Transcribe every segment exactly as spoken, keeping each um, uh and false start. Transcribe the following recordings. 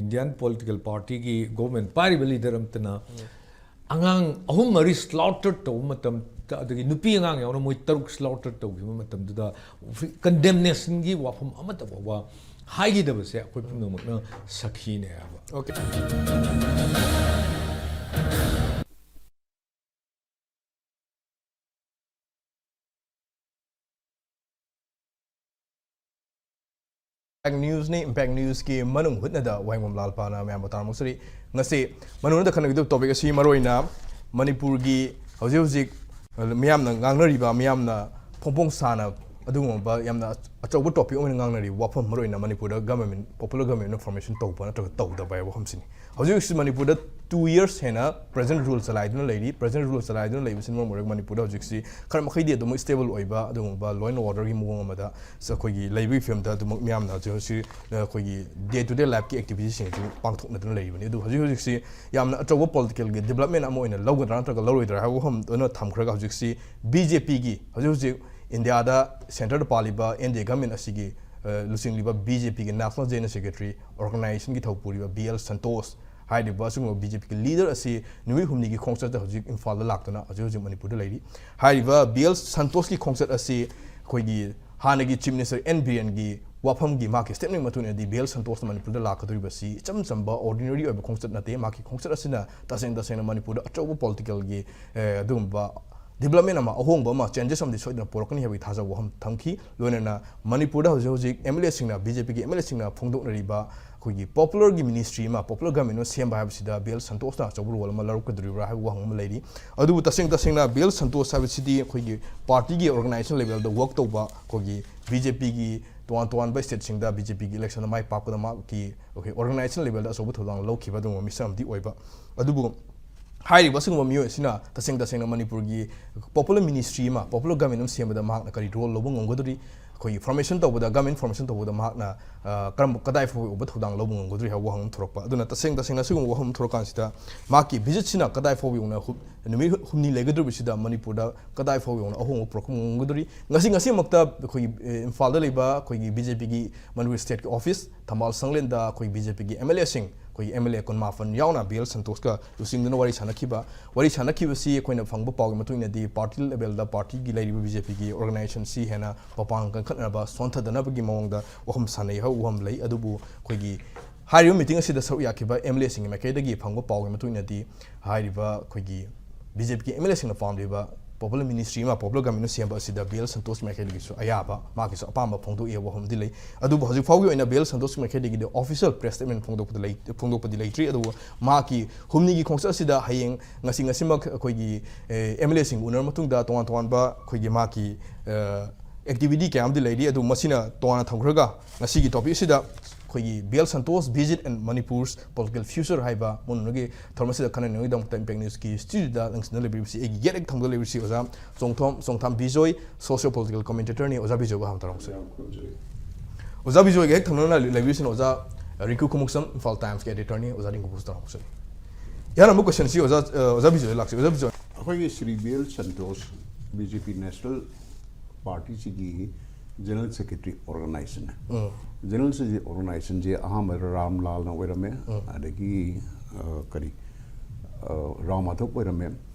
Indian political partyꯒꯤ government ꯄꯥꯏꯔꯤꯕ leader ꯑꯃꯇꯅ ꯑꯉꯥꯡ ꯑꯍꯨꯝ ꯃꯔꯤ slaughter ꯇꯧꯕ ꯃꯇꯝꯗ, ꯑꯗꯒꯤ ꯅꯨꯄꯤ ꯑꯉꯥꯡ ꯌꯥꯎꯅ ꯃꯣꯏ ꯇꯔꯨꯛ slaughter ꯇꯧꯈꯤꯕ ꯃꯇꯝꯗꯨꯗ condemnationꯒꯤ ꯋꯥꯐꯝ ꯑꯃꯠꯇ ꯐꯥꯎꯕ ꯍꯥꯏꯈꯤꯗꯕꯁꯦ ꯑꯩꯈꯣꯏ ꯄꯨꯝꯅꯃꯛꯅ ꯁꯥꯈꯤꯅꯦ ꯍꯥꯏꯕ꯫ Okay. Impact Newsꯅꯤ, Impact Newsꯀꯤ ꯃꯅꯨꯡ ꯍꯨꯠꯅꯗ ꯋꯥꯍꯦꯡꯕꯝ ꯂꯥꯜꯄꯥꯅ ꯃꯌꯥꯝꯕꯨ ꯇꯥꯔꯝꯕꯁꯤꯗꯤ ꯉꯁꯤ ꯃꯅꯨꯡꯗ ꯈꯟꯅꯒꯗꯕ topic ꯑꯁꯤ ꯃꯔꯨꯑꯣꯏꯅ ꯃꯅꯤꯄꯨꯔꯒꯤ ꯍꯧꯖꯤꯛ ꯍꯧꯖꯤꯛ ꯃꯤꯌꯥꯝꯅ ꯉꯥꯡꯅꯔꯤꯕ, ꯃꯤꯌꯥꯝꯅ ꯐꯣꯡ ꯐꯣꯡ ꯁꯥꯅ ꯑꯗꯨꯒꯨꯝꯂꯕ ꯌꯥꯝꯅ ꯑꯆꯧꯕ topic ꯑꯣꯏꯅ ꯉꯥꯡꯅꯔꯤꯕ ꯋꯥꯐꯝ, ꯃꯔꯨꯑꯣꯏꯅ ꯃꯅꯤꯄꯨꯔꯗ government, popular government ꯑꯃ formation ꯇꯧꯕ ꯅꯠꯇ꯭ꯔꯒ ꯇꯧꯗꯕ ꯍꯥꯏꯕ ꯋꯥꯐꯝꯁꯤꯅꯤ꯫ ꯍꯧꯖꯤꯛ ꯍꯧꯖꯤꯛ ꯃꯅꯤꯄꯨꯔꯗ two years ꯍꯦꯟꯅ present rule ꯆꯂꯥꯏꯗꯨꯅ ꯂꯩꯔꯤ꯫ Present rule ꯆꯂꯥꯏꯗꯨꯅ ꯂꯩꯕꯁꯤꯅ ꯃꯔꯝ ꯑꯣꯏꯔꯒ ꯃꯅꯤꯄꯨꯔꯗ ꯍꯧꯖꯤꯛꯁꯤ ꯈꯔ ꯃꯈꯩꯗꯤ ꯑꯗꯨꯃꯛ stable ꯑꯣꯏꯕ ꯑꯗꯨꯒꯨꯝꯕ law and orderꯒꯤ ꯃꯑꯣꯡ ꯑꯃꯗ ꯑꯩꯈꯣꯏꯒꯤ ꯂꯩꯕꯒꯤ ꯐꯤꯕꯝꯗ ꯑꯗꯨꯃꯛ ꯃꯤꯌꯥꯝꯅ ꯍꯧꯖꯤꯛ ꯍꯧꯖꯤꯛ ꯑꯩꯈꯣꯏꯒꯤ day to day lifeꯀꯤ activityꯁꯤꯡ ꯑꯁꯤ ꯄꯥꯡꯊꯣꯛꯅꯗꯨꯅ ꯂꯩꯔꯤꯕꯅꯤ꯫ ꯑꯗꯨ ꯍꯧꯖꯤꯛ ꯍꯧꯖꯤꯛꯁꯤ ꯌꯥꯝꯅ ꯑꯆꯧꯕ politicalꯒꯤ development ꯑꯃ ꯑꯣꯏꯅ ꯂꯧꯒꯗ꯭ꯔꯥ ꯅꯠꯇ꯭ꯔꯒ ꯂꯧꯔꯣꯏꯗ꯭ꯔꯥ ꯍꯥꯏꯕ ꯋꯥꯐꯝ ꯑꯗꯨꯅ ꯊꯝꯈ꯭ꯔꯒ ꯍꯧꯖꯤꯛꯁꯤ BJPꯒꯤ ꯍꯧꯖꯤꯛ ꯍꯧꯖꯤꯛ ꯏꯟꯗꯤꯌꯥꯗ centreꯗ ꯄꯥꯜꯂꯤꯕ NDA government ꯑꯁꯤꯒꯤ, ꯑ, ꯂꯨꯆꯤꯡꯂꯤꯕ BJPꯒꯤ National General Secretary organizationꯒꯤ ꯊꯧ ꯄꯨꯔꯤꯕ B L Santosh ꯍꯥꯏꯔꯤꯕ ꯑꯁꯤꯒꯨꯝꯕ BJPꯒꯤ leader ꯑꯁꯤ ꯅꯨꯃꯤꯠ ꯍꯨꯝꯅꯤꯒꯤ ꯈꯣꯡꯆꯠꯇ ꯍꯧꯖꯤꯛ ꯏꯝꯐꯥꯜꯗ ꯂꯥꯛꯇꯨꯅ ꯍꯧꯖꯤꯛ ꯍꯧꯖꯤꯛ ꯃꯅꯤꯄꯨꯔꯗ ꯂꯩꯔꯤ꯫ ꯍꯥꯏꯔꯤꯕ B L Santoshꯀꯤ ꯈꯣꯡꯆꯠ ꯑꯁꯤ ꯑꯩꯈꯣꯏꯒꯤ ꯍꯥꯟꯅꯒꯤ Chief Minister N Birenꯒꯤ ꯋꯥꯐꯝꯒꯤ ꯃꯍꯥꯛꯀꯤ statementꯀꯤ ꯃꯇꯨꯡ ꯏꯟꯅꯗꯤ B L Santosꯅ ꯃꯅꯤꯄꯨꯔꯗ ꯂꯥꯛꯀꯗꯧꯔꯤꯕꯁꯤ ꯏꯆꯝ ꯆꯝꯕ ordinary ꯑꯣꯏꯕ ꯈꯣꯡꯆꯠ ꯅꯠꯇꯦ꯫ ꯃꯍꯥꯛꯀꯤ ꯈꯣꯡꯆꯠ ꯑꯁꯤꯅ ꯇꯁꯦꯡ ꯇꯁꯦꯡꯅ ꯃꯅꯤꯄꯨꯔꯗ ꯑꯆꯧꯕ politicalꯒꯤ, ꯑꯦ, ꯑꯗꯨꯒꯨꯝꯕ development ꯑꯃ, ꯑꯍꯣꯡꯕ ꯑꯃ, changes ꯑꯃꯗꯤ ꯁꯣꯏꯗꯅ ꯄꯨꯔꯛꯀꯅꯤ ꯍꯥꯏꯕꯒꯤ ꯊꯥꯖꯕ ꯋꯥꯐꯝ ꯊꯝꯈꯤ꯫ ꯂꯣꯏꯅꯅ ꯃꯅꯤꯄꯨꯔꯗ ꯍꯧꯖꯤꯛ ꯍꯧꯖꯤꯛ MLAꯁꯤꯡꯅ, BJPꯒꯤ MLAꯁꯤꯡꯅ ꯐꯣꯡꯗꯣꯛꯅꯔꯤꯕ ꯑꯩꯈꯣꯏꯒꯤ popularꯒꯤ ministry ꯑꯃ, popular government ꯑꯃ ꯁꯦꯝꯕ ꯍꯥꯏꯕꯁꯤꯗ B L Santosꯅ ꯑꯆꯧꯕ role ꯑꯃ ꯂꯧꯔꯛꯀꯗꯧꯔꯤꯕ꯭ꯔꯥ ꯍꯥꯏꯕ ꯋꯥꯍꯪ ꯑꯃ ꯂꯩꯔꯤ꯫ ꯑꯗꯨꯕꯨ ꯇꯁꯦꯡ ꯇꯁꯦꯡꯅ B L Santos ꯍꯥꯏꯕꯁꯤꯗꯤ ꯑꯩꯈꯣꯏꯒꯤ partyꯒꯤ organization levelꯗ work ꯇꯧꯕ, ꯑꯩꯈꯣꯏꯒꯤ BJPꯒꯤ ꯇꯣꯉꯥꯟ ꯇꯣꯉꯥꯟꯕ stateꯁꯤꯡꯗ BJPꯒꯤ electionꯗ ꯃꯥꯏ ꯄꯥꯛꯄꯗ ꯃꯍꯥꯛꯀꯤ, okay, organization levelꯗ ꯑꯆꯧꯕ ꯊꯧꯗꯥꯡ ꯂꯧꯈꯤꯕ ꯑꯗꯨꯒꯨꯝꯕ ꯃꯤꯁꯛ ꯑꯃꯗꯤ ꯑꯣꯏꯕ꯫ ꯑꯗꯨꯕꯨ ꯍꯥꯏꯔꯤꯕ ꯑꯁꯤꯒꯨꯝꯕ ꯃꯤꯑꯣꯏ ꯑꯁꯤꯅ ꯇꯁꯦꯡ ꯇꯁꯦꯡꯅ ꯃꯅꯤꯄꯨꯔꯒꯤ popular ministry ꯑꯃ, popular government ꯑꯃ ꯁꯦꯝꯕꯗ ꯃꯍꯥꯛꯅ ꯀꯔꯤ role ꯂꯧꯕ ꯉꯝꯒꯗꯧꯔꯤ? ꯑꯩꯈꯣꯏꯒꯤ ꯐꯣꯔꯃꯦꯁꯟ ꯇꯧꯕꯗ, ꯒꯃꯦꯟ ꯐꯣꯔꯃꯦꯁꯟ ꯇꯧꯕꯗ ꯃꯍꯥꯛꯅ, ꯑ, ꯀꯔꯝꯕ, ꯀꯗꯥꯏ ꯐꯥꯎꯕ ꯌꯧꯕ ꯊꯧꯗꯥꯡ ꯂꯧꯕ ꯉꯝꯒꯗꯧꯔꯤ ꯍꯥꯏꯕ ꯋꯥꯍꯪ ꯑꯃ ꯊꯣꯔꯛꯄ꯫ ꯑꯗꯨꯅ ꯇꯁꯦꯡ ꯇꯁꯦꯡꯅ ꯑꯁꯤꯒꯨꯝꯕ ꯋꯥꯍꯪ ꯑꯃ ꯊꯣꯔꯛꯀꯥꯟꯁꯤꯗ ꯃꯍꯥꯛꯀꯤ ꯚꯤꯖꯤꯠꯁꯤꯅ ꯀꯗꯥꯏ ꯐꯥꯎꯕ ꯌꯧꯅ ꯍꯨ-, ꯅꯨꯃꯤꯠ ꯍꯨꯝꯅꯤ ꯂꯩꯒꯗꯧꯔꯤꯕꯁꯤꯗ ꯃꯅꯤꯄꯨꯔꯗ ꯀꯗꯥꯏ ꯐꯥꯎꯕ ꯌꯧꯅ ꯑꯍꯣꯡꯕ ꯄꯨꯔꯛꯄ ꯉꯝꯒꯗꯧꯔꯤ? ꯉꯁꯤ, ꯉꯁꯤꯃꯛꯇ ꯑꯩꯈꯣꯏꯒꯤ, ꯑ, ꯏꯝꯐꯥꯜꯗ ꯂꯩꯕ ꯑꯩꯈꯣꯏꯒꯤ ꯕꯤ ꯖꯦ ꯄꯤꯒꯤ ꯃꯅꯤꯄꯨꯔ ꯁ꯭ꯇꯦꯠꯀꯤ ꯑꯣꯐꯤꯁ ꯊꯝꯕꯥꯜ ꯁꯪꯂꯦꯟꯗ ꯑꯩꯈꯣꯏ ꯕꯤ ꯖꯦ ꯄꯤꯒꯤ ꯑꯦꯝ ꯑꯦꯜ ꯑꯦꯁꯤꯡ, ꯑꯩꯈꯣꯏꯒꯤ ꯑꯦꯝ ꯑꯦꯜ ꯑꯦ ꯀꯨꯟꯃꯥꯄꯟ ꯌꯥꯎꯅ ꯕꯤ ꯑꯦꯜ ꯁꯟꯇꯣꯁꯀ ꯂꯨꯆꯤꯡꯗꯨꯅ ꯋꯥꯔꯤ ꯁꯥꯟꯅꯈꯤꯕ꯫ ꯋꯥꯔꯤ ꯁꯥꯟꯅꯈꯤꯕꯁꯤ ꯑꯩꯈꯣꯏꯅ ꯐꯪꯕ ꯄꯥꯎꯒꯤ ꯃꯇꯨꯡ ꯏꯟꯅꯗꯤ ꯄꯥꯔꯇꯤ ꯂꯦꯚꯦꯜꯗ ꯄꯥꯔꯇꯤꯒꯤ ꯂꯩꯔꯤꯕ ꯕꯤ ꯖꯦ ꯄꯤꯒꯤ ꯑꯣꯔꯒꯅꯥꯏꯖꯦꯁꯟꯁꯤ ꯍꯦꯟꯅ ꯃꯄꯥꯡꯒꯜ ꯀꯟꯈꯠꯅꯕ, ꯁꯣꯟꯊꯗꯅꯕꯒꯤ ꯃꯑꯣꯡꯗ ꯋꯥꯐꯝ ꯁꯥꯟꯅꯩ ꯍꯥꯏꯕ ꯋꯥꯐꯝ ꯂꯩ꯫ ꯑꯗꯨꯕꯨ ꯑꯩꯈꯣꯏꯒꯤ ꯍꯥꯏꯔꯤꯕ ꯃꯤꯇꯤꯡ ꯑꯁꯤꯗ ꯁꯔꯨꯛ ꯌꯥꯈꯤꯕ ꯑꯦꯝ ꯑꯦꯜ ꯑꯦꯁꯤꯡꯒꯤ ꯃꯥꯏꯀꯩꯗꯒꯤ ꯐꯪꯕ ꯄꯥꯎꯒꯤ ꯃꯇꯨꯡ ꯏꯟꯅꯗꯤ ꯍꯥꯏꯔꯤꯕ ꯑꯩꯈꯣꯏꯒꯤ ꯕꯤ ꯖꯦ ꯄꯤꯒꯤ ꯑꯦꯝ ꯑꯦꯜ ꯑꯦꯁꯤꯡꯅ ꯄꯥꯝꯂꯤꯕ ꯄꯣꯄꯨꯂꯔ ꯃꯤꯅꯤꯁꯇ꯭ꯔꯤ ꯑꯃ, ꯄꯣꯄꯨꯂꯔ ꯒꯚꯔꯟꯃꯦꯟꯠ ꯑꯃ ꯁꯦꯝꯕ ꯑꯁꯤꯗ ꯕꯤ ꯑꯦꯜ ꯁꯟꯇꯣꯁ ꯃꯥꯏꯀꯩꯗꯒꯤꯁꯨ ꯑꯌꯥꯕ, ꯃꯥꯒꯤꯁꯨ ꯑꯄꯥꯝꯕ ꯐꯣꯡꯗꯣꯛꯏ ꯍꯥꯏꯕ ꯋꯥꯐꯝꯗꯤ ꯂꯩ꯫ ꯑꯗꯨꯕꯨ ꯍꯧꯖꯤꯛ ꯐꯥꯎꯒꯤ ꯑꯣꯏꯅ ꯕꯤ ꯑꯦꯜ ꯁꯟꯇꯣꯁꯀꯤ ꯃꯥꯏꯀꯩꯗꯒꯤꯗꯤ ꯑꯣꯐꯤꯁꯤꯌꯦꯜ ꯄ꯭ꯔꯦꯁ ꯁ꯭ꯇꯦꯠꯃꯦꯟꯠ ꯐꯣꯡꯗꯣꯛꯄꯗ ꯂꯩ-, ꯐꯣꯡꯗꯣꯛꯄꯗꯤ ꯂꯩꯇ꯭ꯔꯤ꯫ ꯑꯗꯨꯕꯨ ꯃꯍꯥꯛꯀꯤ ꯍꯨꯝꯅꯤꯒꯤ ꯈꯣꯡꯆꯠ ꯑꯁꯤꯗ ꯍꯌꯦꯡ, ꯉꯁꯤ, ꯉꯁꯤꯃꯛ ꯑꯩꯈꯣꯏꯒꯤ, ꯑꯦ, ꯑꯦꯝ ꯑꯦꯜ ꯑꯦꯁꯤꯡ ꯎꯅꯔ ꯃꯇꯨꯡꯗ ꯇꯣꯉꯥꯟ ꯇꯣꯉꯥꯟꯕ ꯑꯩꯈꯣꯏꯒꯤ ꯃꯍꯥꯛꯀꯤ, ꯑ, ꯑꯦꯛꯇꯤꯚꯤꯇꯤ ꯀꯌꯥ ꯑꯃꯗꯤ ꯂꯩꯔꯤ꯫ ꯑꯗꯨ ꯃꯁꯤꯅ ꯇꯣꯉꯥꯟꯅ ꯊꯝꯈ꯭ꯔꯒ ꯉꯁꯤꯒꯤ ꯇꯣꯄꯤꯛ ꯑꯁꯤꯗ ꯑꯩꯈꯣꯏꯒꯤ B L Santosh visit and Manipure's political future ꯍꯥꯏꯕ ꯃꯨꯟꯅꯒꯤ ꯊꯧꯔꯝ ꯑꯁꯤꯗ ꯈꯟꯅꯅꯕꯒꯤꯗꯃꯛꯇ ꯏꯝꯄꯦꯛ ꯅ꯭ꯌꯨꯁꯀꯤ ꯁ꯭ꯇꯨꯗꯤꯑꯣꯗ ꯂꯪꯁꯤꯟꯗꯨꯅ ꯂꯩꯕꯤꯔꯤꯕꯁꯤ ꯑꯩꯒꯤ ꯌꯦꯠ ꯍꯦꯛ ꯊꯪꯕꯗ ꯂꯩꯕꯤꯔꯤꯕꯁꯤ ꯑꯣꯖꯥ ꯆꯣꯡꯊꯣꯝ, ꯆꯣꯡꯊꯥꯝ ꯕꯤꯖꯣꯏ, ꯁꯣꯁꯤꯌꯣ ꯄꯣꯂꯤꯇꯤꯀꯦꯜ ꯀꯃꯦꯟꯇꯦꯇꯔꯅꯤ꯫ ꯑꯣꯖꯥ ꯕꯤꯖꯣꯏꯒ ꯍꯥꯟꯅ ꯇꯧꯔꯝꯁꯤ꯫ ꯑꯣꯖꯥ ꯕꯤꯖꯣꯏꯒ ꯍꯦꯛ ꯊꯪꯅꯅ ꯂꯩꯕꯤꯔꯤꯁꯤꯅ ꯑꯣꯖꯥ ꯔꯤꯀꯨ ꯈꯨꯃꯨꯛꯁꯝ, ꯏꯝꯐꯥꯜ ꯇꯥꯏꯝꯁꯀꯤ ꯑꯦꯗꯤꯇꯔꯅꯤ꯫ ꯑꯣꯖꯥ ꯔꯤꯀꯨ ꯈꯨꯃꯨꯛꯁꯝ ꯇꯧꯔꯝꯁꯤ꯫ ꯏꯍꯥꯟ ꯑꯃꯨꯛ ꯀꯣꯏꯁꯟꯁꯤ ꯑꯣꯖꯥ, ꯑ, ꯑꯣꯖꯥ ꯕꯤꯖꯣꯏ ꯂꯥꯛꯁꯤ꯫ ꯑꯣꯖꯥ ꯕꯤꯖꯣꯏ꯫ ꯑꯩꯈꯣꯏꯒꯤ Shri B L Santosh, B J P national ꯄꯥꯔꯇꯤꯁꯤꯒꯤ ꯖꯦꯅꯔꯦꯜ ꯁꯦꯀ꯭ꯔꯦꯇꯔꯤ ꯑꯣꯔꯒꯅꯥꯏꯖꯦꯁꯟꯅꯦ꯫ ꯎꯝ꯫ ꯖꯦꯅꯔꯦꯜ ꯁꯦꯀ꯭ꯔꯦꯇꯔꯤ ꯑꯣꯔꯒꯅꯥꯏꯖꯦꯁꯟꯁꯦ ꯑꯍꯥꯟꯕꯗ ꯔꯥꯝ ꯂꯥꯜꯅ ꯑꯣꯏꯔꯝꯃꯦ, ꯎꯝ꯫ ꯑꯗꯒꯤ, ꯑ, ꯀꯔꯤ, ꯑ, ꯔꯥꯝ ꯃꯥꯙꯕ ꯑꯣꯏꯔꯝꯃꯦ꯫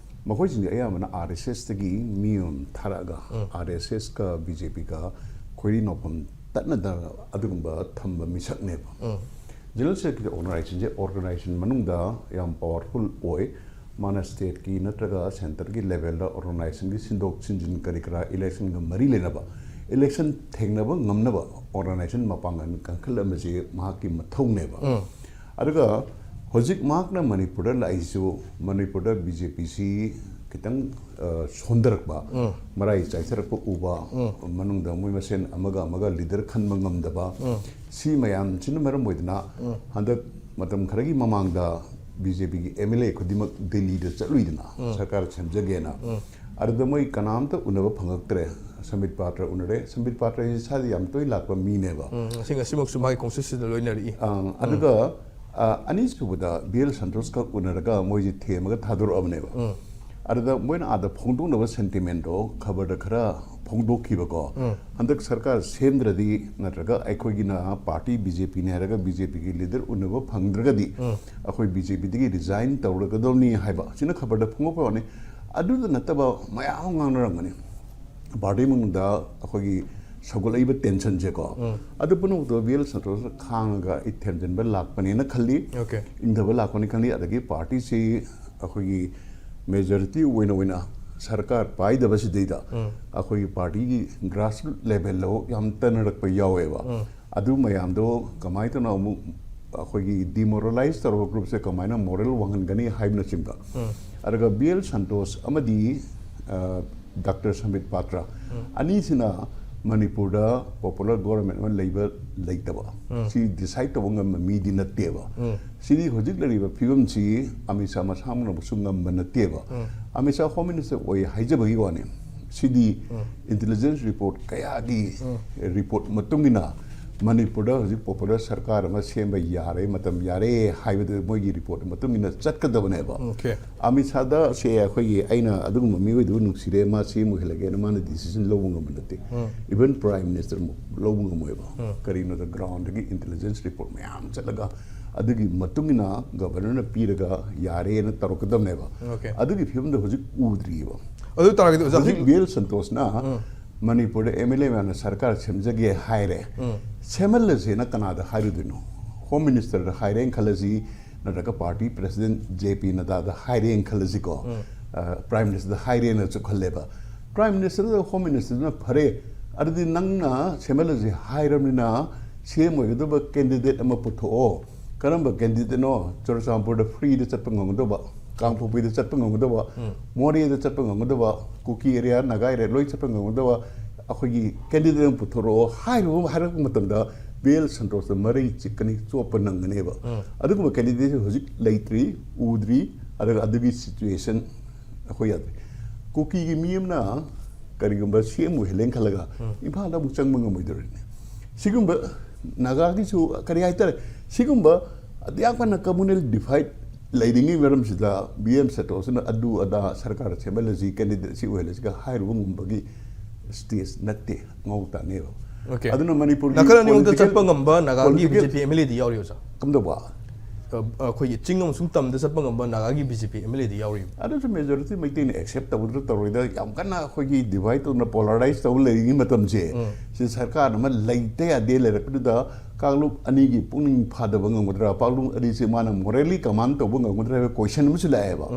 ꯃꯈꯣꯏꯁꯤꯡꯁꯦ ꯑꯌꯥꯝꯕꯅ ꯑꯥꯔ ꯑꯦꯁ ꯑꯦꯁꯇꯒꯤ ꯃꯤ ꯑꯃ ꯊꯥꯔꯛꯑꯒ, ꯎꯝ꯫ ꯑꯥꯔ ꯑꯦꯁ ꯑꯦꯁꯀ ꯕꯤ ꯖꯦ ꯄꯤꯒ ꯈꯣꯏꯔꯤ ꯅꯣꯐꯝ ꯇꯠꯅꯗꯅ ꯑꯗꯨꯒꯨꯝꯕ ꯊꯝꯕ ꯃꯤꯁꯛꯅꯦꯕ꯫ ꯎꯝ꯫ ꯖꯦꯅꯔꯦꯜ ꯁꯦꯀ꯭ꯔꯦꯇꯔꯤ ꯑꯣꯔꯒꯅꯥꯏꯖꯦꯁꯟꯁꯦ ꯑꯣꯔꯒꯅꯥꯏꯖꯦꯁꯟ ꯃꯅꯨꯡꯗ ꯌꯥꯝ ꯄꯥꯋꯔꯐꯨꯜ ꯑꯣꯏ꯫ ꯃꯥꯅ ꯁ꯭ꯇꯦꯠꯀꯤ ꯅꯠꯇ꯭ꯔꯒ ꯁꯦꯟꯇꯔꯒꯤ ꯂꯦꯚꯦꯜꯗ ꯑꯣꯔꯒꯅꯥꯏꯖꯦꯁꯟꯒꯤ ꯁꯤꯟꯗꯣꯛ ꯁꯤꯟꯖꯤꯟ ꯀꯔꯤ ꯀꯔꯥ ꯏꯂꯦꯛꯁꯟꯒ ꯃꯔꯤ ꯂꯩꯅꯕ, ꯏꯂꯦꯛꯁꯟ ꯊꯦꯡꯅꯕ ꯉꯝꯅꯕ ꯑꯣꯔꯒꯅꯥꯏꯖꯦꯁꯟ ꯃꯄꯥꯡꯒꯜ ꯀꯟꯈꯠꯂꯝꯕꯁꯤ ꯃꯍꯥꯛꯀꯤ ꯃꯊꯧꯅꯦꯕ꯫ ꯎꯝ꯫ ꯑꯗꯨꯒ ꯍꯧꯖꯤꯛ ꯃꯍꯥꯛꯅ ꯃꯅꯤꯄꯨꯔꯗ ꯂꯥꯛꯏꯁꯤꯁꯨ ꯃꯅꯤꯄꯨꯔꯗ ꯕꯤ ꯖꯦ ꯄꯤꯁꯤ ꯈꯤꯇꯪ, ꯑ, ꯁꯣꯟꯊꯔꯛꯄ, ꯎꯝ꯫ ꯃꯔꯥꯏ ꯆꯥꯏꯊꯔꯛꯄ ꯎꯕ, ꯎꯝ꯫ ꯃꯅꯨꯡꯗ ꯃꯣꯏ ꯃꯁꯦꯟ ꯑꯃꯒ ꯑꯃꯒ ꯂꯤꯗꯔ ꯈꯟꯕ ꯉꯝꯗꯕ, ꯎꯝ꯫ ꯁꯤ ꯃꯌꯥꯝꯁꯤꯅ ꯃꯔꯝ ꯑꯣꯏꯗꯨꯅ ꯎꯝ꯫ ꯍꯟꯗꯛ ꯃꯇꯝ ꯈꯔꯒꯤ ꯃꯃꯥꯡꯗ ꯕꯤ ꯖꯦ ꯄꯤꯒꯤ ꯑꯦꯝ ꯑꯦꯜ ꯑꯦ ꯈꯨꯗꯤꯡꯃꯛ ꯗꯤꯜꯂꯤꯗ ꯆꯠꯂꯨꯏꯗꯅ ꯎꯝ꯫ ꯁꯔꯀꯥꯔ ꯁꯦꯝꯖꯒꯦꯅ꯫ ꯎꯝ꯫ ꯑꯗꯨꯗ ꯃꯣꯏ ꯀꯅꯥꯝꯇ ꯎꯅꯕ ꯐꯪꯉꯛꯇ꯭ꯔꯦ꯫ ꯁꯝꯕꯤꯠ ꯄꯥꯇ꯭ꯔ ꯎꯅꯔꯦ꯫ ꯁꯝꯕꯤꯠ ꯄꯥꯇ꯭ꯔ ꯍꯥꯏꯁꯤ ꯏꯁꯥꯗ ꯌꯥꯝ ꯇꯣꯏꯅ ꯂꯥꯛꯄ ꯃꯤꯅꯦꯕ꯫ ꯎꯝ, ꯉꯁꯤ ꯉꯁꯤꯃꯛꯁꯨ ꯃꯥꯒꯤ ꯈꯣꯡꯆꯠꯁꯤꯗ ꯂꯣꯏꯅꯔꯛꯏ꯫ ꯑꯪ, ꯑꯗꯨꯒ ꯑ, ꯑꯅꯤꯁꯨꯕꯗ ꯕꯤ ꯑꯦꯜ ꯁꯟꯇꯣꯁ ꯈꯛ ꯎꯅꯔꯒ ꯃꯣꯏꯁꯦ ꯊꯦꯝꯃꯒ ꯊꯥꯗꯣꯔꯛꯑꯕꯅꯦꯕ꯫ ꯑꯗꯨꯗ ꯃꯣꯏꯅ ꯑꯥꯗ ꯐꯣꯡꯗꯣꯛꯅꯕ ꯁꯦꯟꯇꯤꯃꯦꯟꯗꯣ ꯈꯕꯔꯗ ꯈꯔ ꯐꯣꯡꯗꯣꯛꯈꯤꯕꯀꯣ꯫ ꯍꯟꯗꯛ ꯁꯔꯀꯥꯔ ꯁꯦꯝꯗ꯭ꯔꯗꯤ ꯅꯠꯇ꯭ꯔꯒ ꯑꯩꯈꯣꯏꯒꯤꯅ ꯄꯥꯔꯇꯤ ꯕꯤ ꯖꯦ ꯄꯤꯅꯤ ꯍꯥꯏꯔꯒ ꯕꯤ ꯖꯦ ꯄꯤꯒꯤ ꯂꯤꯗꯔ ꯎꯅꯕ ꯐꯪꯗ꯭ꯔꯒꯗꯤ ꯑꯩꯈꯣꯏ ꯕꯤ ꯖꯦ ꯄꯤꯗꯒꯤ ꯔꯤꯖꯥꯏꯟ ꯇꯧꯔꯒꯗꯧꯅꯤ ꯍꯥꯏꯕ ꯁꯤꯅ ꯈꯕꯔꯗ ꯐꯣꯡꯗꯣꯛꯄ ꯋꯥꯅꯤ꯫ ꯑꯗꯨꯗ ꯅꯠꯇꯕ ꯃꯌꯥꯝ ꯑꯃ ꯉꯥꯡꯅꯔꯝꯒꯅꯤ꯫ ꯄꯥꯔꯇꯤ ꯃꯅꯨꯡꯗ ꯑꯩꯈꯣꯏꯒꯤ ꯁꯧꯒꯠꯂꯛꯏꯕ ꯇꯦꯟꯁꯟꯁꯦꯀꯣ, ꯑꯗꯨ ꯄꯨꯝꯅꯃꯛꯇꯣ ꯕꯤ ꯑꯦꯜ ꯁꯟꯇꯣꯁꯅ ꯈꯥꯡꯉꯒ ꯑꯩ ꯊꯦꯝꯖꯤꯟꯕ ꯂꯥꯛꯄꯅꯦꯅ ꯈꯜꯂꯤ, Okay. ꯏꯪꯊꯕ ꯂꯥꯛꯄꯅꯤ ꯈꯜꯂꯤ꯫ ꯑꯗꯒꯤ ꯄꯥꯔꯇꯤꯁꯤ ꯑꯩꯈꯣꯏꯒꯤ ꯃꯦꯖꯣꯔꯤꯇꯤ ꯑꯣꯏꯅ ꯑꯣꯏꯅ ꯁꯔꯀꯥꯔ ꯄꯥꯏꯗꯕꯁꯤꯗꯩꯗ ꯑꯩꯈꯣꯏꯒꯤ ꯄꯥꯔꯇꯤꯒꯤ ꯒ꯭ꯔꯥꯁꯔꯨꯠ ꯂꯦꯚꯦꯜꯗ ꯌꯥꯝ ꯇꯟꯅꯔꯛꯄ ꯌꯥꯎꯋꯦꯕ꯫ ꯑꯗꯨ ꯃꯌꯥꯝꯗꯣ ꯀꯃꯥꯏꯅ ꯇꯧꯅ ꯑꯃꯨꯛ ꯑꯩꯈꯣꯏꯒꯤ ꯗꯤꯃꯣꯔꯦꯂꯥꯏꯁ ꯇꯧꯔꯕ ꯒ꯭ꯔꯨꯞꯁꯦ ꯀꯃꯥꯏꯅ ꯃꯣꯔꯦꯜ ꯋꯥꯡꯍꯟꯒꯅꯤ ꯍꯥꯏꯕꯅꯆꯤꯡꯕ꯫ ꯑꯗꯨꯒ ꯕꯤ ꯑꯦꯜ ꯁꯟꯇꯣꯁ ꯑꯃꯗꯤ ꯗꯥꯛꯇꯔ ꯁꯝꯕꯤꯠ ꯄꯥꯇ꯭ꯔ ꯑꯅꯤꯁꯤꯅ ꯃꯅꯤꯄꯨꯔꯗ ꯄꯣꯄꯨꯂꯔ ꯒꯣꯚꯔꯟꯃꯦꯟ ꯑꯃ ꯂꯩꯕ ꯂꯩꯇꯕ ꯁꯤ ꯗꯤꯁꯥꯏꯠ ꯇꯧꯕ ꯉꯝꯕ ꯃꯤꯗꯤ ꯅꯠꯇꯦꯕ꯫ ꯁꯤꯗꯤ ꯍꯧꯖꯤꯛ ꯂꯩꯔꯤꯕ ꯐꯤꯕꯝꯁꯤ ꯑꯃꯤꯠ ꯁꯥ ꯃꯁꯥꯃꯛꯅꯕꯨꯁꯨ ꯉꯝꯕ ꯅꯠꯇꯦꯕ꯫ ꯑꯃꯤꯠ ꯁꯥ ꯍꯣꯝ ꯃꯤꯅꯤꯁꯇꯔ ꯑꯣꯏ ꯍꯥꯏꯖꯕꯒꯤ ꯋꯥꯅꯤ꯫ ꯁꯤꯗꯤ ꯏꯟꯇꯦꯂꯤꯖꯦꯟꯁ ꯔꯤꯄꯣꯔꯠ ꯀꯌꯥꯒꯤ ꯔꯤꯄꯣꯔꯠ ꯃꯇꯨꯡ ꯏꯟꯅ ꯃꯅꯤꯄꯨꯔꯗ ꯍꯧꯖꯤꯛ ꯄꯣꯄꯨꯂꯔ ꯁꯔꯀꯥꯔ ꯑꯃ ꯁꯦꯝꯕ ꯌꯥꯔꯦ, ꯃꯇꯝ ꯌꯥꯔꯦ ꯍꯥꯏꯕꯗꯨ ꯃꯣꯏꯒꯤ ꯔꯤꯄꯣꯔꯠ ꯃꯇꯨꯡ ꯏꯟꯅ ꯆꯠꯀꯗꯕꯅꯦꯕ꯫ Okay. ꯑꯃꯤꯠ ꯁꯥꯗ ꯁꯦ ꯑꯩꯈꯣꯏꯒꯤ, ꯑꯩꯅ ꯑꯗꯨꯒꯨꯝꯕ ꯃꯤꯑꯣꯏꯗꯨꯕꯨ ꯅꯨꯡꯁꯤꯔꯦ, ꯃꯥ ꯁꯤ ꯑꯃꯨꯛ ꯍꯦꯜꯂꯒꯦꯅ ꯃꯥꯅ ꯗꯤꯁꯤꯖꯟ ꯂꯧꯕ ꯉꯝꯕ ꯅꯠꯇꯦ꯫ ꯏꯚꯟ ꯄ꯭ꯔꯥꯏꯝ ꯃꯤꯅꯤꯁꯇꯔ ꯂꯧꯕ ꯉꯝꯃꯣꯏꯕ꯫ ꯀꯔꯤꯒꯤꯅꯣꯗ ꯒ꯭ꯔꯥꯎꯟꯗꯒꯤ ꯏꯟꯇꯦꯂꯤꯖꯦꯟꯁ ꯔꯤꯄꯣꯔꯠ ꯃꯌꯥꯝ ꯆꯠꯂꯒ ꯑꯗꯨꯒꯤ ꯃꯇꯨꯡ ꯏꯟꯅ ꯒꯚꯔꯅꯔꯅ ꯄꯤꯔꯒ ꯌꯥꯔꯦꯅ ꯇꯧꯔꯛꯀꯗꯕꯅꯦꯕ꯫ Okay. ꯑꯗꯨꯒꯤ ꯐꯤꯕꯝꯗ ꯍꯧꯖꯤꯛ ꯎꯗ꯭ꯔꯤꯕ꯫ ꯑꯗꯨ ꯇꯥꯔꯒꯗꯤ ꯑꯣꯖꯥ, ꯍꯧꯖꯤꯛ ꯍꯧꯖꯤꯛ ꯕꯤ ꯑꯦꯜ ꯁꯟꯇꯣꯁꯅ ꯃꯅꯤꯄꯨꯔꯗ ꯑꯦꯝ ꯑꯦꯜ ꯑꯦ ꯃꯌꯥꯝꯅ ꯁꯔꯀꯥꯔ ꯁꯦꯝꯖꯒꯦ ꯍꯥꯏꯔꯦ꯫ ꯁꯦꯝꯍꯜꯂꯁꯦꯅ ꯀꯅꯥꯗ ꯍꯥꯏꯔꯨꯗꯣꯏꯅꯣ? ꯍꯣꯝ ꯃꯤꯅꯤꯁꯇꯔꯗ ꯍꯥꯏꯔꯦꯅ ꯈꯜꯂꯁꯤ, ꯅꯠꯇ꯭ꯔꯒ ꯄꯥꯔꯇꯤ ꯄ꯭ꯔꯦꯁꯤꯗꯦꯟꯠ ꯖꯦ ꯄꯤ ꯅꯗꯥꯗ ꯍꯥꯏꯔꯦꯅ ꯈꯜꯂꯁꯤꯀꯣ꯫ ꯄ꯭ꯔꯥꯏꯝ ꯃꯤꯅꯤꯁꯇꯔꯗ ꯍꯥꯏꯔꯦꯅꯁꯨ ꯈꯜꯂꯦꯕ꯫ ꯄ꯭ꯔꯥꯏꯝ ꯃꯤꯅꯤꯁꯇꯔꯗ ꯍꯣꯝ ꯃꯤꯅꯤꯁꯇꯔꯗꯨꯅ ꯐꯔꯦ, ꯑꯗꯨꯗꯤ ꯅꯪꯅ ꯁꯦꯝꯍꯜꯂꯁꯦ ꯍꯥꯏꯔꯕꯅꯤꯅ ꯁꯤ ꯑꯦꯝ ꯑꯣꯏꯒꯗꯕ ꯀꯦꯟꯗꯤꯗꯦꯠ ꯑꯃ ꯄꯨꯊꯣꯛꯑꯣ꯫ ꯀꯔꯝꯕ ꯀꯦꯟꯗꯤꯗꯦꯠꯅꯣ? ꯆꯨꯔꯆꯥꯟꯄꯨꯔꯗ ꯐ꯭ꯔꯤꯗ ꯆꯠꯄ ꯉꯝꯒꯗꯕ, ꯀꯥꯡꯄꯣꯛꯄꯤꯗ ꯆꯠꯄ ꯉꯝꯒꯗꯕ, ꯃꯣꯔꯦꯗ ꯆꯠꯄ ꯉꯝꯒꯗꯕ, ꯀꯨꯀꯤ ꯑꯦꯔꯤꯌꯥ, ꯅꯥꯒꯥ ꯑꯦꯔꯤꯌꯥ ꯂꯣꯏ ꯆꯠꯄ ꯉꯝꯒꯗꯕ ꯑꯩꯈꯣꯏꯒꯤ ꯀꯦꯟꯗꯤꯗꯦꯠ ꯑꯃ ꯄꯨꯊꯣꯔꯛꯑꯣ ꯍꯥꯏꯔꯨꯕ, ꯍꯥꯏꯔꯛꯄ ꯃꯇꯝꯗ ꯕꯤ ꯑꯦꯜ ꯁꯟꯇꯣꯁꯇ ꯃꯔꯩ ꯆꯤꯛꯀꯅꯤ, ꯆꯣꯞꯄ ꯅꯪꯒꯅꯦꯕ꯫ ꯑꯗꯨꯒꯨꯝꯕ ꯀꯦꯟꯗꯤꯗꯦꯠꯁꯤ ꯍꯧꯖꯤꯛ ꯂꯩꯇ꯭ꯔꯤ, ꯎꯗ꯭ꯔꯤ꯫ ꯑꯗꯨꯒ ꯑꯗꯨꯒꯤ ꯁꯤꯆꯨꯋꯦꯁꯟ ꯑꯩꯈꯣꯏ ꯌꯥꯗ꯭ꯔꯤ꯫ ꯀꯨꯀꯤꯒꯤ ꯃꯤ ꯑꯃꯅ ꯀꯔꯤꯒꯨꯝꯕ ꯁꯤ ꯑꯦꯝ ꯑꯣꯏꯍꯜꯂꯦꯅ ꯈꯜꯂꯒ ꯏꯝꯐꯥꯜꯗ ꯑꯃꯨꯛ ꯆꯪꯕ ꯉꯝꯃꯣꯏꯗꯧꯔꯤꯅꯤ꯫ ꯁꯤꯒꯨꯝꯕ ꯅꯥꯒꯥꯒꯤꯁꯨ ꯀꯔꯤ ꯍꯥꯏꯇꯥꯔꯦ, ꯁꯤꯒꯨꯝꯕ ꯑꯗꯨ ꯌꯥꯝ ꯀꯟꯅ ꯀꯝꯃꯨꯅꯦꯜ ꯗꯤꯚꯥꯏꯠ ꯂꯩꯔꯤꯉꯩ ꯃꯔꯝꯁꯤꯗ ꯕꯤ ꯑꯦꯝ ꯁꯟꯇꯣꯁꯅ ꯑꯗꯨ ꯑꯗꯥ ꯁꯔꯀꯥꯔ ꯁꯦꯝꯍꯜꯂꯁꯤ, ꯀꯦꯟꯗꯤꯗꯦꯠ ꯁꯤ ꯑꯣꯏꯍꯜꯂꯁꯤꯒ ꯍꯥꯏꯔꯨꯕ ꯉꯝꯕꯒꯤ ꯁ꯭ꯇꯦꯖ ꯅꯠꯇꯦ, ꯉꯧ ꯇꯥꯅꯦꯕ꯫ Okay. ꯑꯗꯨꯅ ꯃꯅꯤꯄꯨꯔꯒꯤ ꯅꯥꯀꯜ ꯑꯅꯤꯃꯛꯇ political- ꯆꯠꯄ ꯉꯝꯕ ꯅꯥꯒꯥꯒꯤ political- B J P M L ꯑꯦꯗꯤ ꯌꯥꯎꯔꯤꯕ ꯁꯥꯔ? ꯀꯝꯗꯧꯕ? ꯑ, ꯑꯩꯈꯣꯏꯒꯤ ꯆꯤꯡ ꯑꯃꯁꯨꯡ ꯇꯝꯗ ꯆꯠꯄ ꯉꯝꯕ ꯅꯥꯒꯥꯒꯤ B J P M L ꯑꯦꯗꯤ ꯌꯥꯎꯔꯤꯕ? ꯑꯗꯨꯁꯨ ꯃꯦꯖꯣꯔꯤꯇꯤ ꯃꯩꯇꯩꯅ ꯑꯦꯛꯁꯦꯞ ꯇꯧꯗ꯭ꯔꯥ ꯇꯧꯔꯣꯏꯗ꯭ꯔꯥ, ꯌꯥꯝ ꯀꯟꯅ ꯑꯩꯈꯣꯏꯒꯤ ꯗꯤꯚꯥꯏꯠ ꯇꯧꯅ ꯄꯣꯂꯔꯥꯏꯁ ꯇꯧ ꯂꯩꯔꯤꯉꯩ ꯃꯇꯝꯁꯦ, ꯁꯤ ꯁꯔꯀꯥꯔ ꯑꯃ ꯂꯩꯇ ꯌꯥꯗꯦ ꯂꯩꯔꯛꯄꯗꯨꯗ ꯀꯥꯡꯂꯨꯞ ꯑꯅꯤꯒꯤ ꯄꯨꯛꯅꯤꯡ ꯐꯥꯗꯕ ꯉꯝꯒꯗ꯭ꯔꯥ, ꯀꯥꯡꯂꯨꯞ ꯑꯅꯤꯁꯦ ꯃꯥꯅ ꯃꯣꯔꯦꯂꯤ ꯀꯃꯥꯟ ꯇꯧꯕ ꯉꯝꯒꯗ꯭ꯔꯥ ꯍꯥꯏꯕ ꯀꯣꯏꯁꯟ ꯑꯃꯁꯨ ꯂꯥꯛꯑꯦꯕ꯫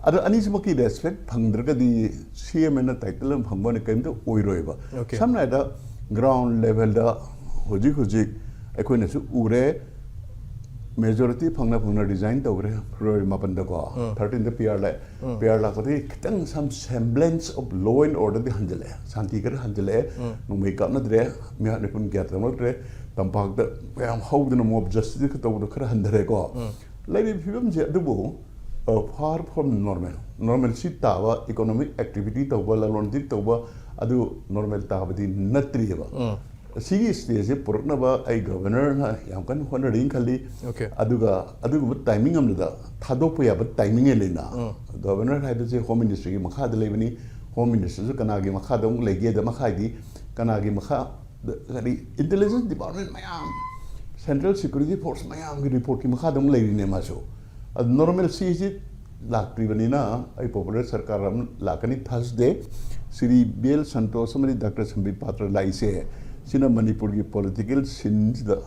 ꯑꯗꯣ ꯑꯅꯤꯁꯤꯃꯛꯀꯤ ꯔꯦꯁꯄꯦꯛ ꯐꯪꯗ꯭ꯔꯒꯗꯤ ꯁꯤ ꯑꯦꯝ ꯑꯦꯅ ꯇꯥꯏꯇꯜ ꯑꯃ ꯐꯪꯕꯅ ꯀꯔꯤꯝꯇ ꯑꯣꯏꯔꯣꯏꯕ꯫ Okay. ꯁꯝꯅ ꯍꯥꯏꯔꯕꯗ ꯒ꯭ꯔꯥꯎꯟ ꯂꯦꯚꯦꯜꯗ ꯍꯧꯖꯤꯛ ꯍꯧꯖꯤꯛ ꯑꯩꯈꯣꯏꯅꯁꯨ ꯎꯔꯦ, ꯃꯦꯖꯣꯔꯤꯇꯤ ꯐꯪꯅ ꯐꯪꯅ ꯔꯤꯖꯥꯏꯟ ꯇꯧꯈ꯭ꯔꯦ ꯐꯦꯕ꯭ꯔꯨꯋꯥꯔꯤ ꯃꯥꯄꯟꯗꯀꯣ꯫ ꯊꯥꯔꯇꯤꯟꯗ ꯄꯤ ꯑꯥꯔ ꯂꯥꯛꯑꯦ꯫ ꯄꯤ ꯑꯥꯔ ꯂꯥꯛꯄꯗꯒꯤ ꯈꯤꯇꯪ some semblance of law and order ꯗꯤ ꯍꯟꯖꯤꯜꯂꯛꯑꯦ, ꯁꯥꯟꯇꯤ ꯈꯔ ꯍꯟꯖꯤꯜꯂꯛꯑꯦ꯫ ꯅꯣꯡꯃꯩ ꯀꯥꯞꯅꯗ꯭ꯔꯦ, ꯃꯤꯍꯥꯠ ꯃꯤꯄꯨꯟ ꯀꯌꯥ ꯇꯧꯅꯗ꯭ꯔꯦ꯫ ꯇꯝꯄꯥꯛꯇ ꯃꯌꯥꯝ ꯍꯧꯗꯅ ꯃꯣꯕ ꯖꯁꯇꯤꯁꯀ ꯇꯧꯕꯗꯣ ꯈꯔ ꯍꯟꯊꯔꯦꯀꯣ꯫ ꯂꯩꯔꯤꯕ ꯐꯤꯕꯝꯁꯦ ꯑꯗꯨꯕꯨ, ꯑ, far from normal, normalcy ꯇꯥꯕ ꯏꯀꯣꯅꯣꯃꯤꯛ ꯑꯦꯛꯇꯤꯚꯤꯇꯤ ꯇꯧꯕ, ꯂꯂꯣꯟ ꯏꯇꯤꯛ ꯇꯧꯕ ꯑꯗꯨ ꯅꯣꯔꯃꯦꯜ ꯇꯥꯕꯗꯤ ꯅꯠꯇ꯭ꯔꯤꯑꯕ꯫ ꯁꯤꯒꯤ ꯁ꯭ꯇꯦꯖꯁꯦ ꯄꯨꯔꯛꯅꯕ ꯑꯩ ꯒꯚꯔꯅꯔꯅ ꯌꯥꯝ ꯀꯟꯅ ꯍꯣꯠꯅꯔꯤꯅ ꯈꯜꯂꯤ꯫ Okay. ꯑꯗꯨꯒ ꯑꯗꯨꯒꯨꯝꯕ ꯇꯥꯏꯃꯤꯡ ꯑꯃꯗ ꯊꯥꯗꯣꯛꯄ ꯌꯥꯕ ꯇꯥꯏꯃꯤꯡ ꯂꯩꯅ, ꯒꯚꯔꯅꯔ ꯍꯥꯏꯕꯁꯦ ꯍꯣꯝ ꯃꯤꯅꯤꯁꯇ꯭ꯔꯤꯒꯤ ꯃꯈꯥꯗ ꯂꯩꯕꯅꯤ꯫ ꯍꯣꯝ ꯃꯤꯅꯤꯁꯇꯔꯁꯨ ꯀꯅꯥꯒꯤ ꯃꯈꯥꯗ ꯑꯃꯨꯛ ꯂꯩꯒꯦꯗ ꯃꯈꯥꯏꯗꯤ, ꯀꯅꯥꯒꯤ ꯃꯈꯥ ꯀꯔꯤ, ꯏꯟꯇꯦꯂꯤꯖꯦꯟꯁ ꯗꯤꯄꯥꯔꯠꯃꯦꯟ ꯃꯌꯥꯝ, ꯁꯦꯟꯇ꯭ꯔꯦꯜ ꯁꯦꯀ꯭ꯌꯨꯔꯤꯇꯤ ꯐꯣꯔꯁ ꯃꯌꯥꯝꯒꯤ ꯔꯤꯄꯣꯔꯠꯀꯤ ꯃꯈꯥꯗ ꯑꯃꯨꯛ ꯂꯩꯔꯤꯅꯦ ꯃꯥꯁꯨ꯫ ꯑꯗꯨ ꯅꯣꯔꯃꯦꯜꯁꯤꯁꯤ ꯂꯥꯛꯇ꯭ꯔꯤꯕꯅꯤꯅ ꯑꯩ ꯄꯣꯄꯨꯂꯔ ꯁꯔꯀꯥꯔ ꯑꯃ ꯂꯥꯛꯀꯅꯤ ꯊꯔꯁꯗꯦ꯫ ꯁ꯭ꯔꯤ ꯕꯤ ꯑꯦꯜ ꯁꯟꯇꯣꯁ ꯑꯃꯗꯤ ꯗꯥꯛꯇꯔ ꯁꯝꯕꯤꯠ ꯄꯥꯇ꯭ꯔ ꯂꯥꯛꯏꯁꯦ, ꯁꯤꯅ ꯃꯅꯤꯄꯨꯔꯒꯤ ꯄꯣꯂꯤꯇꯤꯀꯦꯜ ꯁꯤꯟꯁꯤꯗ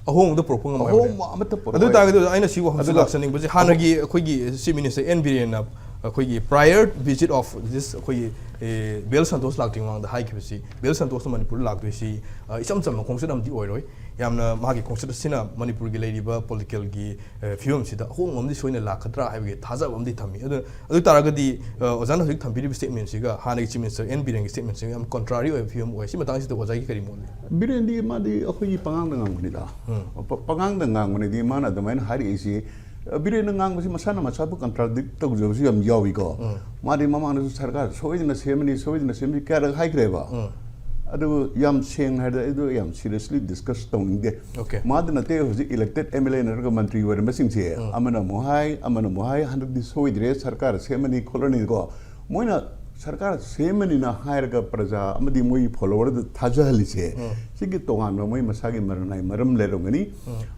ꯑꯍꯣꯡꯕꯗ ꯄꯨꯔꯛꯄ ꯉꯝꯃꯣꯏ꯫ ꯑꯍꯣꯡꯕ ꯑꯃꯠꯇ ꯄꯨꯔꯛꯑꯣꯏ꯫ ꯑꯗꯨ ꯇꯥꯔꯒꯗꯤ ꯑꯣꯖꯥ, ꯑꯩꯅ ꯁꯤ ꯋꯥꯐꯝꯁꯦ ꯑꯗꯨꯒ ꯂꯥꯛꯆꯅꯤꯡꯕꯁꯦ, ꯍꯥꯟꯅꯒꯤ ꯑꯩꯈꯣꯏꯒꯤ ꯆꯤꯐ ꯃꯤꯅꯤꯁꯇꯔ ꯑꯦꯟ ꯕꯤꯔꯦꯟꯅ ꯑꯩꯈꯣꯏꯒꯤ prior visit of this ꯑꯩꯈꯣꯏꯒꯤ, ꯑꯦ, ꯕꯤ ꯑꯦꯜ ꯁꯟꯇꯣꯁ ꯂꯥꯛꯇ꯭ꯔꯤꯉꯩ ꯃꯃꯥꯡꯗ ꯍꯥꯏꯈꯤꯕꯁꯤ, ꯕꯤ ꯑꯦꯜ ꯁꯟꯇꯣꯁꯅ ꯃꯅꯤꯄꯨꯔꯗ ꯂꯥꯛꯇꯣꯏꯁꯤ, ꯑ, ꯏꯆꯝ ꯆꯝꯕ ꯈꯣꯡꯆꯠ ꯑꯃꯗꯤ ꯑꯣꯏꯔꯣꯏ꯫ ꯌꯥꯝꯅ ꯃꯥꯒꯤ ꯈꯣꯡꯆꯠ ꯑꯁꯤꯅ ꯃꯅꯤꯄꯨꯔꯒꯤ ꯂꯩꯔꯤꯕ ꯄꯣꯂꯤꯇꯤꯀꯦꯜꯒꯤ, ꯑ, ꯐꯤꯕꯝꯁꯤꯗ ꯑꯍꯣꯡꯕ ꯑꯃꯗꯤ ꯁꯣꯏꯅ ꯂꯥꯛꯀꯗ꯭ꯔꯥ ꯍꯥꯏꯕꯒꯤ ꯊꯥꯖꯕ ꯑꯃꯗꯤ ꯊꯝꯃꯤ꯫ ꯑꯗꯨ, ꯑꯗꯨ ꯇꯥꯔꯒꯗꯤ, ꯑ, ꯑꯣꯖꯥꯅ ꯍꯧꯖꯤꯛ ꯊꯝꯕꯤꯔꯤꯕ ꯁ꯭ꯇꯦꯠꯃꯦꯟꯁꯤꯒ ꯍꯥꯟꯅꯒꯤ ꯆꯤꯐ ꯃꯤꯅꯤꯁꯇꯔ ꯑꯦꯟ ꯕꯤꯔꯦꯟꯒꯤ ꯁ꯭ꯇꯦꯠꯃꯦꯟꯁꯤꯒ ꯌꯥꯝ ꯀꯣꯟꯇ꯭ꯔꯥꯔꯤ ꯑꯣꯏꯕ ꯐꯤꯕꯝ ꯑꯣꯏ꯫ ꯁꯤ ꯃꯇꯥꯡꯁꯤꯗ ꯑꯣꯖꯥꯒꯤ ꯀꯔꯤ ꯃꯣꯠ ꯂꯩ? ꯕꯤꯔꯦꯟꯗꯤ ꯃꯥꯗꯤ ꯑꯩꯈꯣꯏꯒꯤ ꯄꯉꯥꯡꯗ ꯉꯥꯡꯕꯅꯤꯗ꯫ ꯄ-, ꯄꯉꯥꯡꯗ ꯉꯥꯡꯕꯅꯤꯗꯤ ꯃꯥꯅ ꯑꯗꯨꯃꯥꯏꯅ ꯍꯥꯏꯔꯛꯏꯁꯤ, ꯕꯤꯔꯦꯟꯅ ꯉꯥꯡꯕꯁꯤ ꯃꯁꯥꯅ ꯃꯁꯥꯕꯨ ꯀꯟꯇ꯭ꯔꯥꯗꯤꯛ ꯇꯧꯖꯕꯁꯨ ꯌꯥꯝ ꯌꯥꯎꯏꯀꯣ꯫ ꯃꯥꯗꯤ ꯃꯃꯥꯡꯗꯁꯨ ꯁꯔꯀꯥꯔ ꯁꯣꯏꯗꯅ ꯁꯦꯝꯃꯅꯤ, ꯁꯣꯏꯗꯅ ꯁꯦꯝꯃꯅꯤ ꯀꯌꯥꯔꯛ ꯍꯥꯏꯈ꯭ꯔꯦꯕ꯫ ꯑꯗꯨꯕꯨ ꯌꯥꯝ ꯁꯦꯡꯅ ꯍꯥꯏꯔꯗꯤ ꯑꯩꯗꯣ ꯌꯥꯝ ꯁꯤꯔꯤꯌꯁꯂꯤ ꯗꯤꯁꯀꯁ ꯇꯧꯅꯤꯡꯗꯦ꯫ Okay. ꯃꯥꯗ ꯅꯠꯇꯦ, ꯍꯧꯖꯤꯛ ꯏꯂꯦꯛꯇꯦꯗ ꯑꯦꯝ ꯑꯦꯜ ꯑꯦ ꯅꯠꯇ꯭ꯔꯒ ꯃꯟꯇ꯭ꯔꯤ ꯑꯣꯏꯔꯝꯕꯁꯤꯡꯁꯦ ꯑꯃꯅ ꯑꯃꯨꯛ ꯍꯥꯏ, ꯑꯃꯅ ꯑꯃꯨꯛ ꯍꯥꯏ, ꯍꯟꯗꯛꯇꯤ ꯁꯣꯏꯗ꯭ꯔꯦ, ꯁꯔꯀꯥꯔ ꯁꯦꯝꯃꯅꯤ ꯈꯣꯠꯂꯅꯤꯀꯣ꯫ ꯃꯣꯏꯅ ꯁꯔꯀꯥꯔ ꯁꯦꯝꯃꯅꯤꯅ ꯍꯥꯏꯔꯒ ꯄ꯭ꯔꯖꯥ ꯑꯃꯗꯤ ꯃꯣꯏꯒꯤ ꯐꯣꯂꯣꯋꯔꯗ ꯊꯥꯖꯍꯜꯂꯤꯁꯦ, ꯁꯤꯒꯤ ꯇꯣꯉꯥꯟꯕ ꯃꯣꯏ ꯃꯁꯥꯒꯤ ꯃꯔꯅꯥꯏ ꯃꯔꯝ ꯂꯩꯔꯝꯒꯅꯤ꯫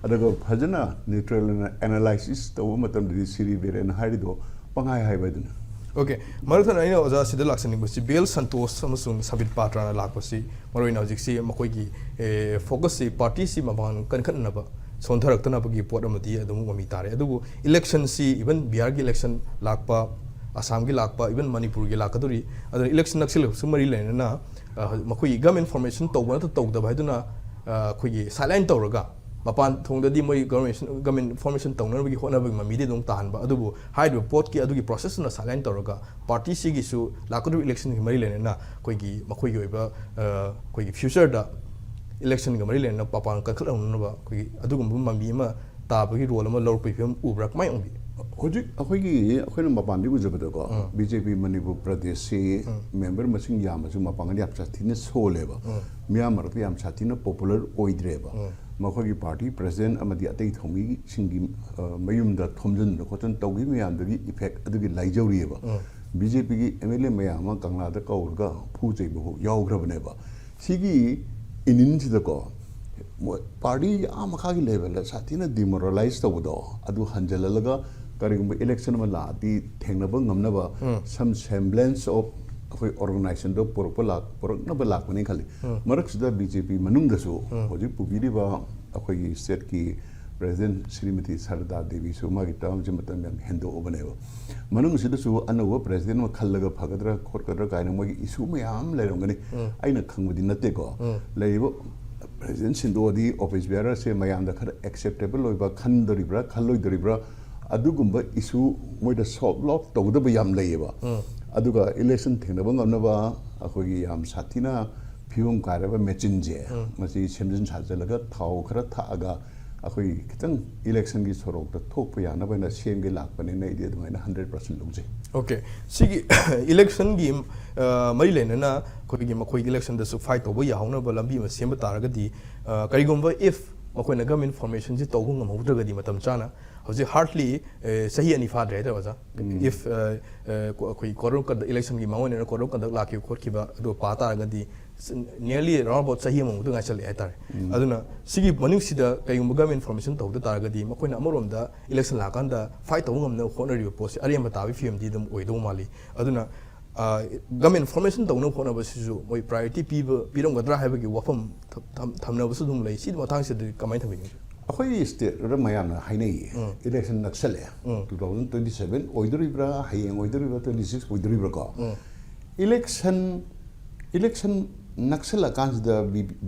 ꯑꯗꯨꯒ ꯐꯖꯅ ꯅ꯭ꯌꯨꯇ꯭ꯔꯦꯜ ꯑꯣꯏꯅ ꯑꯦꯅꯥꯂꯥꯏꯁꯤꯁ ꯇꯧꯕ ꯃꯇꯝꯗꯗꯤ ꯁꯤꯔꯤ ꯕꯤꯔꯦꯟ ꯍꯥꯏꯔꯤꯗꯣ ꯄꯪꯍꯥꯏ ꯍꯥꯏꯕ ꯑꯗꯨꯅꯤ꯫ Okay, ꯃꯔꯛ ꯊꯠꯅ ꯑꯩꯅ ꯑꯣꯖꯥ ꯁꯤꯗ ꯂꯥꯛꯆꯅꯤꯡꯕꯁꯤ ꯕꯤ ꯑꯦꯜ ꯁꯟꯇꯣꯁ ꯑꯃꯁꯨꯡ ꯁꯕꯤꯠ ꯄꯥꯇ꯭ꯔꯥꯅ ꯂꯥꯛꯄꯁꯤ, ꯃꯔꯨꯑꯣꯏꯅ ꯍꯧꯖꯤꯛꯁꯤ ꯃꯈꯣꯏꯒꯤ ꯐꯣꯀꯁꯁꯤ ꯄꯥꯔꯇꯤꯁꯤ ꯃꯃꯥꯡ ꯀꯟꯈꯠꯅꯅꯕ, ꯁꯣꯟꯊꯔꯛꯇꯅꯕꯒꯤ ꯄꯣꯠ ꯑꯃꯗꯤ ꯑꯗꯨꯝ ꯃꯃꯤ ꯇꯥꯔꯦ꯫ ꯑꯗꯨꯕꯨ ꯏꯂꯦꯛꯁꯟꯁꯤ, ꯏꯚꯟ ꯕꯤꯍꯥꯔꯒꯤ ꯏꯂꯦꯛꯁꯟ ꯂꯥꯛꯄ, ꯑꯁꯥꯝꯒꯤ ꯂꯥꯛꯄ, ꯏꯚꯟ ꯃꯅꯤꯄꯨꯔꯒꯤ ꯂꯥꯛꯀꯗꯧꯔꯤ꯫ ꯑꯗꯨꯅ ꯏꯂꯦꯛꯁꯟ ꯅꯛꯁꯤꯜꯂꯛꯄꯁꯨ ꯃꯔꯤ ꯂꯩꯅꯅ, ꯑ, ꯃꯈꯣꯏꯒꯤ ꯒꯃꯦꯟ ꯐꯣꯔꯃꯦꯁꯟ ꯇꯧꯕ ꯅꯠꯇ꯭ꯔ ꯇꯧꯗꯕ ꯍꯥꯏꯗꯨꯅ, ꯑ, ꯑꯩꯈꯣꯏꯒꯤ ꯁꯥꯏꯂꯥꯏꯟ ꯇꯧꯔꯒ, ꯃꯄꯥꯟ ꯊꯣꯡꯗꯗꯤ ꯃꯣꯏ ꯒꯃꯦꯟ, ꯒꯃꯦꯟ ꯐꯣꯔꯃꯦꯁꯟ ꯇꯧꯅꯕꯒꯤ ꯍꯣꯠꯅꯕꯒꯤ ꯃꯃꯤꯗꯤ ꯑꯗꯨꯝ ꯇꯥꯍꯟꯕ꯫ ꯑꯗꯨꯕꯨ ꯍꯥꯏꯔꯤꯕ ꯄꯣꯠꯀꯤ ꯑꯗꯨꯒꯤ ꯄ꯭ꯔꯣꯁꯦꯁꯇꯨꯅ ꯁꯥꯏꯂꯥꯏꯟ ꯇꯧꯔꯒ, ꯄꯥꯔꯇꯤꯁꯤꯒꯤꯁꯨ ꯂꯥꯛꯀꯗꯧꯔꯤꯕ ꯏꯂꯦꯛꯁꯟꯒꯤ ꯃꯔꯤ ꯂꯩꯅꯅ ꯑꯩꯈꯣꯏꯒꯤ, ꯃꯈꯣꯏꯒꯤ ꯑꯣꯏꯕ, ꯑ, ꯑꯩꯈꯣꯏꯒꯤ ꯐ꯭ꯌꯨꯆꯔꯗ ꯏꯂꯦꯛꯁꯟꯒ ꯃꯔꯤ ꯂꯩꯅꯅ ꯃꯄꯥꯡꯒꯜ ꯀꯟꯈꯠꯍꯧꯅꯅꯕ ꯑꯩꯈꯣꯏꯒꯤ ꯑꯗꯨꯒꯨꯝꯕ ꯃꯃꯤ ꯑꯃ ꯇꯥꯕꯒꯤ ꯔꯣꯜ ꯑꯃ ꯂꯧꯔꯛꯄꯒꯤ ꯐꯤꯕꯝ ꯎꯕ꯭ꯔꯥ? ꯀꯃꯥꯏꯅ ꯎꯕꯤ? ꯍꯧꯖꯤꯛ ꯑꯩꯈꯣꯏꯒꯤ, ꯑꯩꯈꯣꯏꯅ ꯃꯄꯥꯟꯗꯒꯤ ꯎꯖꯕꯗꯀꯣ, ꯕꯤ ꯖꯦ ꯄꯤ ꯃꯅꯤꯄꯨꯔ ꯄ꯭ꯔꯗꯦꯁꯁꯤ ꯃꯦꯝꯕꯔ ꯃꯁꯤꯡ ꯌꯥꯝꯃꯁꯨ ꯃꯄꯥꯡꯒꯜ ꯌꯥꯝ ꯁꯥꯊꯤꯅ ꯁꯣꯜꯂꯦꯕ꯫ ꯃꯤꯌꯥꯝ ꯃꯔꯛꯇ ꯌꯥꯝ ꯁꯥꯊꯤꯅ ꯄꯣꯄꯨꯂꯔ ꯑꯣꯏꯗ꯭ꯔꯦꯕ꯫ ꯃꯈꯣꯏꯒꯤ ꯄꯥꯔꯇꯤ ꯄ꯭ꯔꯁꯤꯗꯦꯟ ꯑꯃꯗꯤ ꯑꯇꯩ ꯊꯧꯃꯤꯁꯤꯡꯒꯤ, ꯑ, ꯃꯌꯨꯝꯗ ꯊꯣꯝꯖꯤꯟꯗꯅ ꯈꯣꯠꯆꯤꯟ ꯇꯧꯈꯤꯕ ꯃꯌꯥꯝꯗꯨꯒꯤ ꯏꯐꯦꯛ ꯑꯗꯨꯒꯤ ꯂꯥꯏꯖꯧꯔꯤꯑꯕ꯫ ꯕꯤ ꯖꯦ ꯄꯤꯒꯤ ꯑꯦꯝ ꯑꯦꯜ ꯑꯦ ꯃꯌꯥꯝ ꯑꯃ ꯀꯪꯂꯥꯗ ꯀꯧꯔꯒ ꯐꯨ ꯆꯩꯕ ꯐꯥꯎ ꯌꯥꯎꯈ꯭ꯔꯕꯅꯦꯕ꯫ ꯁꯤꯒꯤ ꯏꯅꯤꯟꯁꯤꯗꯀꯣ, ꯃꯣꯏ ꯄꯥꯔꯇꯤ ꯑꯥ ꯃꯈꯥꯒꯤ ꯂꯦꯚꯦꯜꯗ ꯁꯥꯊꯤꯅ ꯗꯤꯃꯣꯔꯦꯂꯥꯏꯁ ꯇꯧꯕꯗꯣ, ꯑꯗꯨ ꯍꯟꯖꯤꯜꯍꯜꯂꯒ ꯀꯔꯤꯒꯨꯝꯕ ꯏꯂꯦꯛꯁꯟ ꯑꯃ ꯂꯥꯛꯑꯗꯤ ꯊꯦꯡꯅꯕ ꯉꯝꯅꯕ some semblance of ꯑꯩꯈꯣꯏ ꯑꯣꯔꯒꯅꯥꯏꯖꯦꯁꯟꯗꯣ ꯄꯨꯔꯛꯄ ꯂꯥꯛ-, ꯄꯨꯔꯛꯅꯕ ꯂꯥꯛꯄꯅꯤ ꯈꯜꯂꯤ꯫ ꯃꯔꯛꯁꯤꯗ ꯕꯤ ꯖꯦ ꯄꯤ ꯃꯅꯨꯡꯗꯁꯨ ꯍꯧꯖꯤꯛ ꯄꯨꯕꯤꯔꯤꯕ ꯑꯩꯈꯣꯏꯒꯤ ꯁ꯭ꯇꯦꯠꯀꯤ ꯄ꯭ꯔꯁꯤꯗꯦꯟ ꯁ꯭ꯔꯤꯃꯇꯤ ꯁꯔꯗꯥ ꯗꯦꯕꯤꯁꯨ ꯃꯥꯒꯤ ꯇꯔꯝꯁꯦ ꯃꯇꯝ ꯌꯥꯝ ꯍꯦꯟꯗꯣꯛꯑꯕꯅꯦꯕ꯫ ꯃꯅꯨꯡꯁꯤꯗꯁꯨ ꯑꯅꯧꯕ ꯄ꯭ꯔꯁꯤꯗꯦꯟ ꯑꯃ ꯈꯜꯂꯒ ꯐꯒꯗ꯭ꯔꯥ ꯈꯣꯠꯀꯗ꯭ꯔꯥ ꯀꯥꯏꯅ ꯃꯣꯏꯒꯤ ꯏꯁꯨ ꯃꯌꯥꯝ ꯂꯩꯔꯝꯒꯅꯤ꯫ ꯑꯩꯅ ꯈꯪꯕꯗꯤ ꯅꯠꯇꯦꯀꯣ꯫ ꯂꯩꯔꯤꯕ ꯄ꯭ꯔꯁꯤꯗꯦꯟ ꯁꯤꯟꯗꯣꯛꯑꯗꯤ ꯑꯣꯐꯤꯁ ꯕꯤꯌꯥꯔꯁꯦ ꯃꯌꯥꯝꯗ ꯈꯔ ꯑꯦꯛꯁꯦꯞꯇꯦꯕꯜ ꯑꯣꯏꯕ ꯈꯟꯗꯣꯔꯤꯕ꯭ꯔꯥ ꯈꯜꯂꯣꯏꯗꯣꯔꯤꯕ꯭ꯔꯥ, ꯑꯗꯨꯒꯨꯝꯕ ꯏꯁꯨ ꯃꯣꯏꯗ ꯁꯣꯜꯕ ꯇꯧꯒꯗꯕ ꯌꯥꯝ ꯂꯩꯌꯦꯕ꯫ ꯑꯗꯨꯒ ꯏꯂꯦꯛꯁꯟ ꯊꯦꯡꯅꯕ ꯉꯝꯅꯕ ꯑꯩꯈꯣꯏꯒꯤ ꯌꯥꯝ ꯁꯥꯊꯤꯅ ꯐꯤꯕꯝ ꯀꯥꯏꯔꯕ ꯃꯦꯆꯤꯟꯁꯦ, ꯃꯁꯤ ꯁꯦꯝꯖꯤꯟ ꯁꯥꯖꯤꯜꯂꯒ ꯊꯥꯎ ꯈꯔ ꯊꯥꯛꯑꯒ ꯑꯩꯈꯣꯏ ꯈꯤꯇꯪ ꯏꯂꯦꯛꯁꯟꯒꯤ ꯁꯣꯔꯣꯛꯇ ꯊꯣꯛꯄ ꯌꯥꯅꯕ ꯍꯥꯏꯅ ꯁꯦꯝꯒꯦ ꯂꯥꯛꯄꯅꯤꯅ ꯑꯩꯗꯤ ꯑꯗꯨꯃꯥꯏꯅ ꯍꯟꯗ꯭ꯔꯦꯠ ꯄꯥꯔꯁꯦꯟ ꯂꯧꯖꯩ꯫ ꯑꯣꯀꯦ, ꯁꯤꯒꯤ ꯏꯂꯦꯛꯁꯟꯒꯤ ꯃꯔꯤ ꯂꯩꯅꯅ ꯑꯩꯈꯣꯏꯒꯤ ꯃꯈꯣꯏꯒꯤ ꯏꯂꯦꯛꯁꯟꯗꯁꯨ ꯐꯥꯏꯠ ꯇꯧꯕ ꯌꯥꯍꯧꯅꯕ ꯂꯝꯕꯤ ꯑꯃ ꯁꯦꯝꯕ ꯇꯥꯔꯒꯗꯤ, ꯑ, ꯀꯔꯤꯒꯨꯝꯕ ꯏꯐ ꯃꯈꯣꯏꯅ ꯒꯃꯦꯟ ꯐꯣꯔꯃꯦꯁꯟꯁꯤ ꯇꯧꯕ ꯉꯝꯍꯧꯗ꯭ꯔꯒꯗꯤ ꯃꯇꯝ ꯆꯥꯅ, ꯍꯧꯖꯤꯛ ꯍꯥꯔꯗꯂꯤ ꯆꯍꯤ ꯑꯅꯤ ꯐꯥꯗ꯭ꯔꯦ ꯍꯥꯏꯇꯥꯔꯦ ꯑꯣꯖꯥ꯫ ꯏꯐ ꯑꯩꯈꯣꯏ ꯀꯣꯔꯣ ꯀꯟꯗꯛ ꯏꯂꯦꯛꯁꯟꯒꯤ ꯃꯃꯥꯡ ꯑꯣꯏꯅ ꯀꯣꯔꯣ ꯀꯟꯗꯛ ꯂꯥꯛꯈꯤꯕ ꯈꯣꯠꯈꯤꯕ ꯑꯗꯨ ꯄꯥ ꯇꯥꯔꯒꯗꯤ ꯅꯤꯌꯔꯂꯤ ꯑꯔꯥꯎꯟ ꯑꯕꯥꯎꯠ ꯆꯍꯤ ꯑꯃꯃꯨꯛꯇ ꯉꯥꯏꯁꯜꯂꯛꯑꯦ ꯍꯥꯏꯇꯥꯔꯦ꯫ ꯑꯗꯨꯅ ꯁꯤꯒꯤ ꯃꯅꯨꯡꯁꯤꯗ ꯀꯩꯒꯨꯝꯕ ꯒꯃꯦꯟ ꯐꯣꯔꯃꯦꯁꯟ ꯇꯧꯗ ꯇꯥꯔꯒꯗꯤ ꯃꯈꯣꯏꯅ ꯑꯃꯔꯣꯝꯗ ꯏꯂꯦꯛꯁꯟ ꯂꯥꯛꯀꯥꯟꯗ ꯐꯥꯏꯠ ꯇꯧꯕ ꯉꯝꯅꯕ ꯍꯣꯠꯅꯔꯤꯕ ꯄꯣꯠꯁꯦ ꯑꯔꯦꯝꯕ ꯇꯥꯕꯒꯤ ꯐꯤꯕꯝꯗꯤ ꯑꯗꯨꯝ ꯑꯣꯏꯗꯧ ꯃꯥꯜꯂꯤ꯫ ꯑꯗꯨꯅ ꯒꯃꯦꯟ ꯐꯣꯔꯃꯦꯁꯟ ꯇꯧꯅꯕ ꯍꯣꯠꯅꯕꯁꯤꯁꯨ ꯃꯣꯏ ꯄ꯭ꯔꯥꯏꯌꯣꯔꯤꯇꯤ ꯄꯤꯕ ꯄꯤꯔꯝꯒꯗ꯭ꯔꯥ ꯍꯥꯏꯕꯒꯤ ꯋꯥꯐꯝ ꯊꯝ- ꯊꯝ- ꯊꯝꯅꯕꯁꯨ ꯑꯗꯨꯝ ꯂꯩ꯫ ꯁꯤꯒꯤ ꯃꯇꯥꯡꯁꯤꯗꯗꯤ ꯀꯃꯥꯏꯅ ꯊꯝꯕꯤꯅꯤꯡꯒꯦ? ꯑꯩꯈꯣꯏꯒꯤ ꯁ꯭ꯇꯦꯠꯇ ꯃꯌꯥꯝꯅ ꯍꯥꯏꯅꯩꯌꯦ, ꯎꯝ. ꯏꯂꯦꯛꯁꯟ ꯅꯛꯁꯜꯂꯛꯑꯦ, ꯎꯝ. ꯇꯨ ꯊꯥꯎꯖꯟ ꯇ꯭ꯋꯦꯟꯇꯤ ꯁꯚꯦꯟ ꯑꯣꯏꯗꯣꯔꯤꯕ꯭ꯔꯥ, ꯍꯌꯦꯡ ꯑꯣꯏꯗꯣꯔꯤꯕ꯭ꯔꯥ, ꯇ꯭ꯋꯦꯟꯇꯤ ꯁꯤꯛꯁ ꯑꯣꯏꯗꯣꯔꯤꯕ꯭ꯔꯥꯀꯣ? ꯎꯝ. ꯏꯂꯦꯛꯁꯟ ꯏꯂꯦꯛꯁꯟ ꯅꯛꯁꯜꯂꯀꯥꯟꯁꯤꯗ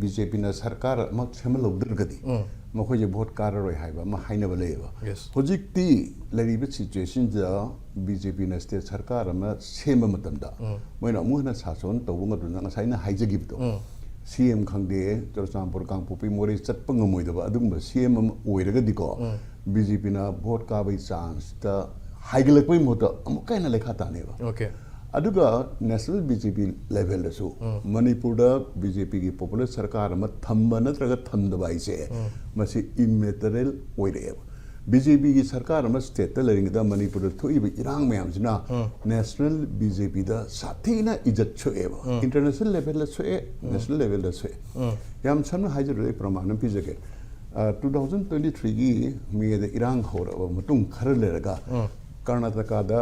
ꯕꯤ ꯖꯦ ꯄꯤꯅ ꯁꯔꯀꯥꯔ ꯑꯃ ꯁꯦꯝꯍꯜꯍꯧꯗ꯭ꯔꯒꯗꯤ ꯎꯝ. ꯃꯈꯣꯏꯁꯦ ꯚꯣꯠ ꯀꯥꯔꯔꯣꯏ ꯍꯥꯏꯕ ꯑꯃ ꯍꯥꯏꯅꯕ ꯂꯩꯌꯦꯕ꯫ Yes. ꯍꯧꯖꯤꯛꯇꯤ ꯂꯩꯔꯤꯕ ꯁꯤꯆꯨꯋꯦꯁꯟꯁꯤꯗ ꯕꯤ ꯖꯦ ꯄꯤꯅ ꯁ꯭ꯇꯦꯠ ꯁꯔꯀꯥꯔ ꯑꯃ ꯁꯦꯝꯕ ꯃꯇꯝꯗ ꯎꯝ. ꯃꯣꯏꯅ ꯑꯃꯨꯛ ꯍꯟꯅ ꯁꯥꯁꯣꯟ ꯇꯧꯕ ꯉꯝꯗꯅ ꯉꯁꯥꯏ ꯑꯩꯅ ꯍꯥꯏꯖꯈꯤꯕꯗꯣ, ꯎꯝ. ꯁꯤ ꯑꯦꯝ ꯈꯪꯗꯦ, ꯆꯨꯔꯆꯥꯟꯄꯨꯔ, ꯀꯥꯡꯄꯣꯛꯄꯤ, ꯃꯣꯔꯦ ꯆꯠꯄ ꯉꯝꯃꯣꯏꯗꯕ ꯑꯗꯨꯒꯨꯝꯕ ꯁꯤ ꯑꯦꯝ ꯑꯃ ꯑꯣꯏꯔꯒꯗꯤꯀꯣ, ꯎꯝ. ꯕꯤ ꯖꯦ ꯄꯤꯅ ꯚꯣꯠ ꯀꯥꯕꯒꯤ ꯆꯥꯟꯁꯇ ꯍꯥꯏꯒꯠꯂꯛꯄꯒꯤ ꯃꯍꯨꯠꯇ ꯑꯃꯨꯛꯀ ꯍꯦꯟꯅ ꯂꯩꯈꯥ ꯇꯥꯅꯦꯕ꯫ ꯑꯣꯀꯦ. ꯑꯗꯨꯒ ꯅꯦꯁꯅꯦꯜ ꯕꯤ ꯖꯦ ꯄꯤ ꯂꯦꯚꯦꯜꯗꯁꯨ ꯎꯝ. ꯃꯅꯤꯄꯨꯔꯗ ꯕꯤ ꯖꯦ ꯄꯤꯒꯤ ꯄꯣꯄꯨꯂꯔ ꯁꯔꯀꯥꯔ ꯑꯃ ꯊꯝꯕ ꯅꯠꯇ꯭ꯔꯒ ꯊꯝꯗꯕ ꯍꯥꯏꯁꯦ ꯎꯝ. ꯃꯁꯤ ꯏꯝꯃꯦꯇꯔꯤꯌꯦꯜ ꯑꯣꯏꯔꯛꯑꯦꯕ꯫ ꯕꯤ ꯖꯦ ꯄꯤꯒꯤ ꯁꯔꯀꯥꯔ ꯑꯃ ꯁ꯭ꯇꯦꯠꯇ ꯂꯩꯔꯤꯉꯩꯗ ꯃꯅꯤꯄꯨꯔꯗ ꯊꯣꯛꯏꯕ ꯏꯔꯥꯡ ꯃꯌꯥꯝꯁꯤꯅ ꯎꯝ. ꯅꯦꯁꯅꯦꯜ ꯕꯤ ꯖꯦ ꯄꯤꯗ ꯁꯥꯊꯤꯅ ꯏꯖꯠ ꯁꯣꯛꯑꯦꯕ꯫ ꯎꯝ. ꯏꯟꯇꯔꯅꯦꯁꯅꯦꯜ ꯂꯦꯚꯦꯜꯗ ꯁꯣꯛꯑꯦ, ꯅꯦꯁꯅꯦꯜ ꯂꯦꯚꯦꯜꯗ ꯁꯣꯛꯑꯦ꯫ ꯎꯝ. ꯌꯥꯝ ꯁꯝꯅ ꯍꯥꯏꯖꯔꯒ ꯑꯩ ꯄ꯭ꯔꯃꯥꯟ ꯑꯃ ꯄꯤꯖꯒꯦ꯫ ꯇꯨ ꯊꯥꯎꯖꯟ ꯇ꯭ꯋꯦꯟꯇꯤ ꯊ꯭ꯔꯤꯒꯤ ꯃꯦꯗ ꯏꯔꯥꯡ ꯍꯧꯔꯛꯑꯕ ꯃꯇꯨꯡ ꯈꯔ ꯂꯩꯔꯒ ꯎꯝ. ꯀꯔꯅꯥꯇꯀꯥꯗ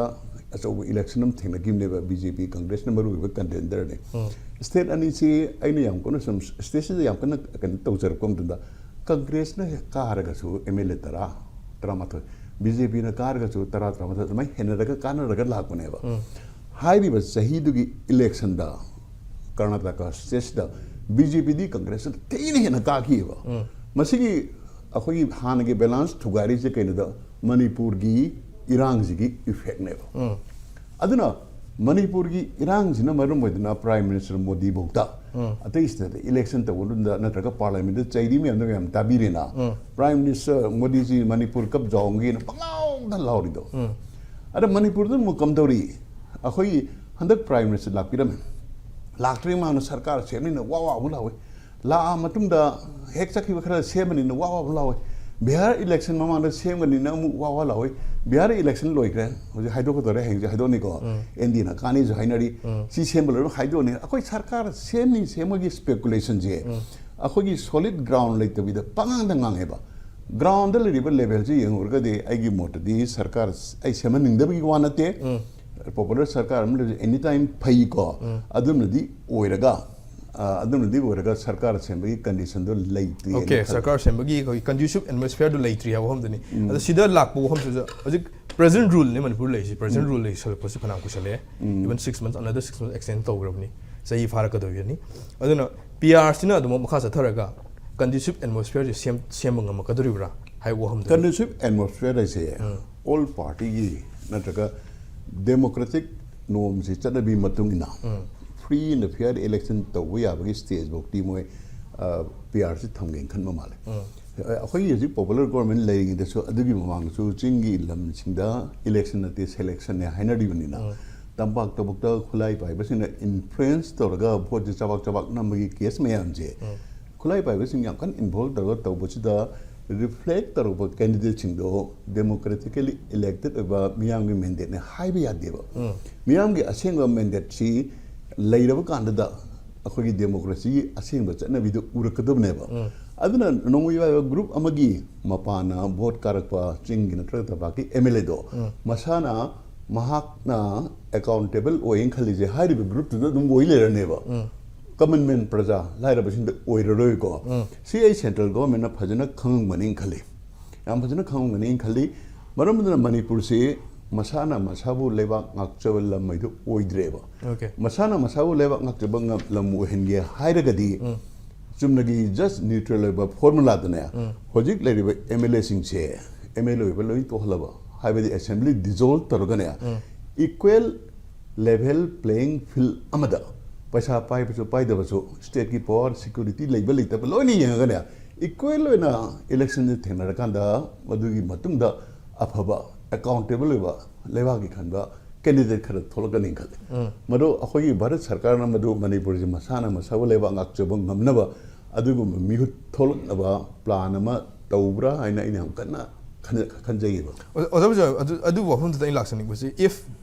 ꯑꯆꯧꯕ ꯏꯂꯦꯛꯁꯟ ꯑꯃ ꯊꯦꯡꯅꯈꯤꯕꯅꯦꯕ꯫ ꯕꯤ ꯖꯦ ꯄꯤ, ꯀꯪꯒ꯭ꯔꯦꯁꯅ ꯃꯔꯨꯑꯣꯏꯕ ꯀꯟꯇꯦꯟꯗꯔꯅꯤ꯫ ꯎꯝ. ꯁ꯭ꯇꯦꯠ ꯑꯅꯤꯁꯤ ꯑꯩꯅ ꯌꯥꯝ ꯀꯟꯅ ꯁꯨꯝ ꯁ꯭ꯇꯦꯠꯁꯤꯗ ꯌꯥꯝ ꯀꯟꯅ ꯀꯩꯅꯣ ꯇꯧꯖꯔꯛꯄ ꯃꯇꯝꯗ ꯀꯪꯒ꯭ꯔꯦꯁꯅ ꯍꯦꯛ ꯀꯥꯔꯒꯁꯨ ꯑꯦꯝ ꯑꯦꯜ ꯑꯦ ꯇꯔꯥ, ꯇꯔꯥꯃꯥꯊꯣꯏ, ꯕꯤ ꯖꯦ ꯄꯤꯅ ꯀꯥꯔꯒꯁꯨ ꯇꯔꯥ, ꯇꯔꯥꯃꯥꯊꯣꯏ ꯑꯗꯨꯃꯥꯏꯅ ꯍꯦꯟꯅꯔꯒ ꯀꯥꯟꯅꯔꯒ ꯂꯥꯛꯄꯅꯦꯕ꯫ ꯎꯝ. ꯍꯥꯏꯔꯤꯕ ꯆꯍꯤꯗꯨꯒꯤ ꯏꯂꯦꯛꯁꯟꯗ ꯀꯔꯅꯥꯇꯀꯥ ꯁ꯭ꯇꯦꯠꯁꯤꯗ ꯕꯤ ꯖꯦ ꯄꯤꯗꯤ ꯀꯪꯒ꯭ꯔꯦꯁꯅ ꯊꯤꯅ ꯍꯦꯟꯅ ꯀꯥꯈꯤꯑꯕ꯫ ꯎꯝ. ꯃꯁꯤꯒꯤ ꯑꯩꯈꯣꯏꯒꯤ ꯍꯥꯟꯅꯒꯤ ꯕꯦꯂꯥꯟꯁ ꯊꯨꯒꯥꯏꯔꯤꯁꯦ ꯀꯩꯅꯣꯗ ꯃꯅꯤꯄꯨꯔꯒꯤ ꯏꯔꯥꯡꯁꯤꯒꯤ ꯏꯐꯦꯛꯅꯦꯕ꯫ ꯎꯝ. ꯑꯗꯨꯅ ꯃꯅꯤꯄꯨꯔꯒꯤ ꯏꯔꯥꯡꯁꯤꯅ ꯃꯔꯝ ꯑꯣꯏꯗꯨꯅ ꯄ꯭ꯔꯥꯏꯝ ꯃꯤꯅꯤꯁꯇꯔ ꯃꯣꯗꯤ ꯐꯥꯎꯗ ꯑꯇꯩ ꯁ꯭ꯇꯦꯠꯇ ꯏꯂꯦꯛꯁꯟ ꯇꯧꯕꯗ ꯅꯠꯇ꯭ꯔꯒ ꯄꯥꯔꯂꯤꯌꯥꯃꯦꯟꯗ ꯆꯩꯔꯤ ꯃꯌꯥꯝꯗꯣ ꯃꯌꯥꯝ ꯇꯥꯕꯤꯔꯦꯅ꯫ ꯄ꯭ꯔꯥꯏꯝ ꯃꯤꯅꯤꯁꯇꯔ ꯃꯣꯗꯤꯖꯤ ꯃꯅꯤꯄꯨꯔ ꯀꯞ ꯖꯥꯎꯝꯒꯦꯅ ꯄꯪꯂꯥꯎꯗ ꯂꯥꯎꯔꯤꯗꯣ꯫ ꯑꯗ ꯃꯅꯤꯄꯨꯔꯗ ꯑꯃꯨꯛ ꯀꯝꯗꯧꯔꯤ? ꯑꯩꯈꯣꯏꯒꯤ ꯍꯟꯗꯛ ꯄ꯭ꯔꯥꯏꯝ ꯃꯤꯅꯤꯁꯇꯔ ꯂꯥꯛꯄꯤꯔꯝꯃꯦ꯫ ꯂꯥꯛꯇ꯭ꯔꯤ ꯃꯃꯥꯡꯗ ꯁꯔꯀꯥꯔ ꯁꯦꯝꯅꯤꯅ ꯋꯥ ꯋꯥ ꯑꯃꯨꯛ ꯂꯥꯎꯏ꯫ ꯂꯥꯛꯑ ꯃꯇꯨꯡꯗ ꯍꯦꯛ ꯆꯠꯈꯤꯕ ꯈꯔ ꯁꯦꯝꯃꯅꯤꯅ ꯋꯥ ꯋꯥ ꯑꯃꯨꯛ ꯂꯥꯎꯏ꯫ ꯕꯤꯍꯥꯔ ꯏꯂꯦꯛꯁꯟ ꯃꯃꯥꯡꯗ ꯁꯦꯝꯒꯅꯤꯅ ꯑꯃꯨꯛ ꯋꯥ ꯋꯥ ꯂꯥꯎꯏ꯫ ꯕꯤꯍꯥꯔ ꯏꯂꯦꯛꯁꯟ ꯂꯣꯏꯈ꯭ꯔꯦ, ꯍꯧꯖꯤꯛ ꯍꯥꯏꯗꯣꯛꯀꯗꯧꯔꯦ, ꯍꯌꯦꯡꯁꯦ ꯍꯥꯏꯗꯣꯛꯅꯤꯀꯣ꯫ ꯑꯦꯟ ꯗꯤ ꯑꯦꯅ ꯀꯥꯅꯤꯁꯨ ꯍꯥꯏꯅꯔꯤ꯫ ꯁꯤ ꯁꯦꯝꯕ ꯂꯣꯏꯔꯒ ꯍꯥꯏꯗꯣꯛꯑꯅꯤ꯫ ꯑꯩꯈꯣꯏ ꯁꯔꯀꯥꯔ ꯁꯦꯝꯅꯤ ꯁꯦꯝꯕꯒꯤ ꯁ꯭ꯄꯦꯀꯨꯂꯦꯁꯟꯁꯦ ꯑꯩꯈꯣꯏꯒꯤ ꯁꯣꯂꯤꯗ ꯒ꯭ꯔꯥꯎꯟ ꯂꯩꯇꯕꯤꯗ ꯄꯉꯥꯡꯗ ꯉꯥꯡꯉꯦꯕ꯫ ꯒ꯭ꯔꯥꯎꯟꯗ ꯂꯩꯔꯤꯕ ꯂꯦꯚꯦꯜꯁꯦ ꯌꯦꯡꯉꯨꯔꯒꯗꯤ ꯑꯩꯒꯤ ꯃꯣꯠꯇꯗꯤ ꯁꯔꯀꯥꯔ ꯑꯩ ꯁꯦꯝꯍꯟꯅꯤꯡꯗꯕꯒꯤ ꯋꯥ ꯅꯠꯇꯦ꯫ ꯄꯣꯄꯨꯂꯔ ꯁꯔꯀꯥꯔ ꯑꯃ ꯂꯩꯕꯁꯦ ꯑꯦꯅꯤ ꯇꯥꯏꯝ ꯐꯩꯀꯣ꯫ ꯑꯗꯨꯝꯅꯗꯤ ꯑꯣꯏꯔꯒ, ꯑ, ꯑꯗꯨꯝꯅꯗꯤ ꯑꯣꯏꯔꯒ ꯁꯔꯀꯥꯔ ꯁꯦꯝꯕꯒꯤ ꯀꯟꯗꯤꯁꯟꯗꯣ ꯂꯩꯇꯦ ꯑꯣꯀꯦ, ꯍꯥꯏꯅ ꯈꯜꯂꯤ꯫ ꯁꯔꯀꯥꯔ ꯁꯦꯝꯕꯒꯤ ꯑꯩꯈꯣꯏ ꯀꯟꯗ꯭ꯌꯨꯁꯤꯞ ꯑꯦꯠꯃꯣꯁꯐꯤꯌꯔꯗꯨ ꯂꯩꯇ꯭ꯔꯤ ꯍꯥꯏꯕ ꯋꯥꯐꯝꯗꯨꯅꯤ꯫ ꯑꯗꯣ ꯁꯤꯗ ꯂꯥꯛꯄ ꯋꯥꯐꯝꯁꯤꯗ ꯍꯧꯖꯤꯛ ꯄ꯭ꯔꯦꯖꯦꯟ ꯔꯨꯜꯅꯤ ꯃꯅꯤꯄꯨꯔ ꯂꯩꯔꯤꯁꯤ꯫ ꯄ꯭ꯔꯦꯖꯦꯟ ꯔꯨꯜ ꯂꯩꯁꯜꯂꯛꯄꯁꯤ ꯐꯅꯌꯥꯝ ꯀꯨꯏꯁꯜꯂꯛꯑꯦ꯫ Even six months, another six months extend ꯇꯧꯈ꯭ꯔꯕꯅꯤ꯫ ꯆꯍꯤ ꯐꯥꯔꯛꯀꯗꯧꯔꯤꯕꯅꯤ꯫ ꯑꯗꯨꯅ ꯄꯤ ꯑꯥꯔꯁꯤꯅ ꯑꯗꯨꯃꯛ ꯃꯈꯥ ꯆꯠꯊꯔꯒ ꯀꯟꯗ꯭ꯌꯨꯁꯤꯞ ꯑꯦꯠꯃꯣꯁꯐꯤꯌꯔꯁꯤ ꯁꯦꯝ-, ꯁꯦꯝꯕ ꯉꯝꯃꯛꯀꯗꯧꯔꯤꯕ꯭ꯔꯥ ꯍꯥꯏꯕ ꯋꯥꯐꯝꯗꯨ꯫ ꯀꯟꯗ꯭ꯌꯨꯁꯤꯞ ꯑꯦꯠꯃꯣꯁꯐꯤꯌꯔ ꯍꯥꯏꯁꯦ ꯑꯣꯜ ꯄꯥꯔꯇꯤꯒꯤ ꯅꯠꯇ꯭ꯔꯒ ꯗꯦꯃꯣꯀ꯭ꯔꯦꯇꯤꯛ ꯅꯣꯔꯝꯁꯤ, ꯆꯠꯅꯕꯤ ꯃꯇꯨꯡ ꯏꯟꯅ free and fair election ꯇꯧꯕ ꯌꯥꯕꯒꯤ ꯁ꯭ꯇꯦꯖ ꯐꯥꯎꯗꯤ ꯃꯣꯏ, ꯑ, ꯄꯤ ꯑꯥꯔꯁꯤ ꯊꯝꯒꯦꯅ ꯈꯟꯕ ꯃꯥꯜꯂꯦ꯫ ꯑ, ꯑꯩꯈꯣꯏꯒꯤ ꯍꯧꯖꯤꯛ ꯄꯣꯄꯨꯂꯔ ꯒꯣꯔꯃꯦꯟ ꯂꯩꯔꯤꯉꯩꯗꯁꯨ ꯑꯗꯨꯒꯤ ꯃꯃꯥꯡꯗꯁꯨ ꯆꯤꯡꯒꯤ ꯂꯝꯁꯤꯡꯗ ꯏꯂꯦꯛꯁꯟ ꯅꯠꯇꯦ, ꯁꯦꯂꯦꯛꯁꯟꯅꯦ ꯍꯥꯏꯅꯔꯤꯕꯅꯤꯅ, ꯇꯝꯄꯥꯛ ꯇꯕꯨꯛꯇ ꯈꯨꯠꯂꯥꯏ ꯄꯥꯏꯕꯁꯤꯡꯅ ꯏꯟꯐ꯭ꯂꯨꯌꯦꯟꯁ ꯇꯧꯔꯒ ꯚꯣꯠꯁꯦ ꯆꯕꯥꯛ ꯆꯕꯥꯛ ꯅꯝꯕꯒꯤ ꯀꯦꯁ ꯃꯌꯥꯝꯁꯦ, ꯈꯨꯠꯂꯥꯏ ꯄꯥꯏꯕꯁꯤꯡ ꯌꯥꯝ ꯀꯟꯅ ꯏꯟꯚꯣꯜꯕ ꯇꯧꯔꯒ ꯇꯧꯕꯁꯤꯗ ꯔꯤꯐ꯭ꯂꯦꯛ ꯇꯧꯔꯛꯄ ꯀꯦꯟꯗꯤꯗꯦꯠꯁꯤꯡꯗꯣ ꯗꯦꯃꯣꯀ꯭ꯔꯦꯇꯤꯀꯦꯂꯤ ꯏꯂꯦꯛꯇꯦꯗ ꯑꯣꯏꯕ ꯃꯤꯌꯥꯝꯒꯤ ꯃꯦꯟꯗꯦꯠꯅꯦ ꯍꯥꯏꯕ ꯌꯥꯗꯦꯕ꯫ ꯃꯤꯌꯥꯝꯒꯤ ꯑꯁꯦꯡꯕ ꯃꯦꯟꯗꯦꯠꯁꯤ ꯂꯩꯔꯕ ꯀꯥꯟꯗꯨꯗ ꯑꯩꯈꯣꯏꯒꯤ ꯗꯦꯃꯣꯀ꯭ꯔꯦꯁꯤꯒꯤ ꯑꯁꯦꯡꯕ ꯆꯠꯅꯕꯤꯗꯨ ꯎꯔꯛꯀꯗꯕꯅꯦꯕ꯫ ꯑꯗꯨꯅ ꯅꯣꯡꯃꯩ ꯄꯥꯏꯕ ꯒ꯭ꯔꯨꯞ ꯑꯃꯒꯤ ꯃꯄꯥꯅ ꯚꯣꯠ ꯀꯥꯔꯛꯄ ꯆꯤꯡꯒꯤ ꯅꯠꯇ꯭ꯔꯒ ꯇꯝꯄꯥꯛꯀꯤ ꯑꯦꯝ ꯑꯦꯜ ꯑꯦꯗꯣ ꯃꯁꯥꯅ, ꯃꯍꯥꯛꯅ ꯑꯦꯀꯥꯎꯟꯇꯦꯕꯜ ꯑꯣꯏꯌꯦꯅ ꯈꯜꯂꯤꯁꯦ ꯍꯥꯏꯔꯤꯕ ꯒ꯭ꯔꯨꯞꯇꯨꯗ ꯑꯗꯨꯝ ꯑꯣꯏ ꯂꯩꯔꯅꯦꯕ꯫ ꯀꯃꯟ ꯃꯦꯟ ꯄ꯭ꯔꯖꯥ ꯂꯥꯏꯔꯕꯁꯤꯡꯗ ꯑꯣꯏꯔꯔꯣꯏꯀꯣ꯫ ꯁꯤ ꯑꯩ ꯁꯦꯟꯇ꯭ꯔꯦꯜ ꯒꯣꯚꯔꯟꯃꯦꯟꯠꯅ ꯐꯖꯅ ꯈꯪꯉꯝꯒꯅꯤ ꯈꯜꯂꯤ, ꯌꯥꯝ ꯐꯖꯅ ꯈꯪꯉꯝꯒꯅꯤ ꯈꯜꯂꯤ꯫ ꯃꯔꯝ ꯑꯗꯨꯅ ꯃꯅꯤꯄꯨꯔꯁꯤ ꯃꯁꯥꯅ ꯃꯁꯥꯕꯨ ꯂꯩꯕꯥꯛ ꯉꯥꯛꯆꯕ ꯂꯝ ꯍꯥꯏꯗꯨ ꯑꯣꯏꯗ꯭ꯔꯦꯕ꯫ ꯑꯣꯀꯦ꯫ ꯃꯁꯥꯅ ꯃꯁꯥꯕꯨ ꯂꯩꯕꯥꯛ ꯉꯥꯛꯆꯕ ꯉꯝ-, ꯂꯝ ꯑꯣꯏꯍꯟꯒꯦ ꯍꯥꯏꯔꯒꯗꯤ ꯆꯨꯝꯅꯒꯤ ꯖꯁ ꯅ꯭ꯌꯨꯇ꯭ꯔꯦꯜ ꯑꯣꯏꯕ ꯐꯣꯔꯃꯨꯂꯥꯗꯅꯦ ꯍꯧꯖꯤꯛ ꯂꯩꯔꯤꯕ ꯑꯦꯝ ꯑꯦꯜ ꯑꯦꯁꯤꯡꯁꯦ ꯑꯦꯝ ꯑꯦꯜ ꯑꯦ ꯑꯣꯏꯕ ꯂꯣꯏ ꯇꯣꯛꯍꯜꯂꯕ, ꯍꯥꯏꯕꯗꯤ ꯑꯦꯁꯦꯝꯕ꯭ꯂꯤ ꯗꯤꯖꯣꯜꯕ ꯇꯧꯔꯒꯅꯦ ꯏꯀ꯭ꯋꯦꯜ ꯂꯦꯚꯦꯜ ꯄ꯭ꯂꯦꯌꯤꯡ ꯐꯤꯜꯗ ꯑꯃꯗ ꯄꯩꯁꯥ ꯄꯥꯏꯕꯁꯨ ꯄꯥꯏꯗꯕꯁꯨ, ꯁ꯭ꯇꯦꯠꯀꯤ ꯄꯋꯥꯔ, ꯁꯦꯀ꯭ꯌꯨꯔꯤꯇꯤ ꯂꯩꯕ ꯂꯩꯇꯕ ꯂꯣꯏꯅ ꯌꯦꯡꯉꯒꯅꯦ, ꯏꯀ꯭ꯋꯦꯜ ꯑꯣꯏꯅ ꯏꯂꯦꯛꯁꯟꯁꯦ ꯊꯦꯡꯅꯔꯀꯥꯟꯗ, ꯃꯗꯨꯒꯤ ꯃꯇꯨꯡꯗ ꯑꯐꯕ ꯑꯦꯀꯥꯎꯟꯇꯦꯕꯜ ꯑꯣꯏꯕ ꯂꯩꯕꯥꯛꯀꯤ ꯈꯟꯕ ꯀꯦꯟꯗꯤꯗꯦꯠ ꯈꯔ ꯊꯣꯛꯂꯛꯀꯅꯤ ꯈꯜꯂꯤ꯫ ꯎꯝ꯫ ꯃꯗꯨ ꯑꯩꯈꯣꯏꯒꯤ ꯚꯥꯔꯠ ꯁꯔꯀꯥꯔꯅ ꯃꯗꯨ ꯃꯅꯤꯄꯨꯔꯁꯤ ꯃꯁꯥꯅ ꯃꯁꯥꯕꯨ ꯂꯩꯕꯥꯛ ꯉꯥꯛꯆꯕ ꯉꯝꯅꯕ ꯑꯗꯨꯒꯨꯝꯕ ꯃꯤꯍꯨꯠ ꯊꯣꯛꯂꯛꯅꯕ ꯄ꯭ꯂꯥꯟ ꯑꯃ ꯇꯧꯕ꯭ꯔꯥ ꯍꯥꯏꯅ ꯑꯩꯅ ꯌꯥꯝ ꯀꯟꯅ ꯈꯟꯖ-, ꯈꯟꯖꯩꯌꯦꯕ꯫ ꯑꯣꯖꯥ, ꯑꯣꯖꯥ, ꯑꯗꯨ, ꯑꯗꯨ ꯋꯥꯐꯝꯗꯨꯗ ꯑꯩ ꯂꯥꯛꯆꯅꯤꯡꯕꯁꯤ, if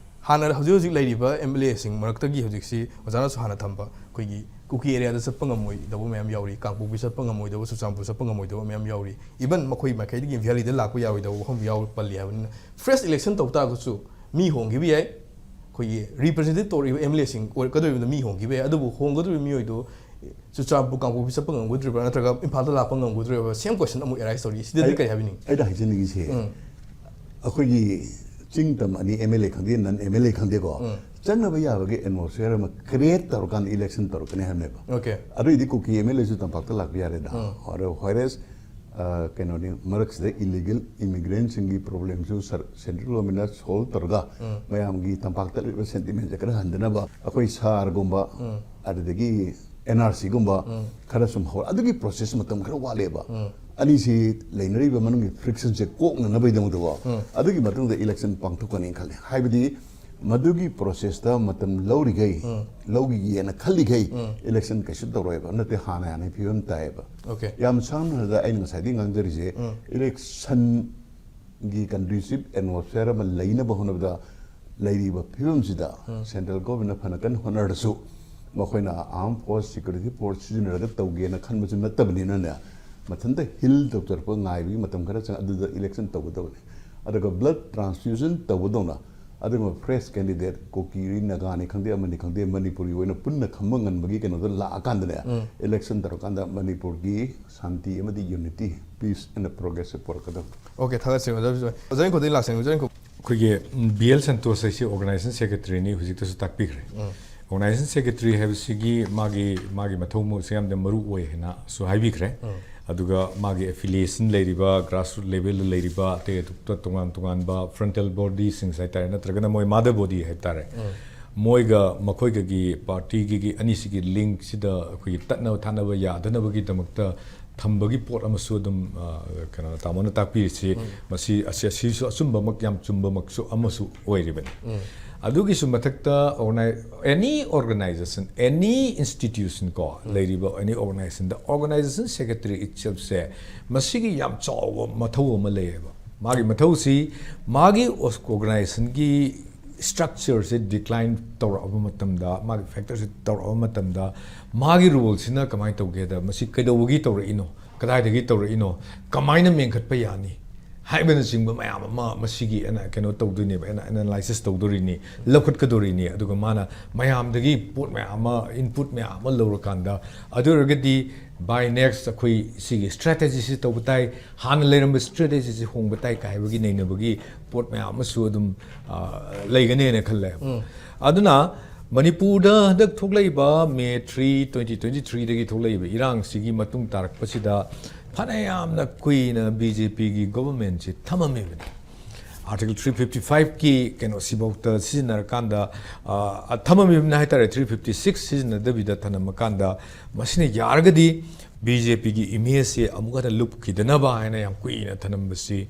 ꯍꯥꯟꯅ ꯍꯧꯖꯤꯛ ꯍꯧꯖꯤꯛ ꯂꯩꯔꯤꯕ ꯑꯦꯝ ꯑꯦꯜ ꯑꯦꯁꯤꯡ ꯃꯔꯛꯇꯒꯤ ꯍꯧꯖꯤꯛꯁꯤ ꯑꯣꯖꯥꯅꯁꯨ ꯍꯥꯟꯅ ꯊꯝꯕ ꯑꯩꯈꯣꯏꯒꯤ ꯀꯨꯀꯤ ꯑꯦꯔꯤꯌꯥꯗ ꯆꯠꯄ ꯉꯝꯃꯣꯏꯗꯕ ꯃꯌꯥꯝ ꯌꯥꯎꯔꯤ, ꯀꯥꯡꯄꯣꯛꯄꯤ ꯆꯠꯄ ꯉꯝꯃꯣꯏꯗꯕ, ꯆꯨꯔꯆꯥꯟꯄꯨꯔ ꯆꯠꯄ ꯉꯝꯃꯣꯏꯗꯕ ꯃꯌꯥꯝ ꯌꯥꯎꯔꯤ, ꯏꯚꯟ ꯃꯈꯣꯏ ꯃꯥꯏꯀꯩꯗꯒꯤ ꯚꯦꯂꯤꯗ ꯂꯥꯛꯄ ꯌꯥꯔꯣꯏꯗꯕ ꯋꯥꯐꯝ ꯌꯥꯎ ꯄꯜꯂꯤ ꯍꯥꯏꯕꯅꯤꯅ, ꯐ꯭ꯔꯦꯁ ꯏꯂꯦꯛꯁꯟ ꯇꯧ ꯇꯥꯔꯒꯁꯨ ꯃꯤ ꯍꯣꯡꯈꯤꯕ ꯌꯥꯏ, ꯑꯩꯈꯣꯏꯒꯤ ꯔꯤꯄ꯭ꯔꯖꯦꯟꯇꯦꯠ ꯇꯧꯔꯤꯕ ꯑꯦꯝ ꯑꯦꯜ ꯑꯦꯁꯤꯡ ꯑꯣꯏꯔꯛꯀꯗꯧꯔꯤꯕꯗ ꯃꯤ ꯍꯣꯡꯈꯤꯕ ꯌꯥꯏ, ꯑꯗꯨꯕꯨ ꯍꯣꯡꯒꯗꯧꯔꯤꯕ ꯃꯤꯑꯣꯏꯗꯨ ꯆꯨꯔꯆꯥꯟꯄꯨꯔ ꯀꯥꯡꯄꯣꯛꯄꯤ ꯆꯠꯄ ꯉꯝꯒꯗꯧꯔꯤꯕ꯭ꯔꯥ ꯅꯠꯇ꯭ꯔꯒ ꯏꯝꯐꯥꯜꯗ ꯂꯥꯛꯄ ꯉꯝꯒꯗꯧꯔꯤꯕ꯭ꯔꯥ? ꯁꯦꯝ ꯀꯣꯏꯁꯟ ꯑꯃꯨꯛ ꯑꯦꯔꯥꯏꯁ ꯇꯧꯔꯤ꯫ ꯁꯤꯗꯗꯤ ꯑꯩ-, ꯀꯔꯤ ꯍꯥꯏꯕꯤꯅꯤꯡꯉꯤ? ꯑꯩꯅ ꯍꯥꯏꯖꯅꯤꯡꯉꯤꯁꯦ, ꯎꯝ꯫ ꯑꯩꯈꯣꯏꯒꯤ ꯆꯤꯡ ꯇꯝ ꯑꯅꯤ, ꯑꯦꯝ ꯑꯦꯜ ꯑꯦ ꯈꯪꯗꯦ, ꯅꯟ ꯑꯦꯝ ꯑꯦꯜ ꯑꯦ ꯈꯪꯗꯦꯀꯣ, ꯎꯝ꯫ ꯆꯪꯅꯕ ꯌꯥꯕꯒꯤ ꯑꯦꯠꯃꯣꯁꯐꯤꯌꯔ ꯑꯃ ꯀ꯭ꯔꯤꯌꯦꯠ ꯇꯧꯔꯀꯥꯟꯗ ꯏꯂꯦꯛꯁꯟ ꯇꯧꯔꯛꯀꯅꯤ ꯍꯥꯏꯕꯅꯦꯕ꯫ ꯑꯣꯀꯦ꯫ ꯑꯗꯨꯏꯗꯤ ꯀꯨꯀꯤ ꯑꯦꯝ ꯑꯦꯜ ꯑꯦꯁꯨ ꯇꯝꯄꯥꯛꯇ ꯂꯥꯛꯄ ꯌꯥꯔꯦꯗ꯫ ꯎꯝ꯫ ꯑꯗꯣ whereas, ꯑ, ꯀꯩꯅꯣꯅꯤ, ꯃꯔꯛꯁꯤꯗ ꯏꯂꯤꯒꯦꯜ ꯏꯃꯤꯒ꯭ꯔꯦꯟꯁꯤꯡꯒꯤ ꯄ꯭ꯔꯣꯕ꯭ꯂꯦꯝꯁꯨ ꯁꯔ-, ꯁꯦꯟꯇ꯭ꯔꯦꯜ ꯒꯣꯔꯃꯦꯟꯅ ꯁꯣꯜꯕ ꯇꯧꯔꯒ ꯎꯝ꯫ ꯃꯌꯥꯝꯒꯤ ꯇꯝꯄꯥꯛꯇ ꯂꯩꯔꯤꯕ ꯁꯦꯟꯇꯤꯃꯦꯟꯁꯦ ꯈꯔ ꯍꯟꯊꯅꯕ ꯑꯩꯈꯣꯏ ꯁꯥꯔꯒꯨꯝꯕ, ꯎꯝ꯫ ꯑꯗꯨꯗꯒꯤ ꯑꯦꯟ ꯑꯥꯔ ꯁꯤꯒꯨꯝꯕ ꯎꯝ꯫ ꯈꯔ ꯁꯨꯝ ꯍꯧꯔ-, ꯑꯗꯨꯒꯤ ꯄ꯭ꯔꯣꯁꯦꯁ ꯃꯇꯝ ꯈꯔ ꯋꯥꯠꯂꯦꯕ꯫ ꯎꯝ꯫ ꯑꯅꯤꯁꯤ ꯂꯩꯅꯔꯤꯕ ꯃꯅꯨꯡꯒꯤ ꯐ꯭ꯔꯤꯛꯁꯟꯁꯦ ꯀꯣꯛꯅꯅꯕꯒꯤꯗꯃꯛꯇꯀꯣ, ꯎꯝ꯫ ꯑꯗꯨꯒꯤ ꯃꯇꯨꯡꯗ ꯏꯂꯦꯛꯁꯟ ꯄꯥꯡꯊꯣꯛꯀꯅꯤ ꯈꯜꯂꯤ꯫ ꯍꯥꯏꯕꯗꯤ ꯃꯗꯨꯒꯤ ꯄ꯭ꯔꯣꯁꯦꯁꯇ ꯃꯇꯝ ꯂꯧꯔꯤꯈꯩ, ꯎꯝ꯫ ꯂꯧꯈꯤꯒꯦꯅ ꯈꯜꯂꯤꯈꯩ, ꯎꯝ꯫ ꯏꯂꯦꯛꯁꯟ ꯀꯩꯁꯨ ꯇꯧꯔꯣꯏꯕ, ꯅꯠꯇꯦ, ꯍꯥꯟꯅ ꯍꯥꯟꯅꯒꯤ ꯐꯤꯕꯝ ꯇꯥꯏꯌꯦꯕ꯫ ꯑꯣꯀꯦ꯫ ꯌꯥꯝ ꯁꯝꯅ ꯍꯥꯏꯔꯕꯗ ꯑꯩꯅ ꯉꯁꯥꯏꯗꯒꯤ ꯉꯥꯡꯖꯔꯤꯁꯦ, ꯎꯝ꯫ ꯏꯂꯦꯛꯁꯟꯒꯤ ꯀꯟꯗ꯭ꯌꯨꯁꯤꯞ ꯑꯦꯠꯃꯣꯁꯐꯤꯌꯔ ꯑꯃ ꯂꯩꯅꯕ ꯍꯣꯠꯅꯕꯗ ꯂꯩꯔꯤꯕ ꯐꯤꯕꯝꯁꯤꯗ ꯎꯝ꯫ ꯁꯦꯟꯇ꯭ꯔꯦꯜ ꯒꯣꯔꯃꯦꯟꯅ ꯐꯅ ꯀꯟꯅ ꯍꯣꯠꯅꯔꯁꯨ, ꯃꯈꯣꯏꯅ ꯑꯥꯔꯝ ꯐꯣꯔꯁ, ꯁꯦꯀ꯭ꯌꯨꯔꯤꯇꯤ ꯐꯣꯔꯁ ꯁꯤꯖꯤꯟꯅꯔꯒ ꯇꯧꯒꯦꯅ ꯈꯟꯕꯁꯨ ꯅꯠꯇꯕꯅꯤꯅꯅꯦ, ꯃꯊꯟꯇ ꯍꯤꯜ ꯇꯧꯊꯔꯛꯄ ꯉꯥꯏꯕꯒꯤ ꯃꯇꯝ ꯈꯔ ꯆꯪ-, ꯑꯗꯨꯗ ꯏꯂꯦꯛꯁꯟ ꯇꯧꯒꯗꯕꯅꯤ꯫ ꯑꯗꯨꯒ ꯕ꯭ꯂꯗ ꯇ꯭ꯔꯥꯟꯁꯐ꯭ꯌꯨꯖꯟ ꯇꯧꯕꯗꯧꯅ ꯑꯗꯨꯒꯨꯝꯕ ꯐ꯭ꯔꯦꯁ ꯀꯦꯟꯗꯤꯗꯦꯠ, ꯀꯨꯀꯤ ꯅꯥꯒꯥꯅꯤ ꯈꯪꯗꯦ, ꯑꯃꯅꯤ ꯈꯪꯗꯦ, ꯃꯅꯤꯄꯨꯔꯒꯤ ꯑꯣꯏꯅ ꯄꯨꯟꯅ ꯈꯝꯕ ꯉꯟꯕꯒꯤ ꯀꯩꯅꯣꯗ ꯂꯥꯛꯑꯀꯥꯟꯗꯅꯦ, ꯎꯝ꯫ ꯏꯂꯦꯛꯁꯟ ꯇꯧꯔꯀꯥꯟꯗ ꯃꯅꯤꯄꯨꯔꯒꯤ ꯁꯥꯟꯇꯤ ꯑꯃꯗꯤ ꯌꯨꯅꯤꯇꯤ, ꯄꯤꯁ ꯑꯦꯟ ꯄ꯭ꯔꯣꯒ꯭ꯔꯦꯁꯁꯦ ꯄꯨꯔꯛꯀꯗꯕꯅꯤ꯫ ꯑꯣꯀꯦ, ꯊꯥꯒꯠꯆꯔꯤ, ꯑꯣꯖꯥ ꯕꯤꯖꯣꯏ꯫ ꯑꯣꯖꯥ ꯏꯪꯈꯣꯜꯗꯒꯤ ꯂꯥꯛꯆꯅꯤꯡꯉꯤ, ꯑꯣꯖꯥ ꯏꯪꯈꯣꯜ꯫ ꯑꯩꯈꯣꯏꯒꯤ ꯕꯤ ꯑꯦꯜ ꯁꯟꯇꯣꯁ ꯍꯥꯏꯁꯤ ꯑꯣꯔꯒꯅꯥꯏꯖꯦꯁꯟ ꯁꯦꯀ꯭ꯔꯦꯇꯔꯤꯅꯤ, ꯍꯧꯖꯤꯛꯇꯁꯨ ꯇꯥꯛꯄꯤꯈ꯭ꯔꯦ꯫ ꯎꯝ꯫ ꯑꯣꯔꯒꯅꯥꯏꯖꯦꯁꯟ ꯁꯦꯀ꯭ꯔꯦꯇꯔꯤ ꯍꯥꯏꯕꯁꯤꯒꯤ ꯃꯥꯒꯤ, ꯃꯥꯒꯤ ꯃꯊꯧ ꯃꯉꯝꯁꯦ ꯌꯥꯝꯅ ꯃꯔꯨ ꯑꯣꯏ ꯍꯥꯏꯅꯁꯨ ꯍꯥꯏꯕꯤꯈ꯭ꯔꯦ꯫ ꯎꯝ꯫ ꯑꯗꯨꯒ ꯃꯥꯒꯤ ꯑꯦꯐꯤꯂꯤꯌꯦꯁꯟ ꯂꯩꯔꯤꯕ, ꯒ꯭ꯔꯥꯁꯔꯨꯠ ꯂꯦꯚꯦꯜꯗ ꯂꯩꯔꯤꯕ, ꯑꯇꯩ ꯑꯇꯣꯞꯄ ꯇꯣꯉꯥꯟ ꯇꯣꯉꯥꯟꯕ ꯐ꯭ꯔꯟꯇꯦꯜ ꯕꯣꯗꯤꯁꯤꯡ ꯍꯥꯏꯇꯥꯔꯦ, ꯅꯠꯇ꯭ꯔꯒꯅ ꯃꯣꯏ ꯃꯥꯗꯔ ꯕꯣꯗꯤ ꯍꯥꯏꯕ ꯇꯥꯔꯦ꯫ ꯎꯝ꯫ ꯃꯣꯏꯒ ꯃꯈꯣꯏꯒꯒꯤ ꯄꯥꯔꯇꯤꯒꯤ ꯑꯅꯤꯁꯤꯒꯤ ꯂꯤꯡꯁꯤꯗ ꯑꯩꯈꯣꯏꯒꯤ ꯇꯠꯅꯕ ꯊꯥꯅꯕ ꯌꯥꯗꯅꯕꯒꯤꯗꯃꯛꯇ ꯊꯝꯕꯒꯤ ꯄꯣꯠ ꯑꯃꯁꯨ ꯑꯗꯨꯝ, ꯑ, ꯀꯩꯅꯣ, ꯇꯥꯃꯣꯅ ꯇꯥꯛꯄꯤꯔꯤꯁꯤ, ꯎꯝ꯫ ꯃꯁꯤ, ꯑꯁꯤ, ꯑꯁꯤꯁꯨ ꯑꯆꯨꯝꯕꯃꯛ, ꯌꯥꯝ ꯆꯨꯝꯕꯃꯛꯁꯨ ꯑꯃꯁꯨ ꯑꯣꯏꯔꯤꯕꯅꯤ꯫ ꯎꯝ꯫ ꯑꯗꯨꯒꯤꯁꯨ ꯃꯊꯛꯇ ꯑꯣꯔꯒꯅꯥꯏ-, any organization, any institution ꯀꯣ, ꯎꯝ꯫ ꯂꯩꯔꯤꯕ any organizationꯗ organization secretary itselfꯁꯦ ꯃꯁꯤꯒꯤ ꯌꯥꯝ ꯆꯥꯎꯕ ꯃꯊꯧ ꯑꯃ ꯂꯩꯌꯦꯕ꯫ ꯃꯥꯒꯤ ꯃꯊꯧꯁꯤ ꯃꯥꯒꯤ organizationꯒꯤ structureꯁꯦ decline ꯇꯧꯔꯛꯑꯕ ꯃꯇꯝꯗ, ꯃꯥꯒꯤ factorꯁꯦ ꯇꯧꯔꯛꯑꯕ ꯃꯇꯝꯗ, ꯃꯥꯒꯤ roleꯁꯤꯅ ꯀꯃꯥꯏꯅ ꯇꯧꯒꯦꯗ, ꯃꯁꯤ ꯀꯩꯗꯧꯕꯒꯤ ꯇꯧꯔꯛꯏꯅꯣ, ꯀꯗꯥꯏꯗꯒꯤ ꯇꯧꯔꯛꯏꯅꯣ, ꯀꯃꯥꯏꯅ ꯃꯦꯟꯈꯠꯄ ꯌꯥꯅꯤ ꯍꯥꯏꯕꯅꯆꯤꯡꯕ ꯃꯌꯥꯝ ꯑꯃ ꯃꯁꯤꯒꯤ ꯑꯦꯅ-, ꯀꯩꯅꯣ ꯇꯧꯗꯣꯏꯅꯦꯕ, ꯑꯦꯅ-, analysis ꯇꯧꯗꯣꯔꯤꯅꯤ, ꯂꯧꯈꯠꯀꯗꯣꯔꯤꯅꯤ꯫ ꯑꯗꯨꯒ ꯃꯥꯅ ꯃꯌꯥꯝꯗꯒꯤ ꯄꯣꯠ ꯃꯌꯥꯝ ꯑꯃ, input ꯃꯌꯥꯝ ꯑꯃ ꯂꯧꯔꯀꯥꯟꯗ, ꯑꯗꯨ ꯑꯣꯏꯔꯒꯗꯤ by next ꯑꯩꯈꯣꯏ ꯁꯤꯒꯤ strategyꯁꯤ ꯇꯧꯕ ꯇꯥꯏ, ꯍꯥꯟꯅ ꯂꯩꯔꯝꯕ strategyꯁꯤ ꯍꯣꯡꯕ ꯇꯥꯏ ꯀꯥꯏ ꯍꯥꯏꯕꯒꯤ ꯅꯩꯅꯕꯒꯤ ꯄꯣꯠ ꯃꯌꯥꯝ ꯑꯃꯁꯨ ꯑꯗꯨꯝ, ꯑ, ꯂꯩꯒꯅꯦꯅ ꯈꯜꯂꯦ꯫ ꯎꯝ꯫ ꯑꯗꯨꯅ ꯃꯅꯤꯄꯨꯔꯗ ꯍꯟꯗꯛ ꯊꯣꯛꯂꯛꯏꯕ May three, twenty twenty threeꯗꯒꯤ ꯊꯣꯛꯂꯛꯏꯕ ꯏꯔꯥꯡꯁꯤꯒꯤ ꯃꯇꯨꯡ ꯇꯥꯔꯛꯄꯁꯤꯗ ꯐꯅꯌꯥꯝꯅ ꯀꯨꯏꯅ BJPꯒꯤ governmentꯁꯤ ꯊꯝꯃꯝꯃꯤꯕꯅꯤ꯫ Article three fifty fiveꯀꯤ ꯀꯩꯅꯣꯁꯤꯐꯥꯎꯗ ꯁꯤꯖꯤꯟꯅꯔꯀꯥꯟꯗ, ꯑ, ꯊꯝꯃꯝꯃꯤꯕꯅꯤ ꯍꯥꯏꯇꯥꯔꯦ, three fifty six ꯁꯤꯖꯤꯟꯅꯗꯕꯤꯗ ꯊꯝꯃꯀꯥꯟꯗ, ꯃꯁꯤꯅ ꯌꯥꯔꯒꯗꯤ BJPꯒꯤ imageꯁꯦ ꯑꯃꯨꯛ ꯍꯟꯅ ꯂꯨꯞꯈꯤꯗꯅꯕ ꯍꯥꯏꯅ ꯌꯥꯝ ꯀꯨꯏꯅ ꯊꯝꯃꯝꯕꯁꯤ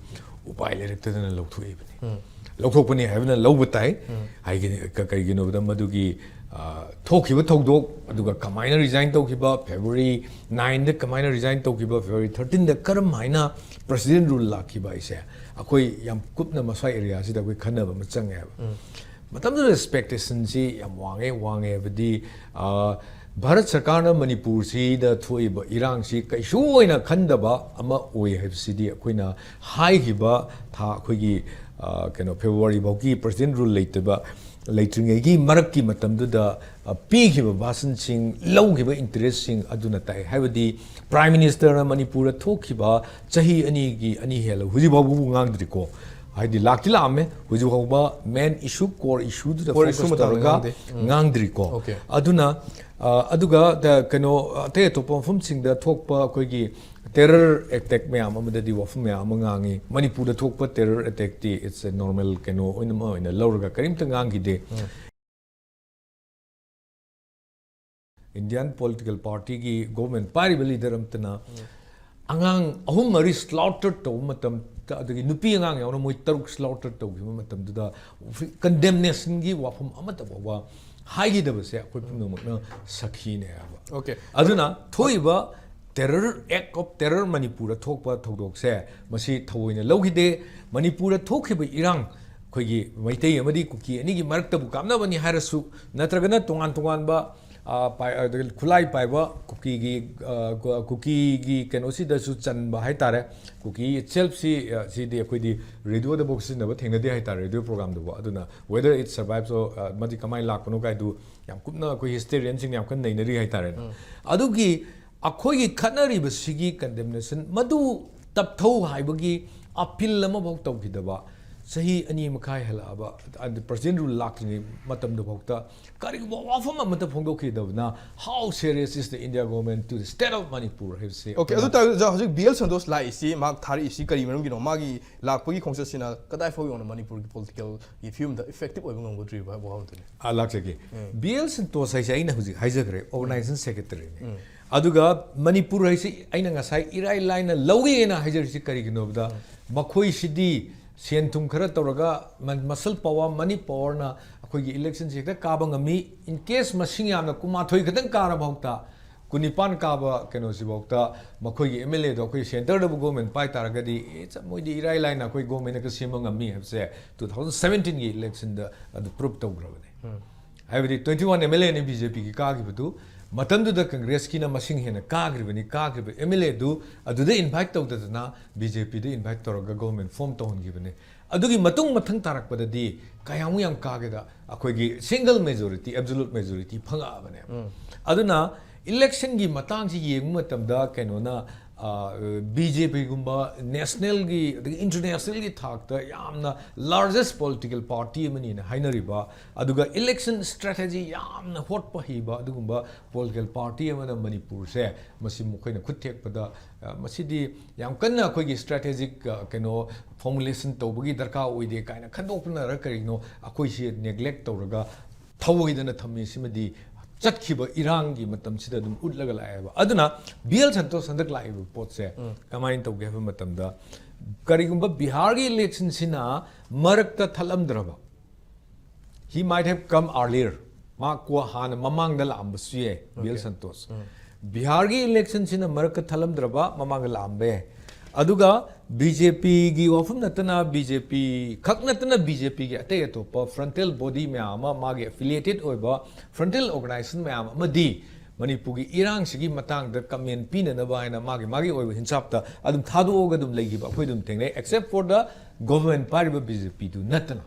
ꯎꯄꯥꯏ ꯂꯩꯔꯛꯇꯗꯅ ꯂꯧꯊꯣꯛꯏꯕꯅꯤ꯫ ꯎꯝ꯫ ꯂꯧꯊꯣꯛꯄꯅꯤ ꯍꯥꯏꯕꯅ ꯂꯧꯕ ꯇꯥꯏ꯫ ꯎꯝ꯫ ꯍꯥꯏꯒꯅꯤ, ꯀ-, ꯀꯔꯤꯒꯤꯅꯣꯗ ꯃꯗꯨꯒꯤ, ꯑ, ꯊꯣꯛꯈꯤꯕ ꯊꯧꯗꯣꯛ, ꯑꯗꯨꯒ ꯀꯃꯥꯏꯅ resign ꯇꯧꯈꯤꯕ, February nineꯗ ꯀꯃꯥꯏꯅ resign ꯇꯧꯈꯤꯕ, February thirteenꯗ ꯀꯔꯝ ꯍꯥꯏꯅ president rule ꯂꯥꯛꯈꯤꯕ ꯍꯥꯏꯁꯦ ꯑꯩꯈꯣꯏ ꯌꯥꯝ ꯀꯨꯞꯅ ꯃꯁ꯭ꯋꯥꯏ areaꯁꯤꯗ ꯑꯩꯈꯣꯏ ꯈꯟꯅꯕ ꯑꯃ ꯆꯪꯉꯦꯕ꯫ ꯎꯝ꯫ ꯃꯇꯝꯗꯨꯗ expectationꯁꯤ ꯌꯥꯝ ꯋꯥꯡꯉꯦ, ꯋꯥꯡꯉꯦ ꯍꯥꯏꯕꯗꯤ, ꯑ, ꯚꯥꯔꯠ ꯁꯔꯀꯥꯔꯅ ꯃꯅꯤꯄꯨꯔꯁꯤꯗ ꯊꯣꯛꯏꯕ ꯏꯔꯥꯡꯁꯤ ꯀꯩꯁꯨ ꯑꯣꯏꯅ ꯈꯟꯗꯕ ꯑꯃ ꯑꯣꯏ ꯍꯥꯏꯕꯁꯤꯗꯤ ꯑꯩꯈꯣꯏꯅ ꯍꯥꯏꯈꯤꯕ ꯊꯥ, ꯑꯩꯈꯣꯏꯒꯤ, ꯑ, ꯀꯩꯅꯣ, February ꯐꯥꯎꯒꯤ president rule ꯂꯩꯇꯕ, ꯂꯩꯇ꯭ꯔꯤꯉꯩꯒꯤ ꯃꯔꯛꯀꯤ ꯃꯇꯝꯗꯨꯗ, ꯑ, ꯄꯤꯈꯤꯕ ꯚꯥꯁꯟꯁꯤꯡ, ꯂꯧꯈꯤꯕ interestꯁꯤꯡ ꯑꯗꯨꯅ ꯇꯥꯛꯏ꯫ ꯍꯥꯏꯕꯗꯤ Prime Ministerꯅ ꯃꯅꯤꯄꯨꯔꯗ ꯊꯣꯛꯈꯤꯕ ꯆꯍꯤ ꯑꯅꯤꯒꯤ, ꯑꯅꯤ ꯍꯦꯜꯂ ꯍꯧꯖꯤꯛ ꯐꯥꯎꯕꯕꯨ ꯉꯥꯡꯗ꯭ꯔꯤꯀꯣ꯫ ꯍꯥꯏꯗꯤ ꯂꯥꯛꯇꯤ ꯂꯥꯛꯑꯝꯃꯦ, ꯍꯧꯖꯤꯛ ꯐꯥꯎꯕ main issue, core issueꯗꯨꯗ Core issue focus ꯃꯇꯥꯡꯗ ꯇꯧꯔꯒ ꯉꯥꯡꯗꯦ꯫ ꯎꯝ꯫ ꯉꯥꯡꯗ꯭ꯔꯤꯀꯣ꯫ Okay꯫ ꯑꯗꯨꯅ, ꯑ, ꯑꯗꯨꯒ ꯗ-, ꯀꯩꯅꯣ, ꯑꯇꯩ ꯑꯇꯣꯞꯄ ꯃꯐꯝꯁꯤꯡꯗ ꯊꯣꯛꯄ ꯑꯩꯈꯣꯏꯒꯤ terror attack ꯃꯌꯥꯝ ꯑꯃꯗꯗꯤ ꯋꯥꯐꯝ ꯃꯌꯥꯝ ꯑꯃ ꯉꯥꯡꯉꯤ꯫ ꯃꯅꯤꯄꯨꯔꯗ ꯊꯣꯛꯄ terror attackꯇꯤ it's a normal ꯀꯩꯅꯣ ꯑꯣꯏꯅ, ꯑꯃ ꯑꯣꯏꯅ ꯂꯧꯔꯒ ꯀꯔꯤꯝꯇ ꯉꯥꯡꯈꯤꯗꯦ꯫ ꯎꯝ꯫ Indian political partyꯒꯤ government ꯄꯥꯏꯔꯤꯕ leader ꯑꯃꯇꯅ ꯑꯉꯥꯡ ꯑꯍꯨꯝ ꯃꯔꯤ slaughter ꯇꯧꯕ ꯃꯇꯝꯗ, ꯑꯗꯒꯤ ꯅꯨꯄꯤ ꯑꯉꯥꯡ ꯌꯥꯎꯅ ꯃꯣꯏ ꯇꯔꯨꯛ slaughter ꯇꯧꯈꯤꯕ ꯃꯇꯝꯗꯨꯗ condemnationꯒꯤ ꯋꯥꯐꯝ ꯑꯃꯠꯇ ꯐꯥꯎꯕ ꯍꯥꯏꯈꯤꯗꯕꯁꯦ ꯑꯩꯈꯣꯏ ꯄꯨꯝꯅꯃꯛꯅ ꯁꯥꯈꯤꯅꯦ ꯍꯥꯏꯕ꯫ Okay. ꯑꯗꯨꯅ ꯊꯣꯛꯏꯕ terror, act of terror ꯃꯅꯤꯄꯨꯔꯗ ꯊꯣꯛꯄ ꯊꯧꯗꯣꯛꯁꯦ ꯃꯁꯤ ꯊꯑꯣꯏꯅ ꯂꯧꯈꯤꯗꯦ꯫ ꯃꯅꯤꯄꯨꯔꯗ ꯊꯣꯛꯈꯤꯕ ꯏꯔꯥꯡ, ꯑꯩꯈꯣꯏꯒꯤ ꯃꯩꯇꯩ ꯑꯃꯗꯤ ꯀꯨꯀꯤ ꯑꯅꯤꯒꯤ ꯃꯔꯛꯇꯕꯨ ꯀꯥꯞꯅꯕꯅꯤ ꯍꯥꯏꯔꯁꯨ, ꯅꯠꯇ꯭ꯔꯒꯅ ꯇꯣꯉꯥꯟ ꯇꯣꯉꯥꯟꯕ, ꯑ, ꯄꯥꯏ-, ꯑ, ꯈꯨꯠꯂꯥꯏ ꯄꯥꯏꯕ ꯀꯨꯀꯤꯒꯤ, ꯑ, ꯀꯨ-, ꯀꯨꯀꯤꯒꯤ ꯀꯩꯅꯣꯁꯤꯗꯁꯨ ꯆꯟꯕ ꯍꯥꯏꯇꯥꯔꯦ꯫ ꯀꯨꯀꯤ itself ꯁꯤ, ꯑ, ꯁꯤꯗꯤ ꯑꯩꯈꯣꯏꯗꯤ radioꯗꯕꯨ ꯁꯤꯖꯤꯟꯅꯕ ꯊꯦꯡꯅꯗꯦ ꯍꯥꯏꯇꯥꯔꯦ, radio programꯗꯕꯨ꯫ ꯑꯗꯨꯅ whether it survives or, ꯑ, ꯃꯗꯤ ꯀꯃꯥꯏꯅ ꯂꯥꯛꯄꯅꯣ ꯀꯥꯏꯗꯨ ꯌꯥꯝ ꯀꯨꯞꯅ ꯑꯩꯈꯣꯏ historianꯁꯤꯡꯅ ꯌꯥꯝ ꯀꯟꯅ ꯅꯩꯅꯔꯤ ꯍꯥꯏꯇꯥꯔꯦꯅꯦ꯫ ꯑꯗꯨꯒꯤ ꯑꯩꯈꯣꯏꯒꯤ ꯈꯠꯅꯔꯤꯕꯁꯤꯒꯤ condemnation ꯃꯗꯨ ꯇꯞꯊꯧ ꯍꯥꯏꯕꯒꯤ appeal ꯑꯃꯐꯥꯎ ꯇꯧꯈꯤꯗꯕ, ꯆꯍꯤ ꯑꯅꯤ ꯃꯈꯥꯏ ꯍꯦꯜꯂꯛꯑꯕ, ꯑꯗ President rule ꯂꯥꯛꯇ꯭ꯔꯤꯉꯩ ꯃꯇꯝꯗꯐꯥꯎꯗ ꯀꯔꯤꯒꯨꯝꯕ ꯋꯥꯐꯝ ꯑꯃꯠꯇ ꯐꯣꯡꯗꯣꯛꯈꯤꯗꯕꯅ, how serious is the India government to the state of Manipur ꯍꯥꯏꯕꯁꯤ Okay, ꯑꯗꯨ ꯇꯥꯔꯒꯁꯨ ꯍꯧꯖꯤꯛ ꯕꯤ ꯑꯦꯜ ꯁꯟꯇꯣꯁ ꯂꯥꯛꯏꯁꯤ, ꯃꯍꯥꯛ ꯊꯥꯔꯛꯏꯁꯤ ꯀꯔꯤ ꯃꯔꯝꯒꯤꯅꯣ? ꯃꯥꯒꯤ ꯂꯥꯛꯄꯒꯤ ꯈꯣꯡꯆꯠꯁꯤꯅ ꯀꯗꯥꯏ ꯐꯥꯎ ꯌꯧꯅ ꯃꯅꯤꯄꯨꯔꯒꯤ political ꯒꯤ ꯐꯤꯕꯝꯗ effective ꯑꯣꯏꯕ ꯉꯝꯒꯗ꯭ꯔꯤꯕ ꯍꯥꯏꯕ ꯋꯥꯍꯪꯗꯨꯅꯤ꯫ ꯑ, ꯂꯥꯛꯆꯒꯦ꯫ ꯕꯤ ꯑꯦꯜ ꯁꯟꯇꯣꯁ ꯍꯥꯏꯁꯦ ꯑꯩꯅ ꯍꯧꯖꯤꯛ ꯍꯥꯏꯖꯈ꯭ꯔꯦ, organization secretaryꯅꯤ꯫ ꯑꯗꯨꯒ ꯃꯅꯤꯄꯨꯔ ꯍꯥꯏꯁꯤ ꯑꯩꯅ ꯉꯁꯥꯏ ꯏꯔꯥꯏ ꯂꯥꯏꯅ ꯂꯧꯒꯦꯅ ꯍꯥꯏꯖꯔꯤꯁꯤ ꯀꯔꯤꯒꯤꯅꯣ ꯍꯥꯏꯕꯗ, ꯃꯈꯣꯏꯁꯤꯗꯤ ꯁꯦꯟ ꯊꯨꯝ ꯈꯔ ꯇꯧꯔꯒ ꯃ-, muscle power, money powerꯅ ꯑꯩꯈꯣꯏꯒꯤ electionꯁꯤ ꯍꯦꯛꯇ ꯀꯥꯕ ꯉꯝꯃꯤ꯫ In case ꯃꯁꯤꯡ ꯌꯥꯝꯅ ꯀꯨꯟꯃꯥꯊꯣꯏ ꯈꯛꯇꯪ ꯀꯥꯔꯐꯥꯎꯗ, ꯀꯨꯟꯅꯤꯄꯥꯟ ꯀꯥꯕ ꯀꯩꯅꯣꯁꯤꯐꯥꯎꯗ ꯃꯈꯣꯏꯒꯤ ꯑꯦꯝ ꯑꯦꯜ ꯑꯦꯗꯣ ꯑꯩꯈꯣꯏ centreꯗꯕꯨ government ꯄꯥꯏ ꯇꯥꯔꯒꯗꯤ, it's a, ꯃꯣꯏꯗꯤ ꯏꯔꯥꯏ ꯂꯥꯏꯅ ꯑꯩꯈꯣꯏ governmentꯅꯒ ꯁꯦꯝꯕ ꯉꯝꯃꯤ ꯍꯥꯏꯕꯁꯦ two thousand seventeenꯒꯤ electionꯗ ꯑꯗꯨ prove ꯇꯧꯈ꯭ꯔꯕꯅꯦ꯫ ꯍꯥꯏꯕꯗꯤ twenty one MLAꯅꯤ BJPꯒꯤ ꯀꯥꯈꯤꯕꯗꯨ, ꯃꯇꯝꯗꯨꯗ Congressꯀꯤꯅ ꯃꯁꯤꯡ ꯍꯦꯟꯅ ꯀꯥꯈ꯭ꯔꯤꯕꯅꯤ, ꯀꯥꯈ꯭ꯔꯤꯕ MLAꯗꯨ ꯑꯗꯨꯗ invite ꯇꯧꯗꯗꯅ BJPꯗ invite ꯇꯧꯔꯒ government form ꯇꯧꯍꯟꯈꯤꯕꯅꯤ꯫ ꯑꯗꯨꯒꯤ ꯃꯇꯨꯡ ꯃꯊꯪ ꯇꯥꯔꯛꯄꯗꯗꯤ ꯀꯌꯥꯃꯨꯛ ꯌꯥꯝ ꯀꯥꯒꯦꯗ, ꯑꯩꯈꯣꯏꯒꯤ single majority, absolute majority ꯐꯪꯉꯛꯑꯕꯅꯦꯕ꯫ ꯑꯗꯨꯅ electionꯒꯤ ꯃꯇꯥꯡꯁꯤ ꯌꯦꯡꯕ ꯃꯇꯝꯗ ꯀꯩꯅꯣꯅ, ꯑ, BJPꯒꯨꯝꯕ nationalꯒꯤ ꯑꯗꯒꯤ internationalꯒꯤ ꯊꯥꯛꯇ ꯌꯥꯝꯅ largest political party ꯑꯃꯅꯤꯅ ꯍꯥꯏꯅꯔꯤꯕ, ꯑꯗꯨꯒ election strategy ꯌꯥꯝꯅ ꯍꯣꯠꯄ ꯍꯩꯕ ꯑꯗꯨꯒꯨꯝꯕ political party ꯑꯃꯅ ꯃꯅꯤꯄꯨꯔꯁꯦ ꯃꯁꯤ ꯃꯈꯣꯏꯅ ꯈꯨꯠ ꯊꯦꯛꯄꯗ, ꯑ, ꯃꯁꯤꯗꯤ ꯌꯥꯝ ꯀꯟꯅ ꯑꯩꯈꯣꯏꯒꯤ strategic, ꯑ, ꯀꯩꯅꯣ formulation ꯇꯧꯕꯒꯤ ꯗꯔꯀꯥꯔ ꯑꯣꯏꯗꯦ ꯀꯥꯏꯅ ꯈꯟꯗꯣꯛꯄꯅꯔ ꯀꯔꯤꯒꯤꯅꯣ ꯑꯩꯈꯣꯏꯁꯤ neglect ꯇꯧꯔꯒ ꯊꯧꯑꯣꯏꯗꯅ ꯊꯝꯃꯤ꯫ ꯁꯤꯃꯗꯤ ꯆꯠꯈꯤꯕ ꯏꯔꯥꯡꯒꯤ ꯃꯇꯝꯁꯤꯗ ꯑꯗꯨꯝ ꯎꯠꯂꯒ ꯂꯥꯛꯑꯦꯕ꯫ ꯑꯗꯨꯅ ꯕꯤ ꯑꯦꯜ ꯁꯟꯇꯣꯁ ꯍꯟꯗꯛ ꯂꯥꯛꯏꯕ ꯄꯣꯠꯁꯦ ꯀꯃꯥꯏꯅ ꯇꯧꯒꯦ ꯍꯥꯏꯕ ꯃꯇꯝꯗ, ꯀꯔꯤꯒꯨꯝꯕ ꯕꯤꯍꯥꯔꯒꯤ ꯏꯂꯦꯛꯁꯟꯁꯤꯅ ꯃꯔꯛꯇ ꯊꯠꯂꯝꯗ꯭ꯔꯕ, he might have come earlier, ꯃꯥ ꯀꯣ ꯍꯥꯟꯅ ꯃꯃꯥꯡꯗ ꯂꯥꯛꯑꯝꯕꯁꯨ ꯌꯥꯏ ꯕꯤ ꯑꯦꯜ ꯁꯟꯇꯣꯁ꯫ ꯕꯤꯍꯥꯔꯒꯤ ꯏꯂꯦꯛꯁꯟꯁꯤꯅ ꯃꯔꯛꯇ ꯊꯠꯂꯝꯗ꯭ꯔꯕ, ꯃꯃꯥꯡꯗ ꯂꯥꯛꯑꯝꯕ ꯌꯥꯏ꯫ ꯑꯗꯨꯒ ꯕꯤ ꯖꯦ ꯄꯤꯒꯤ ꯋꯥꯐꯝ ꯅꯠꯇꯅ, ꯕꯤ ꯖꯦ ꯄꯤ ꯈꯛ ꯅꯠꯇꯅ ꯕꯤ ꯖꯦ ꯄꯤꯒꯤ ꯑꯇꯩ ꯑꯇꯣꯞꯄ ꯐ꯭ꯔꯟꯇꯦꯜ ꯕꯣꯗꯤ ꯃꯌꯥꯝ ꯑꯃ, ꯃꯥꯒꯤ ꯑꯦꯐꯤꯂꯤꯌꯦꯇꯦꯠ ꯑꯣꯏꯕ ꯐ꯭ꯔꯟꯇꯦꯜ ꯑꯣꯔꯒꯅꯥꯏꯖꯦꯁꯟ ꯃꯌꯥꯝ ꯑꯃꯗꯤ ꯃꯅꯤꯄꯨꯔꯒꯤ ꯏꯔꯥꯡꯁꯤꯒꯤ ꯃꯇꯥꯡꯗ ꯀꯃꯦꯟ ꯄꯤꯅꯅꯕ ꯍꯥꯏꯅ ꯃꯥꯒꯤ ꯃꯥꯒꯤ ꯑꯣꯏꯕ ꯍꯤꯟꯁꯥꯞꯇ ꯑꯗꯨꯝ ꯊꯥꯗꯣꯛꯑꯒ ꯑꯗꯨꯝ ꯂꯩꯈꯤꯕ ꯑꯩꯈꯣꯏ ꯑꯗꯨꯝ ꯊꯦꯡꯅꯩ, except for the government ꯄꯥꯏꯔꯤꯕ ꯕꯤ ꯖꯦ ꯄꯤꯗꯨ ꯅꯠꯇꯅ꯫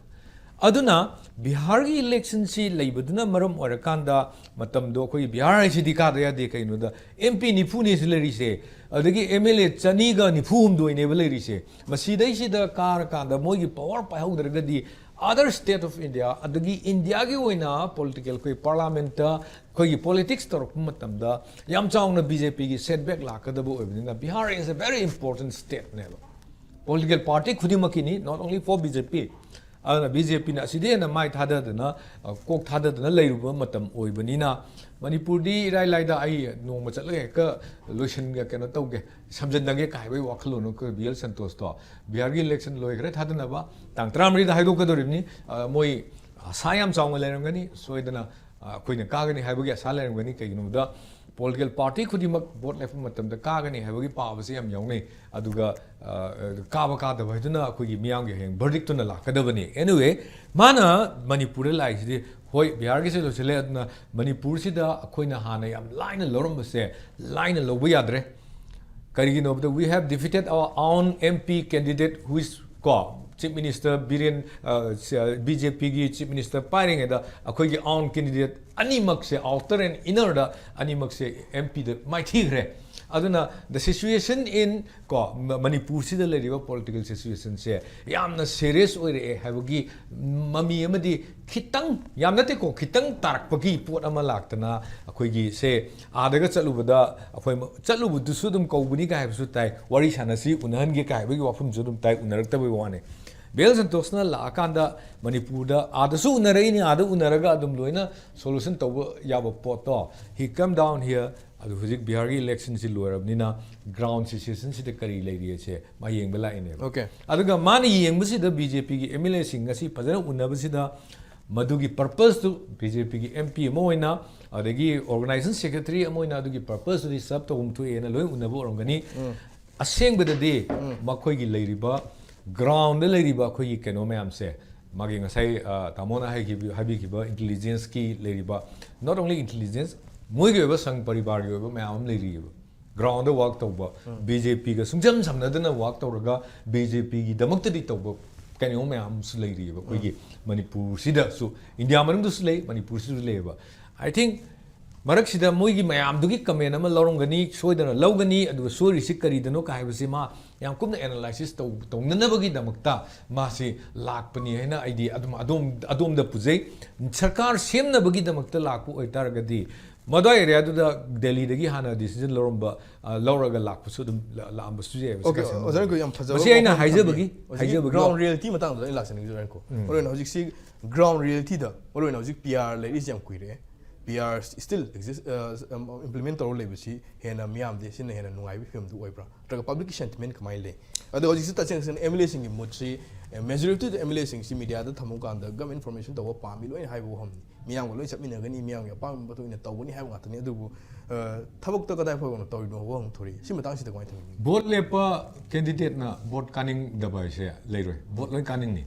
ꯑꯗꯨꯅ ꯕꯤꯍꯥꯔꯒꯤ ꯏꯂꯦꯛꯁꯟꯁꯤ ꯂꯩꯕꯗꯨꯅ ꯃꯔꯝ ꯑꯣꯏꯔꯀꯥꯟꯗ, ꯃꯇꯝꯗꯣ ꯑꯩꯈꯣꯏꯒꯤ ꯕꯤꯍꯥꯔ ꯍꯥꯏꯁꯤꯗꯤ ꯀꯥꯗ ꯌꯥꯗꯦ꯫ ꯀꯩꯅꯣꯗ ꯑꯦꯝ ꯄꯤ ꯅꯤꯐꯨꯅꯤ ꯁꯤ ꯂꯩꯔꯤꯁꯦ, ꯑꯗꯒꯤ ꯑꯦꯝ ꯑꯦꯜ ꯑꯦ ꯆꯅꯤꯒ ꯅꯤꯐꯨ ꯍꯨꯝꯗꯣꯏꯅꯦꯕ ꯂꯩꯔꯤꯁꯦ꯫ ꯃꯁꯤꯗꯩꯁꯤꯗ ꯀꯥꯔꯀꯥꯟꯗ ꯃꯣꯏꯒꯤ power ꯄꯥꯏꯍꯧꯗ꯭ꯔꯒꯗꯤ other state of India, ꯑꯗꯒꯤ ꯏꯟꯗꯤꯌꯥꯒꯤ ꯑꯣꯏꯅ ꯄꯣꯂꯤꯇꯤꯀꯦꯜ ꯑꯩꯈꯣꯏ ꯄꯥꯔꯂꯥꯃꯦꯟꯇ ꯑꯩꯈꯣꯏꯒꯤ ꯄꯣꯂꯤꯇꯤꯛꯁ ꯇꯧꯔꯛꯄ ꯃꯇꯝꯗ ꯌꯥꯝ ꯆꯥꯎꯅ ꯕꯤ ꯖꯦ ꯄꯤꯒꯤ ꯁꯦꯠꯕꯦꯛ ꯂꯥꯛꯀꯗꯕ ꯑꯣꯏꯕꯅꯤꯅ, Bihar is a very important stateꯅꯦꯕ꯫ ꯄꯣꯂꯤꯇꯤꯀꯦꯜ ꯄꯥꯔꯇꯤ ꯈꯨꯗꯤꯡꯃꯛꯀꯤꯅꯤ, not only for B J P꯫ ꯑꯗꯨꯅ ꯕꯤ ꯖꯦ ꯄꯤꯅ ꯑꯁꯤꯗ ꯍꯦꯟꯅ ꯃꯥꯏ ꯊꯥꯗꯗꯅ, ꯑ, ꯀꯣꯛ ꯊꯥꯗꯗꯅ ꯂꯩꯔꯨꯕ ꯃꯇꯝ ꯑꯣꯏꯕꯅꯤꯅ, ꯃꯅꯤꯄꯨꯔꯗꯤ ꯏꯔꯥꯏ ꯂꯥꯏꯗ ꯑꯩ ꯅꯣꯡꯃ ꯆꯠꯂꯒ ꯍꯦꯛꯇ ꯂꯣꯏꯁꯤꯟꯒꯦ, ꯀꯩꯅꯣ ꯇꯧꯒꯦ, ꯁꯝꯖꯟꯅꯒꯦ ꯀꯥꯏ ꯍꯥꯏꯕꯒꯤ ꯋꯥꯈꯜꯂꯣꯟ ꯑꯩꯈꯣꯏ ꯕꯤ ꯑꯦꯜ ꯁꯟꯇꯣꯁꯇꯣ꯫ ꯕꯤꯍꯥꯔꯒꯤ ꯏꯂꯦꯛꯁꯟ ꯂꯣꯏꯈ꯭ꯔꯦ ꯊꯥꯗꯅꯕ, ꯇꯥꯡ ꯇꯔꯥꯃꯔꯤꯗ ꯍꯥꯏꯗꯣꯛꯀꯗꯧꯔꯤꯕꯅꯤ꯫ ꯑ, ꯃꯣꯏ ꯑꯁꯥ ꯌꯥꯝ ꯆꯥꯎꯅ ꯂꯩꯔꯝꯒꯅꯤ, ꯁꯣꯏꯗꯅ, ꯑ, ꯑꯩꯈꯣꯏꯅ ꯀꯥꯒꯅꯤ ꯍꯥꯏꯕꯒꯤ ꯑꯁꯥ ꯂꯩꯔꯝꯒꯅꯤ꯫ ꯀꯩꯒꯤꯅꯣꯗ ꯄꯣꯂꯤꯇꯤꯀꯦꯜ ꯄꯥꯔꯇꯤ ꯈꯨꯗꯤꯡꯃꯛ ꯚꯣꯠ ꯂꯦꯞꯄ ꯃꯇꯝꯗ ꯀꯥꯒꯅꯤ ꯍꯥꯏꯕꯒꯤ ꯄꯥꯕꯁꯦ ꯌꯥꯝ ꯌꯥꯎꯅꯩ꯫ ꯑꯗꯨꯒ, ꯑ, ꯀꯥꯕ ꯀꯥꯗꯕ ꯍꯥꯏꯗꯨꯅ ꯑꯩꯈꯣꯏꯒꯤ ꯃꯤꯌꯥꯝꯒꯤ ꯍꯌꯦꯡ ꯚꯔꯗꯤꯛꯇꯨꯅ ꯂꯥꯛꯀꯗꯕꯅꯤ꯫ Anyway, ꯃꯥꯅ ꯃꯅꯤꯄꯨꯔꯗ ꯂꯥꯛꯏꯁꯤꯗꯤ, ꯍꯣꯏ, ꯕꯤꯍꯥꯔꯒꯤꯁꯦ ꯂꯣꯏꯁꯤꯜꯂꯦ, ꯑꯗꯨꯅ ꯃꯅꯤꯄꯨꯔꯁꯤꯗ ꯑꯩꯈꯣꯏꯅ ꯍꯥꯟꯅ ꯌꯥꯝ ꯂꯥꯏꯅ ꯂꯧꯔꯝꯕꯁꯦ ꯂꯥꯏꯅ ꯂꯧꯕ ꯌꯥꯗ꯭ꯔꯦ꯫ ꯀꯔꯤꯒꯤꯅꯣ ꯍꯥꯏꯕꯗ, we have defeated our own M P candidate who is, ꯀꯣ, Chief Minister ꯕꯤꯔꯦꯟ, ꯑ, ꯁ-, B J P ꯒꯤ Chief Minister ꯄꯥꯏꯔꯤꯉꯩꯗ ꯑꯩꯈꯣꯏꯒꯤ own candidate ꯑꯅꯤꯃꯛꯁꯦ, outer and inner the ꯑꯅꯤꯃꯛꯁꯦ M P ꯗ ꯃꯥꯏꯊꯤꯈ꯭ꯔꯦ꯫ ꯑꯗꯨꯅ the situation in, ꯀꯣ, ꯃ-, ꯃꯅꯤꯄꯨꯔꯁꯤꯗ ꯂꯩꯔꯤꯕ ꯄꯣꯂꯤꯇꯤꯀꯦꯜ ꯁꯤꯆꯨꯋꯦꯁꯟꯁꯦ ꯌꯥꯝꯅ ꯁꯦꯔꯤꯌꯁ ꯑꯣꯏꯔꯛꯑꯦ ꯍꯥꯏꯕꯒꯤ ꯃꯃꯤ ꯑꯃꯗꯤ ꯈꯤꯇꯪ, ꯌꯥꯝ ꯅꯠꯇꯦꯀꯣ, ꯈꯤꯇꯪ ꯇꯥꯔꯛꯄꯒꯤ ꯄꯣꯠ ꯑꯃ ꯂꯥꯛꯇꯅ, ꯑꯩꯈꯣꯏꯒꯤ ꯁꯦ ꯑꯥꯗꯒ ꯆꯠꯂꯨꯕꯗ, ꯑꯩꯈꯣꯏ ꯃ-, ꯆꯠꯂꯨꯕꯗꯨꯁꯨ ꯑꯗꯨꯝ ꯀꯧꯕꯅꯤ ꯀꯥꯏ ꯍꯥꯏꯕꯁꯨ ꯇꯥꯏ, ꯋꯥꯔꯤ ꯁꯥꯟꯅꯁꯤ, ꯎꯅꯍꯟꯒꯦ ꯀꯥꯏ ꯍꯥꯏꯕꯒꯤ ꯋꯥꯐꯝꯁꯨ ꯑꯗꯨꯝ ꯇꯥꯏ, ꯎꯅꯔꯛꯇꯕꯒꯤ ꯋꯥꯅꯤ꯫ ꯕꯤ ꯑꯦꯜ ꯁꯟꯇꯣꯁꯅ ꯂꯥꯛꯑꯀꯥꯟꯗ ꯃꯅꯤꯄꯨꯔꯗ ꯑꯥꯗꯁꯨ ꯎꯅꯔꯛꯏꯅꯤ, ꯑꯥꯗ ꯎꯅꯔꯒ ꯑꯗꯨꯝ ꯂꯣꯏꯅ solution ꯇꯧꯕ ꯌꯥꯕ ꯄꯣꯠꯇꯣ, he come down here, ꯑꯗꯨ ꯍꯧꯖꯤꯛ ꯕꯤꯍꯥꯔꯒꯤ electionꯁꯤ ꯂꯣꯏꯔꯕꯅꯤꯅ ground situationꯁꯤꯗ ꯀꯔꯤ ꯂꯩꯔꯤꯁꯦ ꯃꯥ ꯌꯦꯡꯕ ꯂꯥꯛꯏꯅꯦꯕ꯫ Okay. ꯑꯗꯨꯒ ꯃꯥꯅ ꯌꯦꯡꯕꯁꯤꯗ BJPꯒꯤ MLAꯁꯤꯡ ꯉꯁꯤ ꯐꯖꯅ ꯎꯅꯕꯁꯤꯗ ꯃꯗꯨꯒꯤ purposeꯇꯨ, BJPꯒꯤ MP ꯑꯃ ꯑꯣꯏꯅ, ꯑꯗꯒꯤ organization secretary ꯑꯃ ꯑꯣꯏꯅ ꯑꯗꯨꯒꯤ purposeꯇꯨꯗꯤ serve ꯇꯧꯐꯝ ꯊꯣꯛꯑꯦꯅ ꯂꯣꯏ ꯎꯅꯕ ꯑꯣꯏꯔꯝꯒꯅꯤ꯫ ꯑꯁꯦꯡꯕꯗꯗꯤ ꯃꯈꯣꯏꯒꯤ ꯂꯩꯔꯤꯕ groundꯗ ꯂꯩꯔꯤꯕ ꯑꯩꯈꯣꯏꯒꯤ ꯀꯩꯅꯣ ꯃꯌꯥꯝꯁꯦ, ꯃꯥꯒꯤ ꯉꯁꯥꯏ, ꯑ, ꯇꯥꯃꯣꯅ ꯍꯥꯏꯈꯤꯕ, ꯍꯥꯏꯕꯤꯈꯤꯕ intelligenceꯀꯤ ꯂꯩꯔꯤꯕ, not only intelligence, ꯃꯣꯏꯒꯤ ꯑꯣꯏꯕ ꯁꯪ ꯄꯔꯤꯕꯥꯔꯒꯤ ꯑꯣꯏꯕ ꯃꯌꯥꯝ ꯑꯃ ꯂꯩꯔꯤꯑꯕ, groundꯗ work ꯇꯧꯕ, BJPꯒ ꯁꯨꯡꯁꯝ ꯁꯝꯅꯗꯅ work ꯇꯧꯔꯒ BJPꯒꯤꯗꯃꯛꯇꯗꯤ ꯇꯧꯕ ꯀꯩꯅꯣ ꯃꯌꯥꯝ ꯑꯃꯁꯨ ꯂꯩꯔꯤꯑꯕ ꯑꯩꯈꯣꯏꯒꯤ ꯃꯅꯤꯄꯨꯔꯁꯤꯗꯁꯨ, ꯏꯟꯗꯤꯌꯥ ꯃꯅꯨꯡꯗꯁꯨ ꯂꯩ, ꯃꯅꯤꯄꯨꯔꯁꯤꯗꯁꯨ ꯂꯩꯌꯦꯕ꯫ I think ꯃꯔꯛꯁꯤꯗ ꯃꯣꯏꯒꯤ ꯃꯌꯥꯝꯗꯨꯒꯤ comment ꯑꯃ ꯂꯧꯔꯝꯒꯅꯤ, ꯁꯣꯏꯗꯅ ꯂꯧꯒꯅꯤ, ꯑꯗꯨꯒ ꯁꯣꯏꯔꯤꯁꯤ ꯀꯔꯤꯗꯅꯣ ꯀ ꯍꯥꯏꯕꯁꯤ ꯃꯥ ꯌꯥꯝ ꯀꯨꯞꯅ analysis ꯇꯧ-, ꯇꯧꯅꯅꯕꯒꯤꯗꯃꯛꯇ ꯃꯥꯁꯤ ꯂꯥꯛꯄꯅꯤ ꯍꯥꯏꯅ ꯑꯩꯗꯤ ꯑꯗꯨꯝ ꯑꯗꯣꯝ-, ꯑꯗꯣꯝꯗ ꯄꯨꯖꯩ꯫ ꯁꯔꯀꯥꯔ ꯁꯦꯝꯅꯕꯒꯤꯗꯃꯛꯇ ꯂꯥꯛꯄ ꯑꯣꯏꯇꯥꯔꯒꯗꯤ ꯃꯗꯨꯋꯥꯏ areaꯗꯨꯗ ꯗꯦꯜꯂꯤꯗꯒꯤ ꯍꯥꯟꯅ decision ꯂꯧꯔꯝꯕ, ꯑ, ꯂꯧꯔꯒ ꯂꯥꯛꯄꯁꯨ ꯑꯗꯨꯝ ꯂ-, ꯂꯥꯛꯑꯝꯕꯁꯨ ꯌꯥꯏꯕ꯫ Okay, ꯁꯔꯀꯥꯔ ꯑꯣꯖꯥꯅ ꯑꯩꯈꯣꯏ ꯌꯥꯝ ꯐꯖꯕ ꯃꯁꯤ ꯑꯩꯅ ꯋꯥꯐꯝ ꯍꯥꯏꯖꯕꯒꯤ, ꯊꯝꯕꯤ꯫ ꯍꯧꯖꯤꯛꯀꯤ ꯍꯥꯏꯖꯕꯒꯤ ground ꯋꯥ-, realityꯒꯤ ꯃꯇꯥꯡꯗ ꯑꯩ ꯂꯥꯛꯆꯅꯤꯡꯉꯤ ꯑꯣꯖꯥꯅꯀꯣ꯫ ꯃꯔꯨꯑꯣꯏꯅ ꯍꯧꯖꯤꯛꯁꯤ ground realityꯗ ꯃꯔꯨꯑꯣꯏꯅ ꯍꯧꯖꯤꯛ PR ꯂꯩꯔꯤꯁꯤ ꯌꯥꯝ ꯀꯨꯏꯔꯦ꯫ PR still exist, ꯑ, implement ꯇꯧꯔ ꯂꯩꯕꯁꯤ ꯍꯦꯟꯅ ꯃꯤꯌꯥꯝꯗꯤ ꯁꯤꯅ ꯍꯦꯟꯅ ꯅꯨꯡꯉꯥꯏꯕ ꯐꯤꯕꯝꯗꯨ ꯑꯣꯏꯕ꯭ꯔꯥ? ꯅꯠꯇ꯭ꯔꯒ publicꯀꯤ sentiment ꯀꯃꯥꯏꯅ ꯂꯩ? ꯑꯗꯣ ꯍꯧꯖꯤꯛꯁꯤ ꯇꯁꯦꯡ ꯇꯁꯦꯡꯅ MLAꯁꯤꯡꯒꯤ moodꯁꯤ, ꯑ, majority of MLAꯁꯤꯡꯁꯤ mediaꯗ ꯊꯝꯃꯨ ꯀꯥꯟꯗ government formation ꯇꯧꯕ ꯄꯥꯝꯃꯤ ꯂꯣꯏꯅ ꯍꯥꯏꯕ ꯋꯥꯐꯝꯅꯤ꯫ ꯃꯤꯌꯥꯝꯒ ꯂꯣꯏ ꯆꯠꯃꯤꯟꯅꯒꯅꯤ, ꯃꯤꯌꯥꯝꯒꯤ ꯑꯄꯥꯝꯕ ꯃꯇꯨꯡ ꯏꯟꯅ ꯇꯧꯒꯅꯤ ꯍꯥꯏꯕ ꯉꯥꯛꯇꯅꯤ꯫ ꯑꯗꯨꯕꯨ, ꯑ, ꯊꯕꯛꯇ ꯀꯗꯥꯏ ꯐꯥꯎꯕꯅ ꯇꯧꯔꯤꯅꯣ ꯍꯥꯏꯕ ꯋꯥꯍꯪ ꯊꯣꯔꯛꯏ꯫ ꯁꯤ ꯃꯇꯥꯡꯁꯤꯗ ꯀꯃꯥꯏꯅ ꯊꯝꯕꯤꯅꯤꯡꯉꯤ? Vote ꯂꯦꯞꯄ candidateꯅ vote ꯀꯥꯅꯤꯡꯗꯕ ꯍꯥꯏꯁꯦ ꯂꯩꯔꯣꯏ꯫ Vote ꯂꯣꯏ ꯀꯥꯅꯤꯡꯅꯤ꯫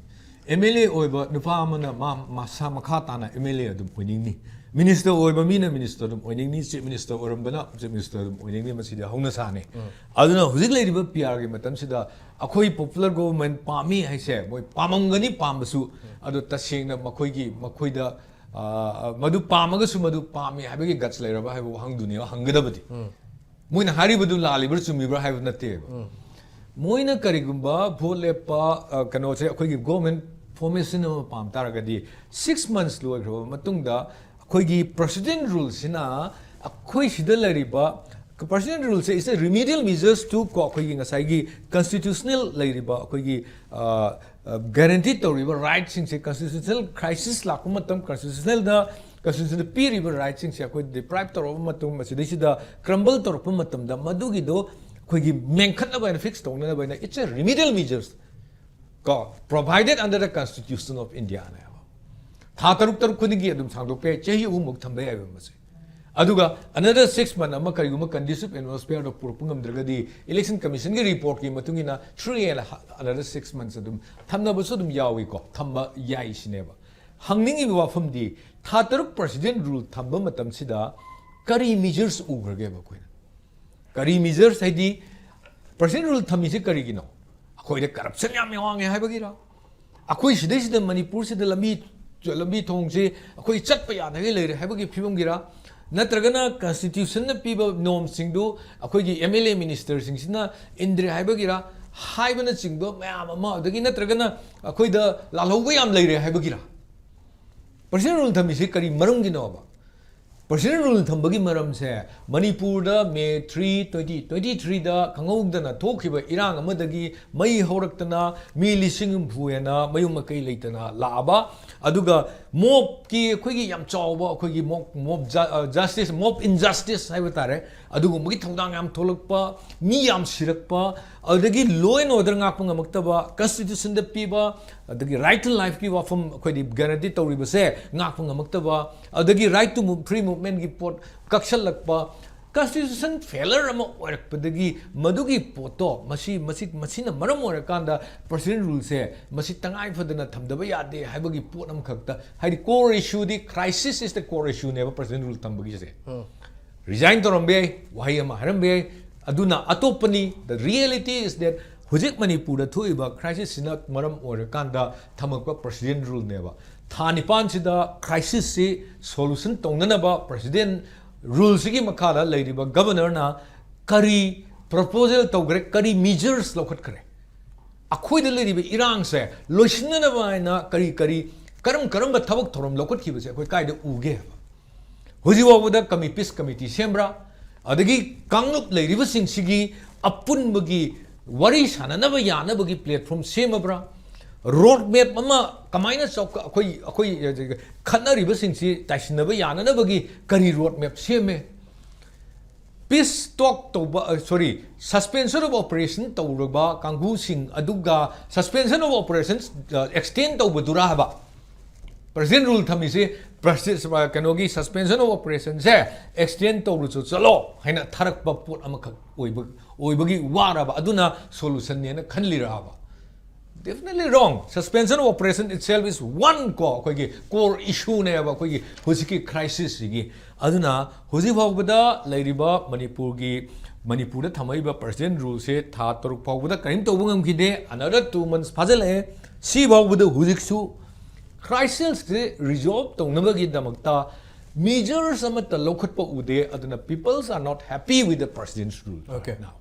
MLA ꯑꯣꯏꯕ ꯅꯨꯄꯥ ꯑꯃꯅ ꯃꯥ ꯃꯁꯥ ꯃꯈꯥ ꯇꯥꯅ MLA ꯑꯗꯨꯝ ꯑꯣꯏꯅꯤꯡꯅꯤ꯫ Minister ꯑꯣꯏꯕ ꯃꯤꯅ minister ꯑꯗꯨꯝ ꯑꯣꯏꯅꯤꯡꯅꯤ, Chief Minister ꯑꯣꯏꯔꯝꯕꯅ Chief Minister ꯑꯗꯨꯝ ꯑꯣꯏꯅꯤꯡꯅꯤ, ꯃꯁꯤꯗꯤ ꯍꯧꯅ ꯁꯥꯅꯤ꯫ ꯑꯗꯨꯅ ꯍꯧꯖꯤꯛ ꯂꯩꯔꯤꯕ PRꯒꯤ ꯃꯇꯝꯁꯤꯗ ꯑꯩꯈꯣꯏ popular government ꯄꯥꯝꯃꯤ ꯍꯥꯏꯁꯦ ꯃꯣꯏ ꯄꯥꯝꯃꯝꯒꯅꯤ, ꯄꯥꯝꯕꯁꯨ, ꯑꯗꯣ ꯇꯁꯦꯡꯅ ꯃꯈꯣꯏꯒꯤ, ꯃꯈꯣꯏꯗ, ꯑ, ꯃꯗꯨ ꯄꯥꯝꯃꯒꯁꯨ ꯃꯗꯨ ꯄꯥꯝꯃꯤ ꯍꯥꯏꯕꯒꯤ guts ꯂꯩꯔꯕ ꯍꯥꯏꯕ ꯋꯥꯍꯪꯗꯨꯅꯦꯕ ꯍꯪꯒꯗꯕꯗꯤ꯫ ꯃꯣꯏꯅ ꯍꯥꯏꯔꯤꯕꯗꯨ ꯂꯥꯜꯂꯤꯕ꯭ꯔꯥ ꯆꯨꯝꯃꯤꯕ꯭ꯔꯥ ꯍꯥꯏꯕ ꯅꯠꯇꯦꯕ꯫ ꯃꯣꯏꯅ ꯀꯔꯤꯒꯨꯝꯕ vote ꯂꯦꯞꯄ, ꯑ, ꯀꯩꯅꯣꯁꯦ ꯑꯩꯈꯣꯏꯒꯤ government formation ꯑꯃ ꯄꯥꯝ ꯇꯥꯔꯒꯗꯤ six months ꯂꯣꯏꯈ꯭ꯔꯕ ꯃꯇꯨꯡꯗ ꯑꯩꯈꯣꯏꯒꯤ president ruleꯁꯤꯅ ꯑꯩꯈꯣꯏ ꯁꯤꯗ ꯂꯩꯔꯤꯕ President rule say is a remedial measures to ꯀꯣ ꯑꯩꯈꯣꯏꯒꯤ ꯉꯁꯥꯏꯒꯤ constitutional ꯂꯩꯔꯤꯕ ꯑꯩꯈꯣꯏꯒꯤ guarantee ꯇꯧꯔꯤꯕ right ꯁꯤꯡꯁꯦ, constitutional crisis ꯂꯥꯛꯄ ꯃꯇꯝ, constitutional ꯗ constitution ꯗ ꯄꯤꯔꯤꯕ right ꯁꯤꯡꯁꯦ ꯑꯩꯈꯣꯏ deprive ꯇꯧꯔꯛꯄ ꯃꯇꯝ, ꯃꯁꯤꯗꯩꯁꯤꯗ crumble ꯇꯧꯔꯛꯄ ꯃꯇꯝꯗ ꯃꯗꯨꯒꯤꯗꯣ ꯑꯩꯈꯣꯏꯒꯤ ꯃꯦꯟꯈꯠꯅꯕ ꯍꯥꯏꯅ, fix ꯇꯧꯅꯅꯕ ꯍꯥꯏꯅ it's a remedial measures ꯀꯣ, provided under the Constitution of India ꯅꯦꯕ꯫ ꯊꯥ ꯇꯔꯨꯛ ꯇꯔꯨꯛ ꯈꯨꯗꯤꯡꯒꯤ ꯑꯗꯨꯝ ꯁꯥꯡꯗꯣꯛꯄ ꯌꯥꯏ, ꯆꯍꯤ ꯑꯍꯨꯝꯃꯨꯛ ꯊꯝꯕ ꯌꯥꯏꯕ ꯃꯁꯦ꯫ ꯑꯗꯨꯒ another six month ꯑꯃ ꯀꯔꯤꯒꯨꯝꯕ conducive environment ꯗꯣ ꯄꯨꯔꯛꯄ ꯉꯝꯗ꯭ꯔꯒꯗꯤ election commission ꯒꯤ report ꯀꯤ ꯃꯇꯨꯡ ꯏꯟꯅ three and another six months ꯑꯗꯨꯝ ꯊꯝꯅꯕꯁꯨ ꯑꯗꯨꯝ ꯌꯥꯎꯏꯀꯣ, ꯊꯝꯕ ꯌꯥꯏ ꯁꯤꯅꯦꯕ꯫ ꯍꯪꯅꯤꯡꯉꯤꯕ ꯋꯥꯐꯝꯗꯤ ꯊꯥ ꯇꯔꯨꯛ president rule ꯊꯝꯕ ꯃꯇꯝꯁꯤꯗ ꯀꯔꯤ measures ꯎꯈ꯭ꯔꯒꯦꯕ ꯑꯩꯈꯣꯏꯅ? ꯀꯔꯤ measures ꯍꯥꯏꯗꯤ president rule ꯊꯝꯃꯤꯁꯦ ꯀꯔꯤꯒꯤꯅꯣ? ꯑꯩꯈꯣꯏꯗ corruption ꯌꯥꯝ ꯋꯥꯡꯉꯦ ꯍꯥꯏꯕꯒꯤꯔ? ꯑꯩꯈꯣꯏ ꯁꯤꯗꯩꯁꯤꯗ ꯃꯅꯤꯄꯨꯔꯁꯤꯗ ꯂꯝꯕꯤ, ꯂꯝꯕꯤ ꯊꯣꯡꯁꯦ ꯑꯩꯈꯣꯏ ꯆꯠꯄ ꯌꯥꯗꯉꯩ ꯂꯩꯔꯦ ꯍꯥꯏꯕꯒꯤ ꯐꯤꯕꯝꯒꯤꯔ? ꯅꯠꯇ꯭ꯔꯒꯅ constitution ꯅ ꯄꯤꯕ norm ꯁꯤꯡꯗꯨ ꯑꯩꯈꯣꯏꯒꯤ M L A minister ꯁꯤꯡꯁꯤꯅ ꯏꯟꯗ꯭ꯔꯦ ꯍꯥꯏꯕꯒꯤꯔ? ꯍꯥꯏꯕꯅꯆꯤꯡꯕ ꯃꯌꯥꯝ ꯑꯃ, ꯑꯗꯒꯤ ꯅꯠꯇ꯭ꯔꯒꯅ ꯑꯩꯈꯣꯏꯗ ꯂꯥꯜꯍꯧꯕ ꯌꯥꯝ ꯂꯩꯔꯦ ꯍꯥꯏꯕꯒꯤꯔ? President rule ꯊꯝꯃꯤꯁꯤ ꯀꯔꯤ ꯃꯔꯝꯒꯤꯅꯣꯕ? President rule ꯊꯝꯕꯒꯤ ꯃꯔꯝꯁꯦ ꯃꯅꯤꯄꯨꯔꯗ May three, twenty twenty three ꯗ ꯈꯪꯍꯧꯗꯅ ꯊꯣꯛꯈꯤꯕ ꯏꯔꯥꯡ ꯑꯃꯗꯒꯤ ꯃꯩ ꯍꯧꯔꯛꯇꯅ ꯃꯤ ꯂꯤꯁꯤꯡ ꯍꯨꯝꯐꯨ ꯍꯦꯟꯅ ꯃꯌꯨꯝ ꯃꯀꯩ ꯂꯩꯇꯅ ꯂꯥꯛꯑꯕ, ꯑꯗꯨꯒ mob ꯀꯤ ꯑꯩꯈꯣꯏꯒꯤ ꯌꯥꯝ ꯆꯥꯎꯕ ꯑꯩꯈꯣꯏꯒꯤ mob, mob ju-, ꯑ, justice, mob injustice ꯍꯥꯏꯕ ꯇꯥꯔꯦ, ꯑꯗꯨꯒꯨꯝꯕꯒꯤ ꯊꯧꯗꯥꯡ ꯌꯥꯝ ꯊꯣꯛꯂꯛꯄ, ꯃꯤ ꯌꯥꯝ ꯁꯤꯔꯛꯄ, ꯑꯗꯨꯗꯒꯤ law and order ꯉꯥꯛꯄ ꯉꯝꯃꯛꯇꯕ, constitution ꯗ ꯄꯤꯕ ꯑꯗꯒꯤ right to life ꯀꯤ ꯋꯥꯐꯝ ꯑꯩꯈꯣꯏꯗꯤ guarantee ꯇꯧꯔꯤꯕꯁꯦ ꯉꯥꯛꯄ ꯉꯝꯃꯛꯇꯕ, ꯑꯗꯒꯤ right to move, free movement ꯀꯤ ꯄꯣꯠ ꯀꯛꯁꯜꯂꯛꯄ, constitution failure ꯑꯃ ꯑꯣꯏꯔꯛꯄꯗꯒꯤ ꯃꯗꯨꯒꯤ ꯄꯣꯠꯇꯣ ꯃꯁꯤ, ꯃꯁꯤ, ꯃꯁꯤꯅ ꯃꯔꯝ ꯑꯣꯏꯔꯀꯥꯟꯗ president rule ꯁꯦ ꯃꯁꯤ ꯇꯉꯥꯏ ꯐꯗꯅ ꯊꯝꯗꯕ ꯌꯥꯗꯦ ꯍꯥꯏꯕꯒꯤ ꯄꯣꯠ ꯑꯃꯈꯛꯇ, ꯍꯥꯏꯗꯤ core issue D, crisis is the core issue ꯅꯦꯕ president rule ꯊꯝꯕꯒꯤꯁꯦ꯫ Resign ꯇꯧꯔꯝꯕ ꯌꯥꯏ, ꯋꯥꯍꯩ ꯑꯃ ꯍꯥꯏꯔꯝꯕ ꯌꯥꯏ, ꯑꯗꯨꯅ ꯑꯇꯣꯞꯄꯅꯤ꯫ The reality is that ꯍꯧꯖꯤꯛ ꯃꯅꯤꯄꯨꯔꯗ ꯊꯣꯛꯏꯕ crisis ꯁꯤꯅ ꯃꯔꯝ ꯑꯣꯏꯔꯀꯥꯟꯗ ꯊꯝꯃꯛꯄ president rule ꯅꯦꯕ꯫ ꯊꯥ ꯅꯤꯄꯥꯟꯁꯤꯗ crisis ꯁꯤ solution ꯇꯧꯅꯅꯕ president rule ꯁꯤꯒꯤ ꯃꯈꯥꯗ ꯂꯩꯔꯤꯕ governor ꯅ ꯀꯔꯤ proposal ꯇꯧꯈ꯭ꯔꯦ, ꯀꯔꯤ measures ꯂꯧꯈꯠꯈ꯭ꯔꯦ? ꯑꯩꯈꯣꯏꯗ ꯂꯩꯔꯤꯕ ꯏꯔꯥꯡꯁꯦ ꯂꯣꯏꯁꯤꯟꯅꯅꯕ ꯍꯥꯏꯅ ꯀꯔꯤ ꯀꯔꯤ, ꯀꯔꯝ ꯀꯔꯝꯕ ꯊꯕꯛ ꯊꯧꯔꯝ ꯂꯧꯈꯠꯈꯤꯕꯁꯦ ꯑꯩꯈꯣꯏ ꯀꯥꯏꯗ ꯎꯒꯦ ꯍꯥꯏꯕ? ꯍꯧꯖꯤꯛ ꯐꯥꯎꯕꯗ commi-, peace committee ꯁꯦꯝꯕ꯭ꯔꯥ? ꯑꯗꯒꯤ ꯀꯥꯡꯂꯨꯞ ꯂꯩꯔꯤꯕꯁꯤꯡꯁꯤꯒꯤ ꯑꯄꯨꯟꯕꯒꯤ ꯋꯥꯔꯤ ꯁꯥꯟꯅꯅꯕ ꯌꯥꯅꯕꯒꯤ platform ꯁꯦꯝꯃꯕ꯭ꯔꯥ? Road map ꯑꯃ ꯀꯃꯥꯏꯅ ꯆꯥꯎꯈ-, ꯑꯩꯈꯣꯏ, ꯑꯩꯈꯣꯏ ꯈꯠꯅꯔꯤꯕꯁꯤꯡꯁꯤ ꯇꯥꯏꯁꯤꯟꯅꯕ ꯌꯥꯅꯅꯕꯒꯤ ꯀꯔꯤ road map ꯁꯦꯝꯃꯦ? Peace talk ꯇꯧꯕ, sorry, suspension of operation ꯇꯧꯔꯕ ꯀꯥꯡꯕꯨꯁꯤꯡ ꯑꯗꯨꯒ suspension of operations extend ꯇꯧꯕꯗꯨꯔꯥ ꯍꯥꯏꯕ? President rule ꯊꯝꯃꯤꯁꯤ ꯀꯩꯅꯣꯒꯤ suspension of operation say extend ꯇꯧꯔꯨꯆꯣ ꯆꯠꯂꯣ ꯍꯥꯏꯅ ꯊꯥꯔꯛꯄ ꯄꯣꯠ ꯑꯃꯈꯛ ꯑꯣꯏꯕ, ꯑꯣꯏꯕꯒꯤ ꯋꯥꯔꯕ? ꯑꯗꯨꯅ solution ꯅꯦꯅ ꯈꯜꯂꯤꯔꯕ? Definitely wrong. Suspension of operation itself is one ꯀꯣ, ꯑꯩꯈꯣꯏꯒꯤ core issue ꯅꯦꯕ ꯑꯩꯈꯣꯏꯒꯤ ꯍꯧꯖꯤꯛꯀꯤ crisis ꯁꯤꯒꯤ꯫ ꯑꯗꯨꯅ ꯍꯧꯖꯤꯛ ꯐꯥꯎꯕꯗ ꯂꯩꯔꯤꯕ ꯃꯅꯤꯄꯨꯔꯒꯤ, ꯃꯅꯤꯄꯨꯔꯗ ꯊꯝꯃꯛꯏꯕ President rule ꯁꯦ ꯊꯥ ꯇꯔꯨꯛ ꯐꯥꯎꯕꯗ ꯀꯔꯤꯝ ꯇꯧꯕ ꯉꯝꯈꯤꯗꯦ꯫ Another two months ꯐꯥꯖꯤꯜꯂꯛꯑꯦ꯫ ꯁꯤ ꯐꯥꯎꯕꯗ ꯍꯧꯖꯤꯛꯁꯨ crisis ꯁꯦ resolve ꯇꯧꯅꯕꯒꯤꯗꯃꯛꯇ measures ꯑꯃꯠꯇ ꯂꯧꯈꯠꯄ ꯎꯗꯦ꯫ ꯑꯗꯨꯅ peoples are not happy with the President's rule. Okay. Now,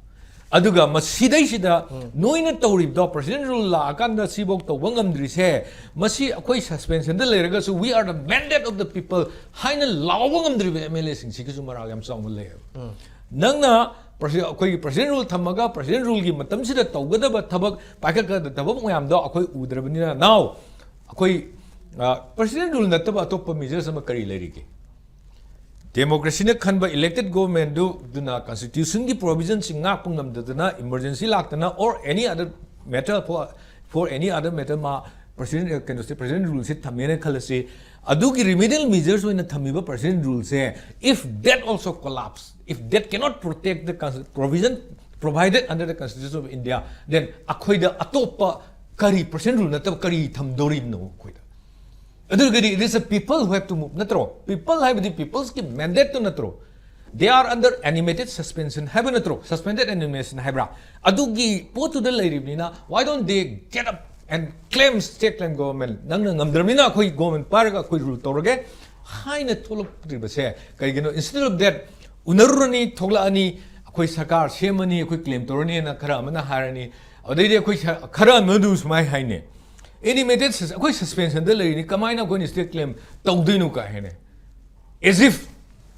ꯑꯗꯨꯒ ꯃꯁꯤꯗꯩꯁꯤꯗ ꯅꯣꯏꯅ ꯇꯧꯔꯤꯕꯗꯣ, President rule ꯂꯥꯛꯑꯀꯥꯟꯗ ꯁꯤꯐꯧ ꯇꯧꯕ ꯉꯝꯗ꯭ꯔꯤꯁꯦ, ꯃꯁꯤ ꯑꯩꯈꯣꯏ suspension ꯗ ꯂꯩꯔꯒꯁꯨ "We are the mandate of the people" ꯍꯥꯏꯅ ꯂꯥꯎꯕ ꯉꯝꯗ꯭ꯔꯤꯕ M L A ꯁꯤꯡꯁꯤꯒꯤꯁꯨ ꯃꯔꯥꯜ ꯌꯥꯝ ꯆꯥꯎꯅ ꯂꯩꯌꯦꯕ꯫ ꯅꯪꯅ presi-, ꯑꯩꯈꯣꯏꯒꯤ President rule ꯊꯝꯃꯒ President rule ꯒꯤ ꯃꯇꯝꯁꯤꯗ ꯇꯧꯒꯗꯕ ꯊꯕꯛ, ꯄꯥꯏꯈꯠꯀꯗꯕ ꯊꯕꯛ ꯃꯌꯥꯝꯗꯣ ꯑꯩꯈꯣꯏ ꯎꯗ꯭ꯔꯕꯅꯤꯅ, now ꯑꯩꯈꯣꯏ, ꯑ, President rule ꯅꯠꯇꯕ ꯑꯇꯣꯞꯄ measures ꯑꯃ ꯀꯔꯤ ꯂꯩꯔꯤꯒꯦ? Democracy ꯅ ꯈꯟꯕ elected government ꯗꯨ, ꯗꯨꯅ constitution ꯒꯤ provision ꯁꯤꯡ ꯉꯥꯛꯄ ꯉꯝꯗꯗꯅ emergency ꯂꯥꯛꯇꯅ or any other matter, for, for any other matter ꯃꯥ President, ꯀꯩꯅꯣꯁꯦ, President rule ꯁꯦ ꯊꯝꯃꯦꯅ ꯈꯜꯂꯁꯤ, ꯑꯗꯨꯒꯤ remedial measures ꯑꯣꯏꯅ ꯊꯝꯃꯤꯕ President rule say, if that also collapse, if that cannot protect the consti-, provision provided under the Constitution of India, then ꯑꯩꯈꯣꯏꯗ ꯑꯇꯣꯞꯄ ꯀꯔꯤ, President rule ꯅꯠꯇꯕ ꯀꯔꯤ ꯊꯝꯗꯧꯔꯤꯕꯅꯣ ꯑꯩꯈꯣꯏꯗ? ꯑꯗꯨ ꯑꯣꯏꯔꯒꯗꯤ it is a people who have to move, ꯅꯠꯇ꯭ꯔꯣ? People ꯍꯥꯏꯕꯗꯤ people's ꯀꯤ mandate ꯇꯨ ꯅꯠꯇ꯭ꯔꯣ? They are under animated suspension ꯍꯥꯏꯕ ꯅꯠꯇ꯭ꯔꯣ? Suspended animation ꯍꯥꯏꯕ꯭ꯔꯥ? ꯑꯗꯨꯒꯤ ꯄꯣꯠꯇꯨꯗ ꯂꯩꯔꯤꯕꯅꯤꯅ, why don't they get up and claim, state claim government? ꯅꯪꯅ ꯉꯝꯗ꯭ꯔꯕꯅꯤꯅ ꯑꯩꯈꯣꯏ government ꯄꯥꯏꯔꯒ ꯑꯩꯈꯣꯏ rule ꯇꯧꯔꯒꯦ ꯍꯥꯏꯅ ꯊꯣꯛꯂꯛꯇ꯭ꯔꯤꯕꯁꯦ ꯀꯩꯒꯤꯅꯣ? Instead of that, ꯎꯅꯔꯨꯔꯅꯤ, ꯊꯣꯛꯂꯛꯑꯅꯤ, ꯑꯩꯈꯣꯏ ꯁꯔꯀꯥꯔ ꯁꯦꯝꯃꯅꯤ, ꯑꯩꯈꯣꯏ claim ꯇꯧꯔꯅꯤꯅ ꯈꯔ ꯑꯃꯅ ꯍꯥꯏꯔꯅꯤ, ꯑꯗꯩꯗꯤ ꯑꯩꯈꯣꯏ ꯁ-, ꯈꯔ ꯑꯃꯅ ꯑꯗꯨ ꯁꯨꯃꯥꯏꯅ ꯍꯥꯏꯅꯩ, "Animated sus-, ꯑꯩꯈꯣꯏ suspension ꯗ ꯂꯩꯔꯤꯅꯤ, ꯀꯃꯥꯏꯅ ꯑꯩꯈꯣꯏꯅ state claim ꯇꯧꯗꯣꯏꯅꯣ?" ꯀꯥꯏ ꯍꯥꯏꯅꯩ꯫ As if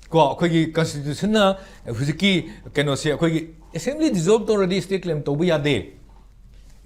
ꯀꯣ, ꯑꯩꯈꯣꯏꯒꯤ ꯀꯟꯁꯇꯤꯇ꯭ꯌꯨꯁꯟꯅ ꯍꯧꯖꯤꯛꯀꯤ ꯀꯩꯅꯣꯁꯦ, ꯑꯩꯈꯣꯏꯒꯤ ꯑꯦꯁꯦꯝꯕ꯭ꯂꯤ ꯗꯤꯖꯣꯜꯕ ꯇꯧꯔꯗꯤ ꯁ꯭ꯇꯦ ꯀ꯭ꯂꯦꯝ ꯇꯧꯕ ꯌꯥꯗꯦ꯫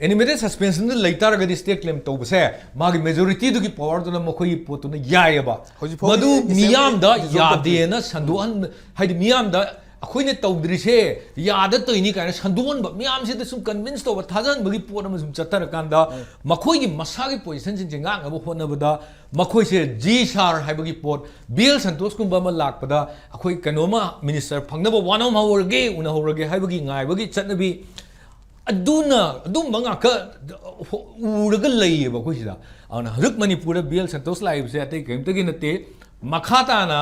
ꯑꯦꯅꯤꯃꯦꯇꯦꯗ ꯁꯁꯄꯦꯟꯁꯟꯗ ꯂꯩ ꯇꯥꯔꯒꯗꯤ ꯁ꯭ꯇꯦ ꯀ꯭ꯂꯦꯝ ꯇꯧꯕꯁꯦ ꯃꯥꯒꯤ ꯃꯦꯖꯣꯔꯤꯇꯤꯗꯨꯒꯤ ꯄꯋꯥꯔꯗꯨꯅ ꯃꯈꯣꯏꯒꯤ ꯄꯣꯠꯇꯨꯅ ꯌꯥꯏꯑꯕ꯫ ꯍꯧꯖꯤꯛ ꯐꯥꯎꯒꯤ ꯃꯗꯨ ꯑꯦꯁꯦꯝꯕ꯭ꯂꯤ ꯃꯤꯌꯥꯝꯗ ꯗꯤꯖꯣꯜꯕ ꯇꯧꯗ꯭ꯔꯤ꯫ ꯌꯥꯗꯦꯅ ꯁꯟꯗꯣꯛꯍꯟ, ꯍꯥꯏꯗꯤ ꯃꯤꯌꯥꯝꯗ ꯑꯩꯈꯣꯏꯅ ꯇꯧꯗ꯭ꯔꯤꯁꯦ ꯌꯥꯗ ꯇꯧꯔꯤꯅꯤ ꯀꯥꯏꯅ ꯁꯟꯗꯣꯛꯍꯟꯕ, ꯃꯤꯌꯥꯝꯁꯤꯗ ꯁꯨꯝ ꯀꯟꯚꯤꯟꯁ ꯇꯧꯕ, ꯊꯥꯖꯍꯟꯕꯒꯤ ꯄꯣꯠ ꯑꯃ ꯁꯨꯝ ꯆꯠꯊꯔꯀꯥꯟꯗ ꯃꯈꯣꯏꯒꯤ ꯃꯁꯥꯒꯤ ꯄꯣꯖꯤꯁꯟꯁꯤꯡꯁꯦ ꯉꯥꯛꯅꯕ ꯍꯣꯠꯅꯕꯗ ꯃꯈꯣꯏꯁꯦ ꯖꯤ ꯁꯥꯔ ꯍꯥꯏꯕꯒꯤ ꯄꯣꯠ, ꯕꯤ ꯑꯦꯜ ꯁꯟꯇꯣꯁꯀꯨꯝꯕ ꯑꯃ ꯂꯥꯛꯄꯗ ꯑꯩꯈꯣꯏ ꯀꯩꯅꯣꯝꯃ ꯃꯤꯅꯤꯁꯇꯔ ꯐꯪꯅꯕ ꯋꯥꯅꯍꯧꯔꯒꯦ, ꯎꯅꯍꯧꯔꯒꯦ ꯍꯥꯏꯕꯒꯤ ꯉꯥꯏꯕꯒꯤ ꯆꯠꯅꯕꯤ, ꯑꯗꯨꯅ, ꯑꯗꯨꯝꯕ ꯉꯥꯛꯇ ꯎꯔꯒ ꯂꯩꯌꯦꯕ ꯑꯩꯈꯣꯏ ꯁꯤꯗ꯫ ꯑꯗꯨꯅ ꯍꯧꯖꯤꯛ ꯃꯅꯤꯄꯨꯔꯗ ꯕꯤ ꯑꯦꯜ ꯁꯟꯇꯣꯁ ꯂꯥꯛꯏꯕꯁꯦ ꯑꯇꯩ ꯀꯔꯤꯝꯇꯒꯤ ꯅꯠꯇꯦ꯫ ꯃꯈꯥ ꯇꯥꯅ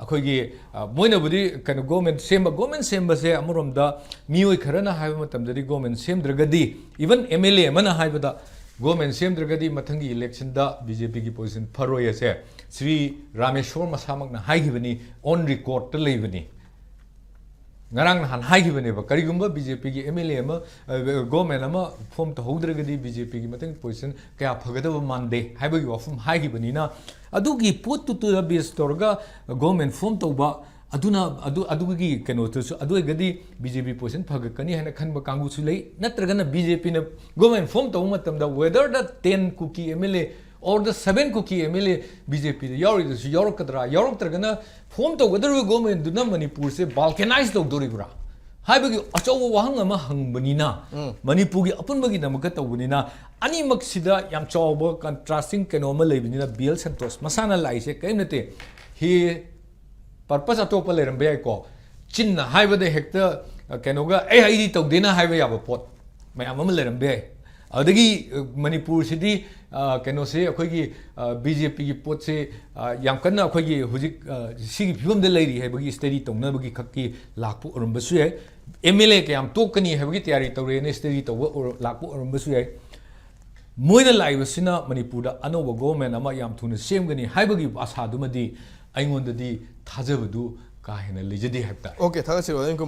ꯑꯩꯈꯣꯏꯒꯤ, ꯑ, ꯃꯣꯏꯅꯕꯨꯗꯤ ꯀꯩꯅꯣ ꯒꯣꯔꯃꯦꯟ ꯁꯦꯝꯕ, ꯒꯣꯔꯃꯦꯟ ꯁꯦꯝꯕꯁꯦ ꯑꯃꯔꯣꯝꯗ ꯃꯤꯑꯣꯏ ꯈꯔꯅ ꯍꯥꯏꯕ ꯃꯇꯝꯗꯗꯤ ꯒꯣꯔꯃꯦꯟ ꯁꯦꯝꯗ꯭ꯔꯒꯗꯤ, ꯏꯚꯟ ꯑꯦꯝ ꯑꯦꯜ ꯑꯦ ꯑꯃꯅ ꯍꯥꯏꯕꯗ ꯒꯣꯔꯃꯦꯟ ꯁꯦꯝꯗ꯭ꯔꯒꯗꯤ ꯃꯊꯪꯒꯤ ꯏꯂꯦꯛꯁꯟꯗ ꯕꯤ ꯖꯦ ꯄꯤꯒꯤ ꯄꯣꯖꯤꯁꯟ ꯐꯔꯣꯏ ꯑꯁꯦ ꯁ꯭ꯔꯤ ꯔꯥꯃꯦꯁꯣꯔ ꯃꯁꯥꯃꯛꯅ ꯍꯥꯏꯈꯤꯕꯅꯤ, ꯑꯣꯟ ꯔꯦꯀꯣꯔꯗꯇ ꯂꯩꯕꯅꯤ꯫ ꯉꯔꯥꯡ ꯅꯍꯥꯟ ꯍꯥꯏꯈꯤꯕꯅꯦꯕ, ꯀꯔꯤꯒꯨꯝꯕ ꯕꯤ ꯖꯦ ꯄꯤꯒꯤ ꯑꯦꯝ ꯑꯦꯜ ꯑꯦ ꯑꯃ, ꯑ, ꯒꯣꯔꯃꯦꯟ ꯑꯃ ꯐꯣꯝ ꯇꯧꯍꯧꯗ꯭ꯔꯒꯗꯤ ꯕꯤ ꯖꯦ ꯄꯤꯒꯤ ꯃꯊꯪ ꯄꯣꯖꯤꯁꯟ ꯀꯌꯥ ꯐꯒꯗꯕ ꯃꯥꯟꯗꯦ ꯍꯥꯏꯕꯒꯤ ꯋꯥꯐꯝ ꯍꯥꯏꯈꯤꯕꯅꯤꯅ, ꯑꯗꯨꯒꯤ ꯄꯣꯠꯇꯨꯗ ꯕꯦꯁ ꯇꯧꯔꯒ ꯒꯣꯔꯃꯦꯟ ꯐꯣꯝ ꯇꯧꯕ, ꯑꯗꯨꯅ, ꯑꯗꯨ, ꯑꯗꯨꯒꯤ ꯀꯩꯅꯣꯗꯨꯁꯨ, ꯑꯗꯨ ꯑꯣꯏꯔꯒꯗꯤ ꯕꯤ ꯖꯦ ꯄꯤ ꯄꯣꯖꯤꯁꯟ ꯐꯒꯠꯀꯅꯤ ꯍꯥꯏꯅ ꯈꯟꯕ ꯀꯥꯡꯕꯨꯁꯨ ꯂꯩ꯫ ꯅꯠꯇ꯭ꯔꯒꯅ ꯕꯤ ꯖꯦ ꯄꯤꯅ ꯒꯣꯔꯃꯦꯟ ꯐꯣꯝ ꯇꯧꯕ ꯃꯇꯝꯗ whether the ten Kuki M L A or the seven Kuki M L A B J ꯄꯤꯗ ꯌꯥꯎꯔꯤꯗꯨꯁꯨ ꯌꯥꯎꯔꯛꯀꯗ꯭ꯔꯥ, ꯌꯥꯎꯔꯛꯇ꯭ꯔꯒꯅ ꯐꯣꯝ ꯇꯧꯒꯗꯧꯔꯤꯕ ꯒꯣꯔꯃꯦꯟꯗꯨꯅ ꯃꯅꯤꯄꯨꯔꯁꯦ ꯕꯥꯜꯀꯦꯅꯥꯏꯁ ꯇꯧꯗꯣꯔꯤꯕ꯭ꯔꯥ ꯍꯥꯏꯕꯒꯤ ꯑꯆꯧꯕ ꯋꯥꯍꯪ ꯑꯃ ꯍꯪꯕꯅꯤꯅ, ꯎꯝ꯫ ꯃꯅꯤꯄꯨꯔꯒꯤ ꯑꯄꯨꯟꯕꯒꯤꯗꯃꯛꯇ ꯇꯧꯕꯅꯤꯅ, ꯑꯅꯤꯃꯛꯁꯤꯗ ꯌꯥꯝ ꯆꯥꯎꯕ ꯀꯟꯇ꯭ꯔꯥꯁꯇꯤꯡ ꯀꯩꯅꯣ ꯑꯃ ꯂꯩꯕꯅꯤꯅ, ꯕꯤ ꯑꯦꯜ ꯁꯟꯇꯣꯁ ꯃꯁꯥꯅ ꯂꯥꯛꯏꯁꯦ ꯀꯔꯤꯝ ꯅꯠꯇꯦ꯫ ꯍꯤ ꯄꯔꯄꯁ ꯑꯇꯣꯞꯄ ꯂꯩꯔꯝꯕ ꯌꯥꯏꯀꯣ꯫ ꯆꯤꯟꯅ ꯍꯥꯏꯕꯗ ꯍꯦꯛꯇ, ꯑ, ꯀꯩꯅꯣꯒ, "ꯑꯦ, ꯑꯩꯗꯤ ꯇꯧꯗꯦꯅ" ꯍꯥꯏꯕ ꯌꯥꯕ ꯄꯣꯠ ꯃꯌꯥꯝ ꯑꯃ ꯂꯩꯔꯝꯕ ꯌꯥꯏ꯫ ꯑꯗꯒꯤ, ꯑ, ꯃꯅꯤꯄꯨꯔꯁꯤꯗꯤ, ꯑ, ꯀꯩꯅꯣꯁꯦ, ꯑꯩꯈꯣꯏꯒꯤ, ꯑ, ꯕꯤ ꯖꯦ ꯄꯤꯒꯤ ꯄꯣꯠꯁꯦ, ꯑ, ꯌꯥꯝ ꯀꯟꯅ ꯑꯩꯈꯣꯏꯒꯤ ꯍꯧꯖꯤꯛ, ꯑ, ꯁꯤꯒꯤ ꯐꯤꯕꯝꯗ ꯂꯩꯔꯤ ꯍꯥꯏꯕꯒꯤ ꯁ꯭ꯇꯗꯤ ꯇꯧꯅꯕꯒꯤ ꯈꯛꯀꯤ ꯂꯥꯛꯄ ꯑꯣꯏꯔꯝꯕꯁꯨ ꯌꯥꯏ꯫ ꯑꯦꯝ ꯑꯦꯜ ꯑꯦ ꯀꯌꯥꯝ ꯇꯣꯛꯀꯅꯤ ꯍꯥꯏꯕꯒꯤ ꯇꯌꯥꯔꯤ ꯇꯧꯔꯦꯅ ꯁ꯭ꯇꯗꯤ ꯇꯧꯕ ꯑꯣꯏꯔ-, ꯂꯥꯛꯄ ꯑꯣꯏꯔꯝꯕꯁꯨ ꯌꯥꯏ꯫ ꯃꯣꯏꯅ ꯂꯥꯛꯏꯕꯁꯤꯅ ꯃꯅꯤꯄꯨꯔꯗ ꯑꯅꯧꯕ ꯒꯣꯔꯃꯦꯟ ꯑꯃ ꯌꯥꯝ ꯊꯨꯅ ꯁꯦꯝꯒꯅꯤ ꯍꯥꯏꯕꯒꯤ ꯑꯁꯥꯗꯨꯃꯗꯤ ꯑꯩꯉꯣꯟꯗꯗꯤ ꯊꯥꯖꯕꯗꯨ ꯀꯥ ꯍꯦꯟꯅ ꯂꯩꯖꯗꯦ ꯍꯥꯏꯕ ꯇꯥꯔꯦ꯫ ꯑꯣꯀꯦ, ꯊꯥꯒꯠꯆꯔꯤ, ꯑꯣꯖꯥ ꯅꯤꯡꯀꯨꯝ꯫